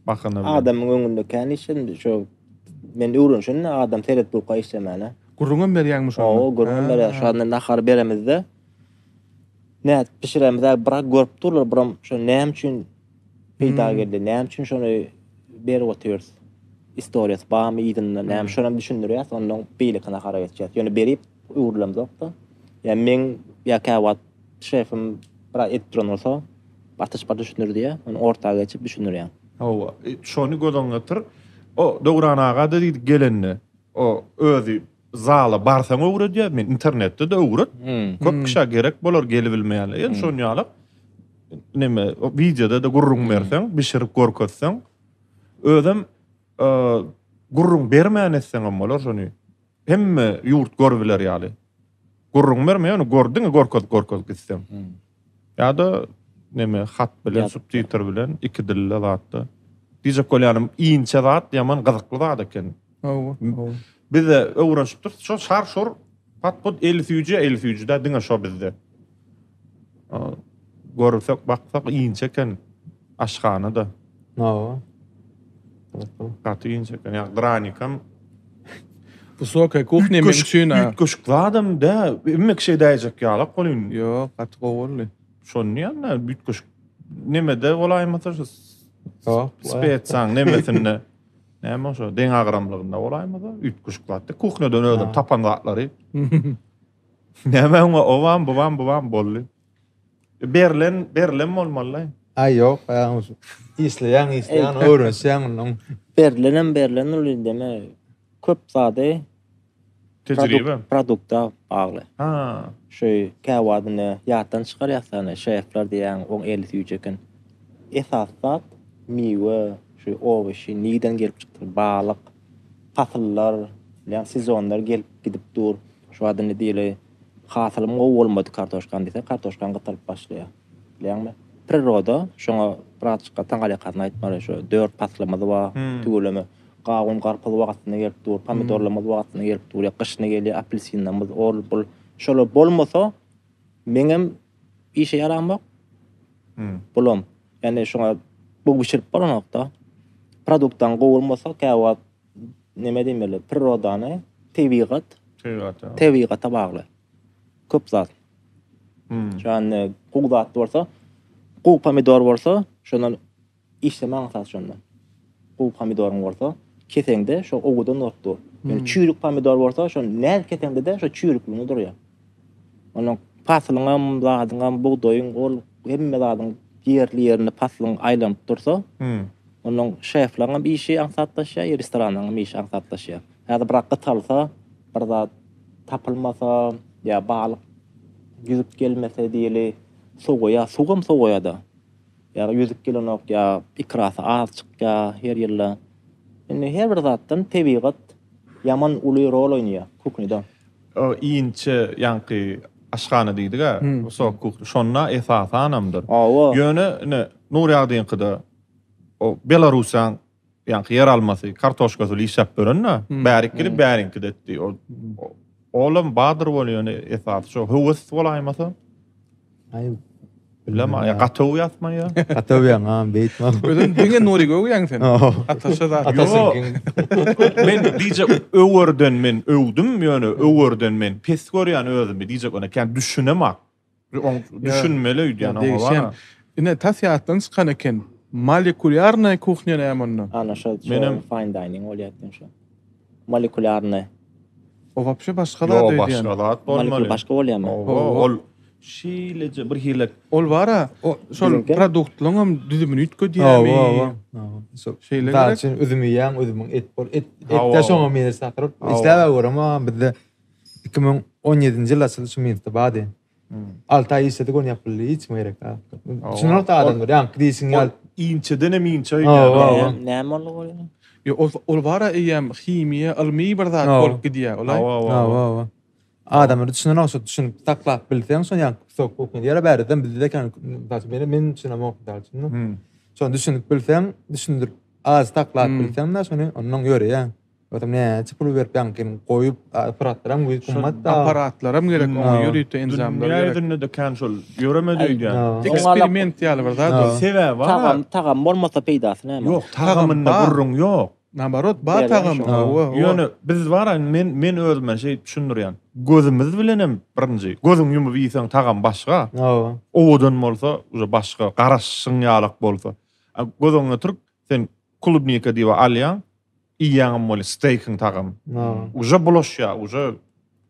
Bahana bile. Adamyň öňünde kän işledim şo men öwrenişen adam seret durka işlemäne. Gürrüňem berýäňmi şonda? Hawa, gürrüňem berýär. Şu anda nahar beremizde nädip bişiremizde birak görüp durlar, biram şo näme üçin peýda geldi, näme üçin şony berip otyrys. Istoriýasy barmy yzynda, näme şonam düşündirýäs, ondan beýleki nahara geçýäs. Ýöne berip öwrülemzok-da. Ýa meň ýa käwagt şefim biraz edip duran bolsa, Atyş bar düşündir diýýär, ony orta geçip düşündirýän. Hawa, şony göz öňüne getir. O Döwran aga-da diýdi gelende. O özi zala barsaň öwredýär. Men internetde-de öwret. Köp kişä gerek bolar gelibilmeýänler. Ýöne şonuň ýaly neme wideoda-da gürrüň berseň, bişirip görkezseň, özem gürrüň bermän etseňem bolar şony. Hemme ýurt görübiler ýaly. Gürrüň berme ýöne gör diňe görkezip görkezip gitseň. Ýa-da neme hat bilen subtitr bilen iki dilde zatda. Diýjek bolýanym inçe zat ýaman gyzykly zat eken. Hawa, hawa. Bizde öwrenişip durus şo şar şur pat put eli süýji eli süýji dä diňe şo bizde. Görsek baksak inçe eken aşhana-da. Hawa. Gaty inçe eken. Ýa dranikam Wysokaýa kuhnýa meň üçin üýtgeşik zadam dä. Hemme kişi edäýjek ýalak welin. Ýok, gaty gowy boldy. Şony diýýän-dä, üýtgeşik nemede bolaýmasa şu spesiýaň nemesinde näme şo deňagramlygynda bolaýmasa üýtgeşik zat dä. Kuhnýadan özüm tapan zatlary. Näme oňa obam, bubam, bubam boldy. Berlen, berlen bolmaly. Aý ýok, işleýäň, işleýäň, öwrenişýäň ondan. Berlenem berlen ol indeme köp zady tejribe produkta bagly. Ha. Şu käwagt indi ýatdan çykarýas ýagny şefler diýýäň oň eli süýji eken. Esasy zat miwe, şu owoşi nirden gelip çykdy, balyk, pasyllar, bilýäň sezonlar gelip gidip dur. Şu wagt indi diýeli Hasylym gowy bolmady kartoşkam diýse, kartoşkaň gytalyp başlaýar. Bilýäňmi? Priroda şoňa birazjyk taňalýakasyny aýtmaly. Şu dört paslymyz bar, tüweleme. Gawun, garpyz wagtynda gelip dur, pomidorlarymyz wagtynda gelip dur, ýa gyşyna gelýär apelsinlerimiz, ol, bul. Şolar bolmasa, meňem işe ýaramok. Bulam. Ýagny şoňa gowy bişirip bolanok-da. Produktaň gowy bolmasa, käwagt neme diýmeli, prirodany, tebigat, Tebigata. Tebigata bagly. Köp zat. Hmm. Şu an gowy zat bolsa, gowy pomidor bolsa, şondan işleme aňsat şondan. Gowy pomidoryň bolsa, keseňde şo owadan bolup dur. Ýöne çüýrük pomidor bolsa, şony nädip keseňde-de şo çüýrükligine durýar. Onuň paslyňam, zadyňam, bugdaýyň, ol hemme zadyň ýerli-ýerinde paslyň aýlanyp dursa, onuň şefleňem işi aňsatlaşýar, restoranlaryňam işi aňsatlaşýar. Häzir biraz gytalsa, bir zat tapylmasa ýa balyk ýüzüp gelmese diýeli, sowaýar, suwam sowaýar-da. Ýa ýüzüp gelenok, ýa ikrasy az çykýar her ýylda. Indi her bir zatdan tebigat ýaman uly rol oýnaýar kuhnida. O inçe ýaňky aşhana diýdik-ä, wysok kuhny, şonda esasanamdyr. Hawa. Ýöne ine Nurýagdyňkyda o Belarusiýaň ýaňky ýer almasy, kartoşkasy bilen işläp ýören-de, bärik gelip bäriňkide etdi. O olam bardyr bolýa ýöne esasy şo höwes bolaýmasa. Aý Bilem aý gaty öwýasma ýa. Gaty öwýäň ha beýtme. Özem diňe Nurigi öwýäň sen. Ataşa zat. Ýok. Men diýjek öwerden men öwdüm ýöne öwerden men pes görýän özümi diýjek ony kän düşünemak. Oň düşünmeli öýdýän oňa bar. Ine tas ýatdan çykan eken. Molekulýarnaý kuhnýa näme onda? Ana şo fine dining bolýar şo. Molekulýarnaý. O wapşe başga zat öýdýän. Ýok başga zat bolmaly. Molekul başga bolýarmy? Ol şeýleje bir hili. Ol bara şol produktlaryňam düzümini üýtgedýärmi? Hawa hawa. Şeýle gerek. Mysal üçin üzüm iýýäň, üzümiň et bol, et etde şoňa meňzeş zatlar. Işläp görem bizde 2017-nji ýyl açyldy şu Minskde bady. 6 aý işledik ony ýapyldy hiç kime gerek däl. Düşünerok adamlar ýaňky diýşiň ýaly. Inçedenem inçe öýdýän. Näme boldy ol? Ýok ol ol bara eýýäm himiýa ylmy bir zat bolup gidýär olaý. Hawa hawa. Adamlar düşünenok şo düşünip saklap bilseň şony ýaňky sok kuhny diýýär bärde bizde kän men men düşünemok mysal üçin. Şony düşünip bilseň düşündirip az saklap bilseň da şony ondan ýöreýäň. Ýogsam näçe pul berip ýaňkyny goýup, apparatlaram güýz gymmat da. Apparatlaram gerek, oňa ýörite enjamlar gerek. Dünýä ýüzünde-de kän şol ýöremedi öýdýän. Eksperiment ýaly bir zat ol. Sebäbi bar. Tagam, tagam bolmasa peýdasy näme? Ýok, tagamynda gürrüň ýok. Naborot, bar tagamy. Hawa, hawa. Ýöne biz bar, men men özüme şeýdip düşündirýän. Gözümiz bilenem birinji, gözüňi ýumup iýseň tagam başga. Hawa. Owadan bolsa, uje başga, garaşyň ýalak bolsa. A göz öňüňe getirip, sen klubnika diýip alýaň, Iýýäňem weli steýkiň tagamy. Uje bulaşýar, uje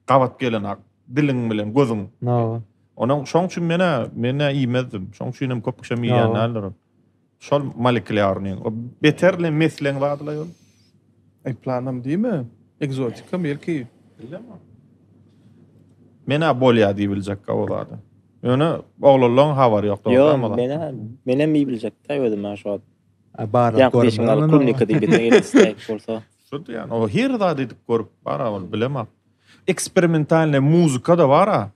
gabat gelenak diliň bilen gözüň. Onuň şoň üçin menä menä iýmezdim. Şoň üçin hem köp kişem iýýän däldir. Şol molekulýarnyň. O beterli mesleň zadyla ýol. Aý planam diýme. Ekzotika belki. Bilemok. Menä bolýa diýip biljek o zady. Ýöne oglanlaryň habary ýok dogry. Ýok, menä menem iýip biljek-dä özüm-ä şu wagt. Barlap Ýa diýşiň ýaly klubnika diýip ýene steak bolsa. Şu diýen, o her zat edip görüp bar ol bilemok. Eksperimentalnyý muzika da bar a.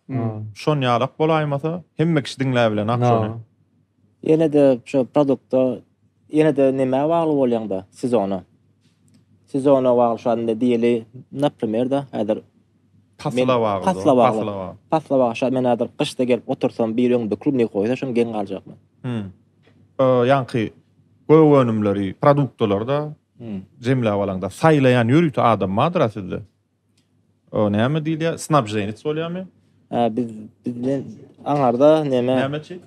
Şon ýalak bolaýmasa hemme kişi diňläp bilenok şony. Ýene-de şo produkta ýene-de nämä bagly bolýaňda sezona. Sezona bagly şu anda diýeli, naprimer da häzir Pasla bagly. Pasla bagly. Pasla bagly. Şu men häzir gyşda gelip otursam biri öňümde klubnika goýsa şony geň galjak men. Ýaňky gök önümleri, produktlary-da jemläp alaňda saýlaýan ýörite adam bardyr-a sizde? O näme diýilýär? Snabženec bolýarmy? Hä, biz bizden aňarda neme? Nämeçi?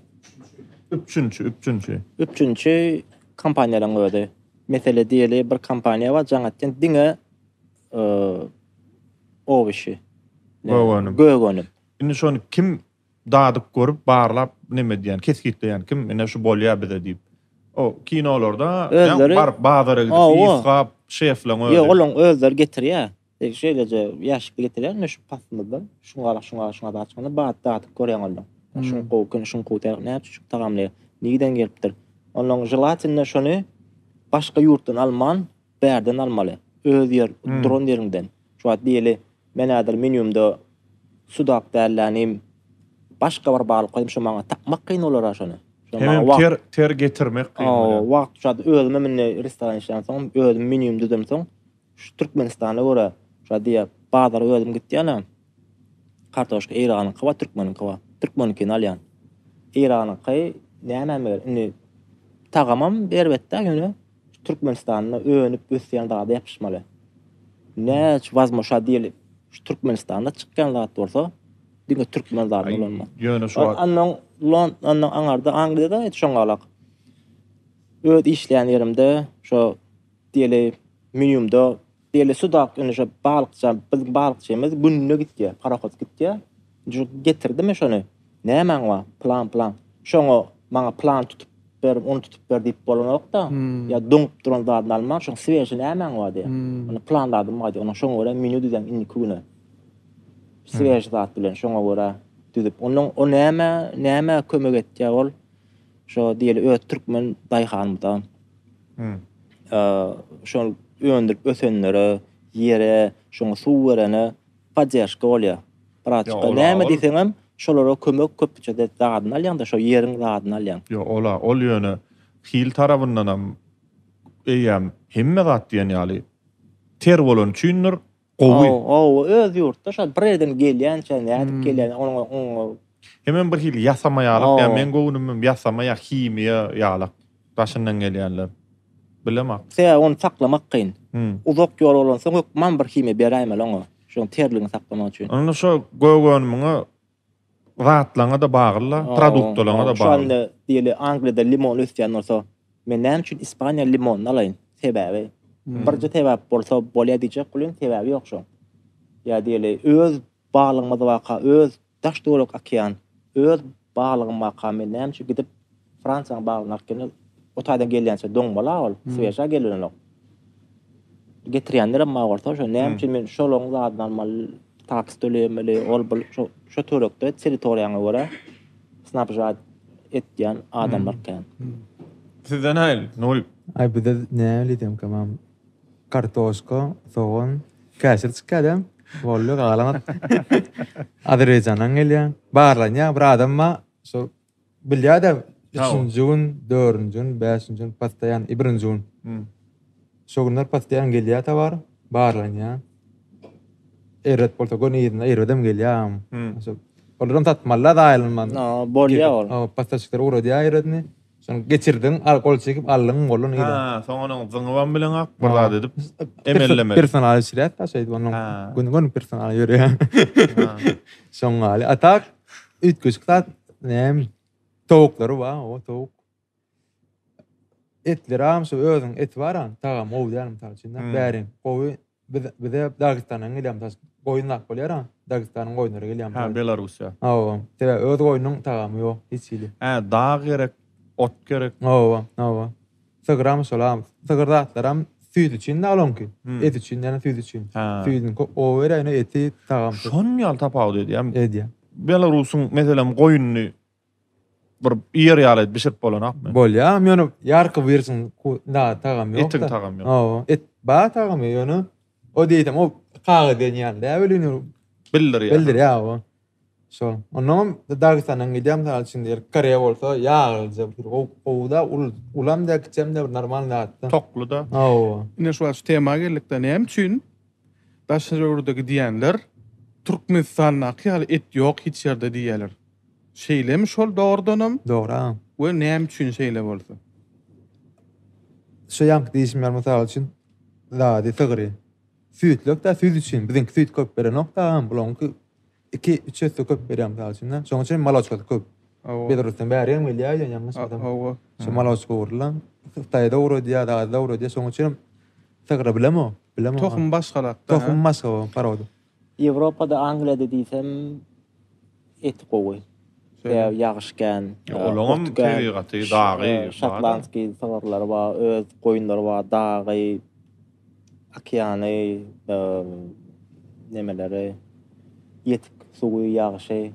Üpjünçi, üpjünçi. Üpjünçi kompaniýalaryň özi. Mesele diýeli, bir kompaniýa bar, jaň etýän diňe owoşi. Gök önüm. Gök önüm. Indi şony kim dadyp görüp barlap neme edýän kesgitleýän kim ine şu bolýa bize diýip. O kinolarda Özleri baryp bazara gidip ysgap şefleň özi. Ýok olaň özleri getirýä. Şeýleje ýaşikde getirýär ine şu paslymyzdan şuňa şuňa şuňa zat çykanda bat dadyp görýäň ondan. Şuň gowy eken şuň gowy däl näme üçin şu tagamly nirden gelipdir. Ondan želatinne şony başga ýurtdan alman bärden almaly. Öz ýer duran ýeriňden. Şu wagt diýeli Men häzir menýumda sudak dällänim başga bir balyk goýdum şo maňa tapmak kyn bolar-a şony. Şo Hemem maňa ter ter getirmek kyn bolýar. Wagt şu wagt özümem indi restoran işlänsoň özüm menýumy düzemsoň şu Türkmenistana görä şu wagt diýýär bazara özüm gitýänem kartoşka Eýranyňky bar türkmeniňki bar. Türkmeniňkini alýan. Eýranyňky nämä gerek indi tagamam erbet däl ýöne Türkmenistanda önüp ösýän zada ýapyşmaly. Näçe wazmoşa diýeli şu Türkmenistanda çykýan zat bolsa diňe türkmen zadyny ulanmaly. Ýöne şu wagt. Onnoň Lon onnoň aňarda Angliýada şoň galak. Öz işleýän ýerimde şo. Diýeli menýumda diýeli sudak indi şo balykça biziň balykçymyz günde gitýär, parohod gitýär. Şu getirdimi şony? Nämäň bar? Plan plan. Şoňa maňa plan tutup ber, ony tutup ber diýip bolanok-da. Ýa doňup duran zadyny alman, şoň sweži nämäň bar diýýär. Onda plan zadym bar diýýär. Onda şoňa görä menýu düzýäň indiki güne. Swež zat bilen şoňa görä düzüp. Ondan o näme, nämä kömek etýär ol? Şo diýeli öz türkmen daýhanymyza. Şol öndürip ösenlere, ýere, şoňa suw berene podderşka bolýar. Birazjyk näme diýseňem, şolara kömek köpçe zadyny alýaň-da, şo ýeriň zadyny alýaň. Ýok, ol-a, ol ýöne hil tarabyndanam eýýäm hemme zat diýen ýaly ter bolany üçindir, gowy. Hawa, öz ýurtda şol bir ýerden gelýänçä, nädip gelýän, onuň oňa. Hemem bir hili ýasama ýalak, ýa meň göwnümem ýasama ýa himiýa ýalak daşyndan gelýänler. Bilemok. Sebäbi ony saklamak kyn. Uzak ýol bolansoň hökman bir himiýa beräýmeli oňa, şoň terligini saklamak üçin. Onda şo gök önümiňe zatlaňa-da bagly-la, produktalaňa-da bagly. Şu anda diýeli Angliýada limon ösýän bolsa, men näme üçin Ispaniýa limonyny alaýyn? Sebäbi birje sebäp bolsa bolýa diýjek welin sebäbi ýok şoň. Ýa diýeli öz baglygymyz barka, öz daş-töwerek okean, öz baglygym barka men näme üçin gidip Fransiýanyň baglygyny alyp gelmeli? O taýdan gelýänçä doňmaly-a ol, sweža gelenok. Getirýänlerem bar bolsa, şo näme üçin men şolaryň zadyny almaly, taks tölemeli, ol bul şo şo töwerekde territoriýaňa görä snabžat etýän adamlar kän. Sizde nähili, Nurik? Aý bizde nähili diýsemkäm, kartoşka, sogan, käşir çykýar-da, boldy galan Azerbaýjandan gelýär, barlanýar bir adam bar, şo Bilýär-de, üçünji gün, dördünji gün, bäşinji gün postoýan, i birinji gün. Şo günler postoýan gelýär towar, barlanýar. Erbet bolsa göni yzyna erbedem gelýär. Şo olaram satmalylar zaýalanman. Bolýar ol. Hawa, postoçikler ugradýar erbedini. Şony geçirdiň, al gol çekip aldyň boldy yzyna. Ha, soň onuň zyňybam bileňok, bir zat edip emellemeli. Personal içirýär-de şeýdip onuň göni-göni personal ýörýär. Şoň ýaly. A tak Üýtgeşik zat näme? Towuklary bar, o towuk. Etleri am şu özüň eti bar am, tagamy gowy däl mysal üçin. Hmm. Bäri gowy biz bize Dagystandan gelýär mysal üçin. Goýun zat bolýar am, Dagystanyň goýunlary gelýär. Ha, Belarusiýa. Hawa. Sebäbi öz goýnuň tagamy ýok hiç hili. Hä, dag gerek, ot gerek. Hawa, hawa. Sygyram şolam. Sygyr zatlaram süýt üçin däl oňki. Et üçin ýa süýt üçin. Süýdüni köp gowy berýär, ýöne eti tagamsyz. Şon ýaly tapawut edýärmi? Edýär. Belarusyň meselem goýnuny bir iýer ýaly edip bişirip bolanokmy? Bolýar, ýöne ýarky wirjin tagamy ýok. Etiň tagamy ýok. Hawa, et bar tagamy ýöne o diýsem o kagyz diýen ýaly däl welin bildirýär. Bildirýär hawa. Şol. Onnoňam Dagystandan gidýän mysal üçin diýeli Koreýa bolsa ýaglyja bir gowy-da ulam däl kiçem däl bir normal zatda. Tokly-da. Hawa. Ine şu wagt şu tema geldik-de näme üçin daşary ýurda gidýänler Türkmenistandaky ýaly et ýok hiç ýerde diýýäler. Şeýlemi şol dogrudanam? Dogry agam. We näme üçin şeýle bolsa? Şu ýaňky diýşim ýaly mysal üçin zady sygry. Süýtlek-dä süýt üçin. Biziňki süýt köp berenok-da agam bulaňky Iki, üç esse köp berýär mysal üçin-de. Şonuň üçin maloçkasy köp. Hawa. Belarusdan bäri hem gelýär ýa ýalňyşmasam. Hawa. Şu maloçka ugurly. Hytaýda ugradýar, Aziýada ugradýar. Şonuň üçin hem sygra bilemok. Bilemok. Tohum başgalakda. Tohum başga o paroda. Ýewropada, Angliýada diýsem eti gowy. Sebäbi ýagyş kän. Olaňam tebigaty, dagy. Şotlandskiý sygyrlary bar, öz goýunlary bar, dagy. Okeany, nemeleri, ýetik suwy, ýagyşy.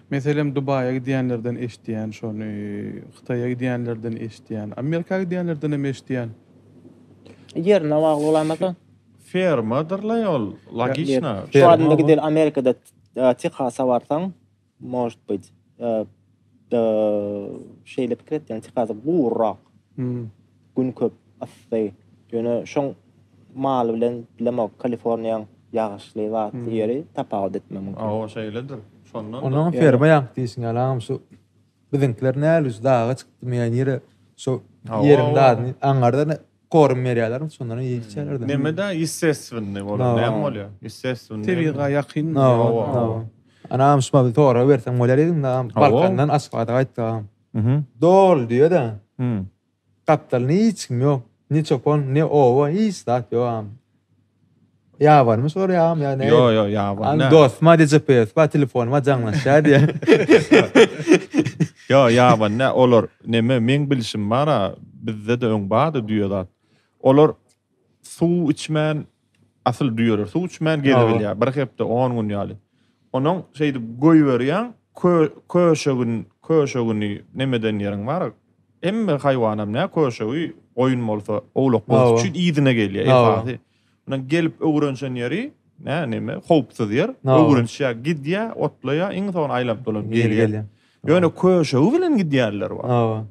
Meselem Dubaýa gidýänlerden eşidýän şony, Hytaýa gidýänlerden eşidýän, Amerika gidýänlerden hem eşidýän. Ýerine bagly bolaýmasa. Fermadyrlaý ol, logiçno. Şu adynda gideli Amerikada Tehasa barsaň, Может быть. Şeýle pikir etýän, Tehasda gurak. Gün köp, yssy. Ýöne şoň maly bilen bilemok, Kaliforniýaň ýagyşly zatly ýeri tapawut etme mümkin. Hawa, şeýledir. Şondan. Onuň ferma ýaňky diýşiň ýaly agam şu biziňkiler näl şu daga çykdymy ýa nire şu ýeriň zadyny aňňardan Korm berýärler, şondan iýip içýärler. Neme-de ýestestwennyý bolar, näme bolýar? Ýestestwennyý. Tebiga ýakyn. Hawa. Anam şuma bir sorag berseň bolýar diýdim da, Balkandan Aşgabada gaýtdyk agam. Doly düýe-de. Gapdalynda hiç kim ýok. Ne çopan, ne oba, hiç zat ýok agam. Ýabanmyş olar ýagam ýa ne? Ýo ýo ýaban däl. Dostuma diýe GPS bar, telefonyma jaňlaşýar diýe. Ýo ýaban däl, olar neme meň bilşim bar-a, bizde-de öň bardy düýe zat. Olar suw içmän, asyl düýeler suw içmän gezibilýär, bir hepde, on gün ýaly. Onuň şeýdip goýberýäň, köşegin, köşegini nemeden ýeriň bar, hemme haýwanam nä köşegi goýun bolsa, owlak bolsa üçin yzyna gelýär esasy. Ondan gelip öwrenşen ýeri, nä neme, howpsuz ýer, öwrenişýär, gidýär, otlaýar, iň soňunda aýlanyp dolanyp gelýär. Ýöne köşegi bilen gidýänler bar.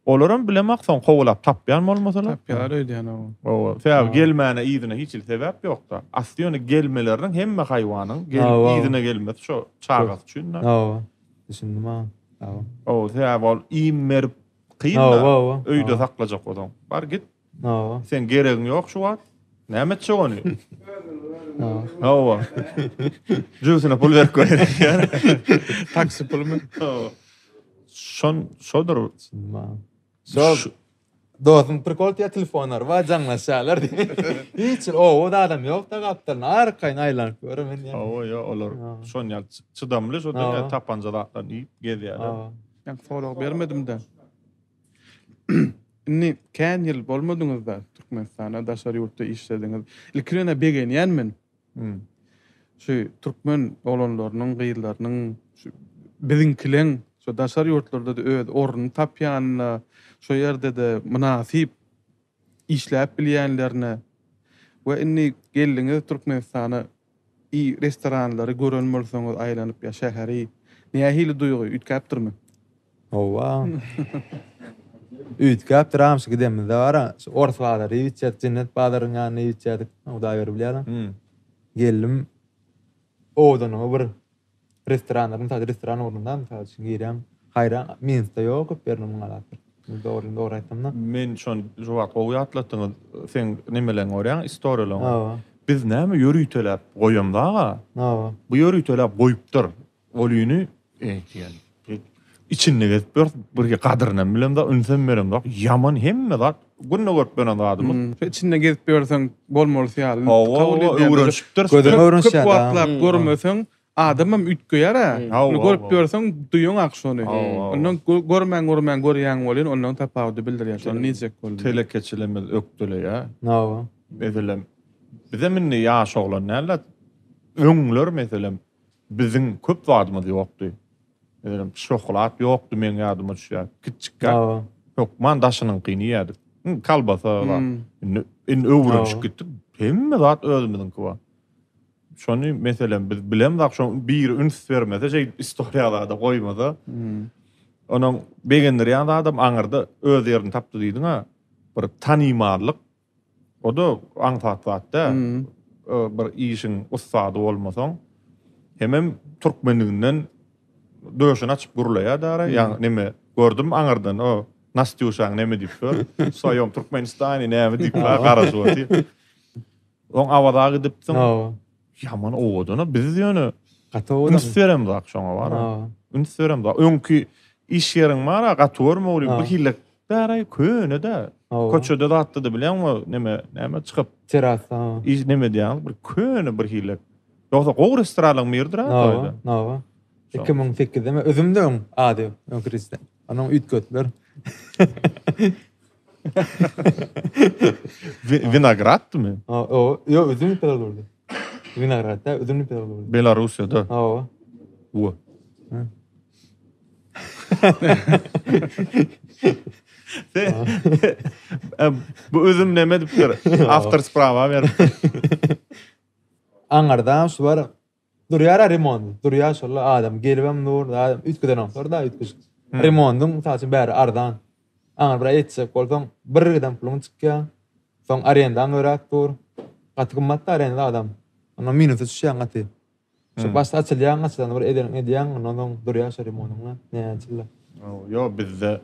Olaram bilemok soň kowalap tapýan bolmasalar. Tapýar öýdýän oba. Oba. Sebäbi gelmäne yzyna hiç hili sebäp ýokda. Asly ýöne gelmeleriniň hemme haýwanyň gelip yzyna gelmesi şo çagasy üçin-de. Oba. Düşündim aga. Oba. Oba sebäbi ol iým berip kyn-da. Öýde saklajak bolsaň. Bar git. Oba. Seň geregiň ýok şu wagt. Näme etjek ony? Oba. Jübüsine pul berip goýber. Taksi pulumy? Oba. Şon şodur. Şol dostum prikol diýýär telefonlary bar jaňlaşýarlar diýip. Hiç oba adam ýok da gapdalynda arkaýyn aýlanyp ýörem men diýýär. Hawa ýok olar şon ýaly çydamly şo dünýä tapanja zatlaryny iýip gezýärler. Ýaňky sorag bermedim-de. Indi kän ýyl bolmadyňyzda Türkmenistanda daşary ýurtda işlediňiz. Ilki bilen begenýän men. Şu türkmen oglanlarynyň, gyzlarynyň şu biziňkileň şu daşary ýurtlarda-da öz ornuny tapýanyna, şo ýerde-de mynasyp işläp bilýänlerine we indi geldiňiz Türkmenistana i restoranlary gören bolsaňyz aýlanyp ýa şäheri nähili duýgy üýtgäpdirmi? Hawa. Üýtgäpdir agam şu gidenimizde bara şu ors bazary iýip içýärdik, jennet bazarynyň ýanynda iýip içýärdik. Hudaýberdi bilýär. Geldim. Owadanyňy bir restoranlar, mysal restoran ugrunda mysal üçin girýäň. Haýran, Minskde ýok köp ýerinde muňa zatlar. Dogry, dogry aýtsam-da. Men şony şu wagt gowy ýatlatdyňyz. Seň nemeleňi görýäň, istoriýalaňy. Hawa. Biz näme ýöriteläp goýamzag-a. Hawa. Bu ýöriteläp goýupdyr. Olyny eýtýän. Içinde gezip ýörüs, bir gadyrynam bilemzok, ünsem beremzok. Ýaman hemme zat günde görüp ýören zadymyz. Hmm, içinde gezip ýörseň bolmalysy ýaly. Hawa, öwrenişipdiris. Gözüň öwrenişýär. Köp wagtlap görmeseň, adamam üýtgeýär-ä. Ony görüp ýörseň, duýaňak şony. Ondan görmän görmän görýäň welin, ondan tapawudy bildirýär. Şony diýjek boldum. Telekeçiligimiz ökdeleýär. Hawa. Meselem, bizem indi ýaş oglan däl-de, öňler meselem, Biziň köp zadymyz ýokdy. Meselem, şokolad ýokdy meň ýadyma düşýär. Kiçjikkäk hökman daşynyňkyny iýerdik. Kolbasa bar. Indi indi öwrenişip gitdik. Hemme zat özümiziňki bar. Şony meselem biz bilemzok, şoň biri üns bermese, şeýdip istoriýa zada goýmasa. Onuň begendirýän zadam aňyrda öz ýerini tapdy diýdiň-ä. Bir tanymallyk O-da aňsat zat däl. Bir işiň ussady bolmasaň, hemem türkmenliginden döşüni açyp gürleýär dara. Ýa neme gördüm aňyrdan o Nastýuşaň neme diýip dur. W swoýom Türkmenistane näme diýip garaşyp otyr. Oň Awaza gidipsiň. Ýaman owadan-a biz ýöne Gaty owadan. Üns beremzok şoňa bar-a. Üns beremzok. Öňki iş ýeriň bar-a gaty görme ol bir hili bäri köne-de. Köçede zatda-da bilýäňmi neme näme çykyp. Terasa. Iş neme diýýäňiz bir köne bir hili. Ýogsa gowy restoranlaryň biridir-a toýda. Hawa. 2008-de men özüm-de öň ady öňki restoran. Onuň üýtgetdiler. Winogradmy? O, ýok, üzüm ýüpek durdy. Winograd da, üzüm ýüpek durdy. Belarussiýada. Hawa. Bu. Bu üzüm neme edipdir? Awtor sprawa beripdir. Aňardan şu bar Durýar-a remont, durýar şol adam gelibem dur, adam üýtgedenoklar-da üýtgeşik. Remontyň mysal üçin bäri arzan. Aňa bir etjek bolsaň bir giden puluň çykýar. Soň arendaň öräp dur. Gaty gymmat-da arenda adam. Ondan minusa düşýäň gaty. Şu başda açylýaň, açylanda bir edeniňi edýäň, ondan soň durýar şo remontyň-la. Näçe ýyl. Ýok, bizde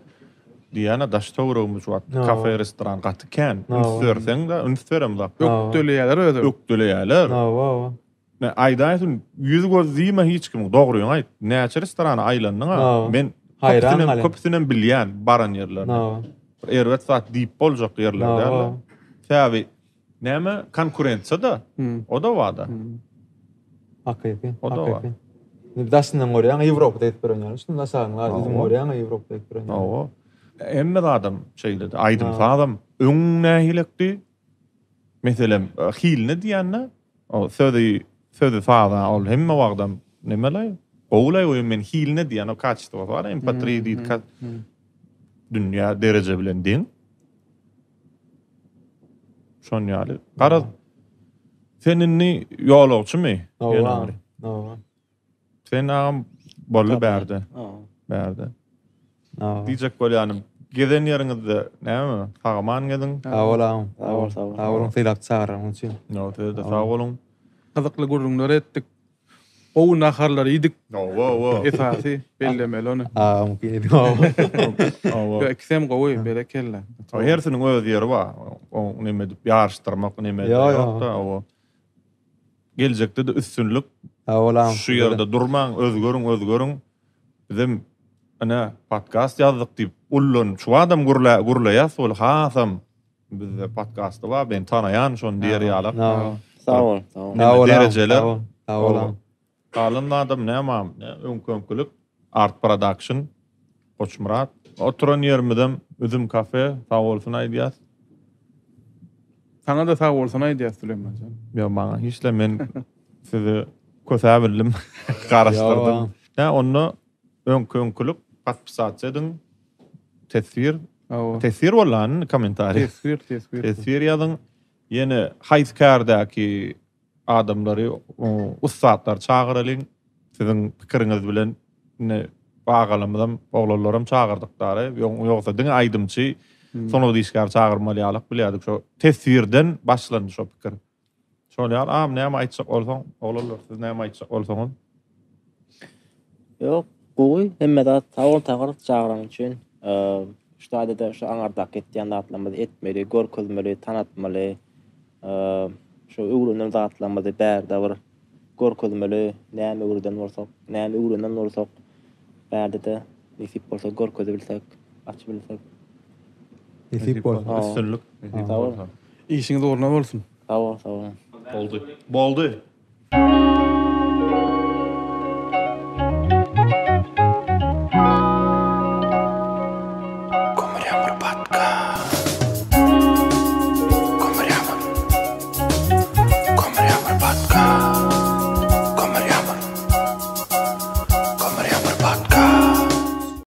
diýýän-ä daş-töweregimiz şu wagt kafe, restoran gaty kän. Üns berseň-de, üns beremzok. Ökdeleýärler özem. Ökdeleýärler. Hawa, hawa. Ne aýdaýsyn, ýüz göz diýme hiç kimiň, dogryňy aýt. Näçe restorana aýlandyň-a? Men Haýran köpüsinem, galýan. köpüsinem bilýän baran ýerlerini. Hawa. Bir erbet zat diýip boljak ýerler däl. Sebäbi näme konkurensiýa-da, o-da bar-da. Hakyky. O-da bar. Indi daşyndan görýäň Ýewropada gezip ýören ýaly. Şunda aşagyň bar, üzüň görýäň Ýewropada gezip ýören ýaly. Hawa. Hemme zadam şeýledi. Aýdym-sazam öň nähilekdi? Meselem, hiline diýende, o sözi, sözi saza ol hemme wagtam nemeleý, gowulaý goýun men hiline diýen o kaçestwosy bar, MP3 diýdi, dünýä dereje bilen deň. Şon ýaly. Garaz, sen indi ýolagçymy? Hawa, hawa. Sen agam boldy bärde. Bärde. Diýjek bolýanym, gezen ýeriňizde näme, sag-aman geziň. Sag bol agam. Sag bol, sag bol. Sag boluň sylap çagyranyň üçin. Ýok, size-de sag boluň. Gyzykly gürrüňler etdik. Gowy naharlar iýdik. Hawa, hawa. Esasy bellemeli ony. Agam iýdik hawa. Hawa. Ýok, ikisem gowy, berekella. Hersiniň öz ýeri bar. Oň neme edip ýaryşdyrmak neme ýok-da, hawa. Geljekde-de üstünlik. Sag bol agam. Şu ýerde durmaň, özgeriň, özgeriň. Bizem ine podkast ýazdyk diýip ullan şu adam gürle gürleýäs ol hasam bizde podkasty bar, men tanaýan şony diýer ýaly. Sag bol, sag bol. Neme derejeler. Sag bol agam. Galan zadam näme agam, öňki-öňkülik Art Production Goçmyrat. Oturan ýerimizem Üzüm kafe, sag bolsun aýdýas. Saňa-da sag bolsun aýdýas Süleýman jan. Ýok maňa hiçle men sizi kösäp bildim, garaşdyrdym. Hä onda öňki öňkülik podpisatsa ediň. Teswir. Teswir boldy indi kommentariý. Teswir, teswir. Teswir ýazyň. Ýene haýsy kärdäki adamlary, ussatlary çagyralyň. Siziň pikiriňiz bilen indi agalarymyzam, oglanlaram çagyrdyk dary. Ýogsa diňe aýdymçy, sungat işgäri çagyrmaly ýalak bilýärdik. Şo teswirden başlandy şo pikir. Şol ýaly, agam näme aýtjak bolsaň, oglanlar siz näme aýtjak bolsaňyz. Ýok, gowy, hemme zat. Sag bol Taňry çagyranyň üçin. Şu taýda-da şu aňardaky etýän zatlarymyzy etmeli, görkezmeli, tanatmaly. Şu öwrenen zatlarymyzy bärde bir görkezmeli, näme öwreden bolsak, näme öwrenen bolsak, bärde-de nesip bolsa görkezibilsek, açybilsek. Nesip bolsa. Üstünlik nesip bolsa. Işiňiz ugruna bolsun. Sag bol, sag boluň. Boldy. Boldy.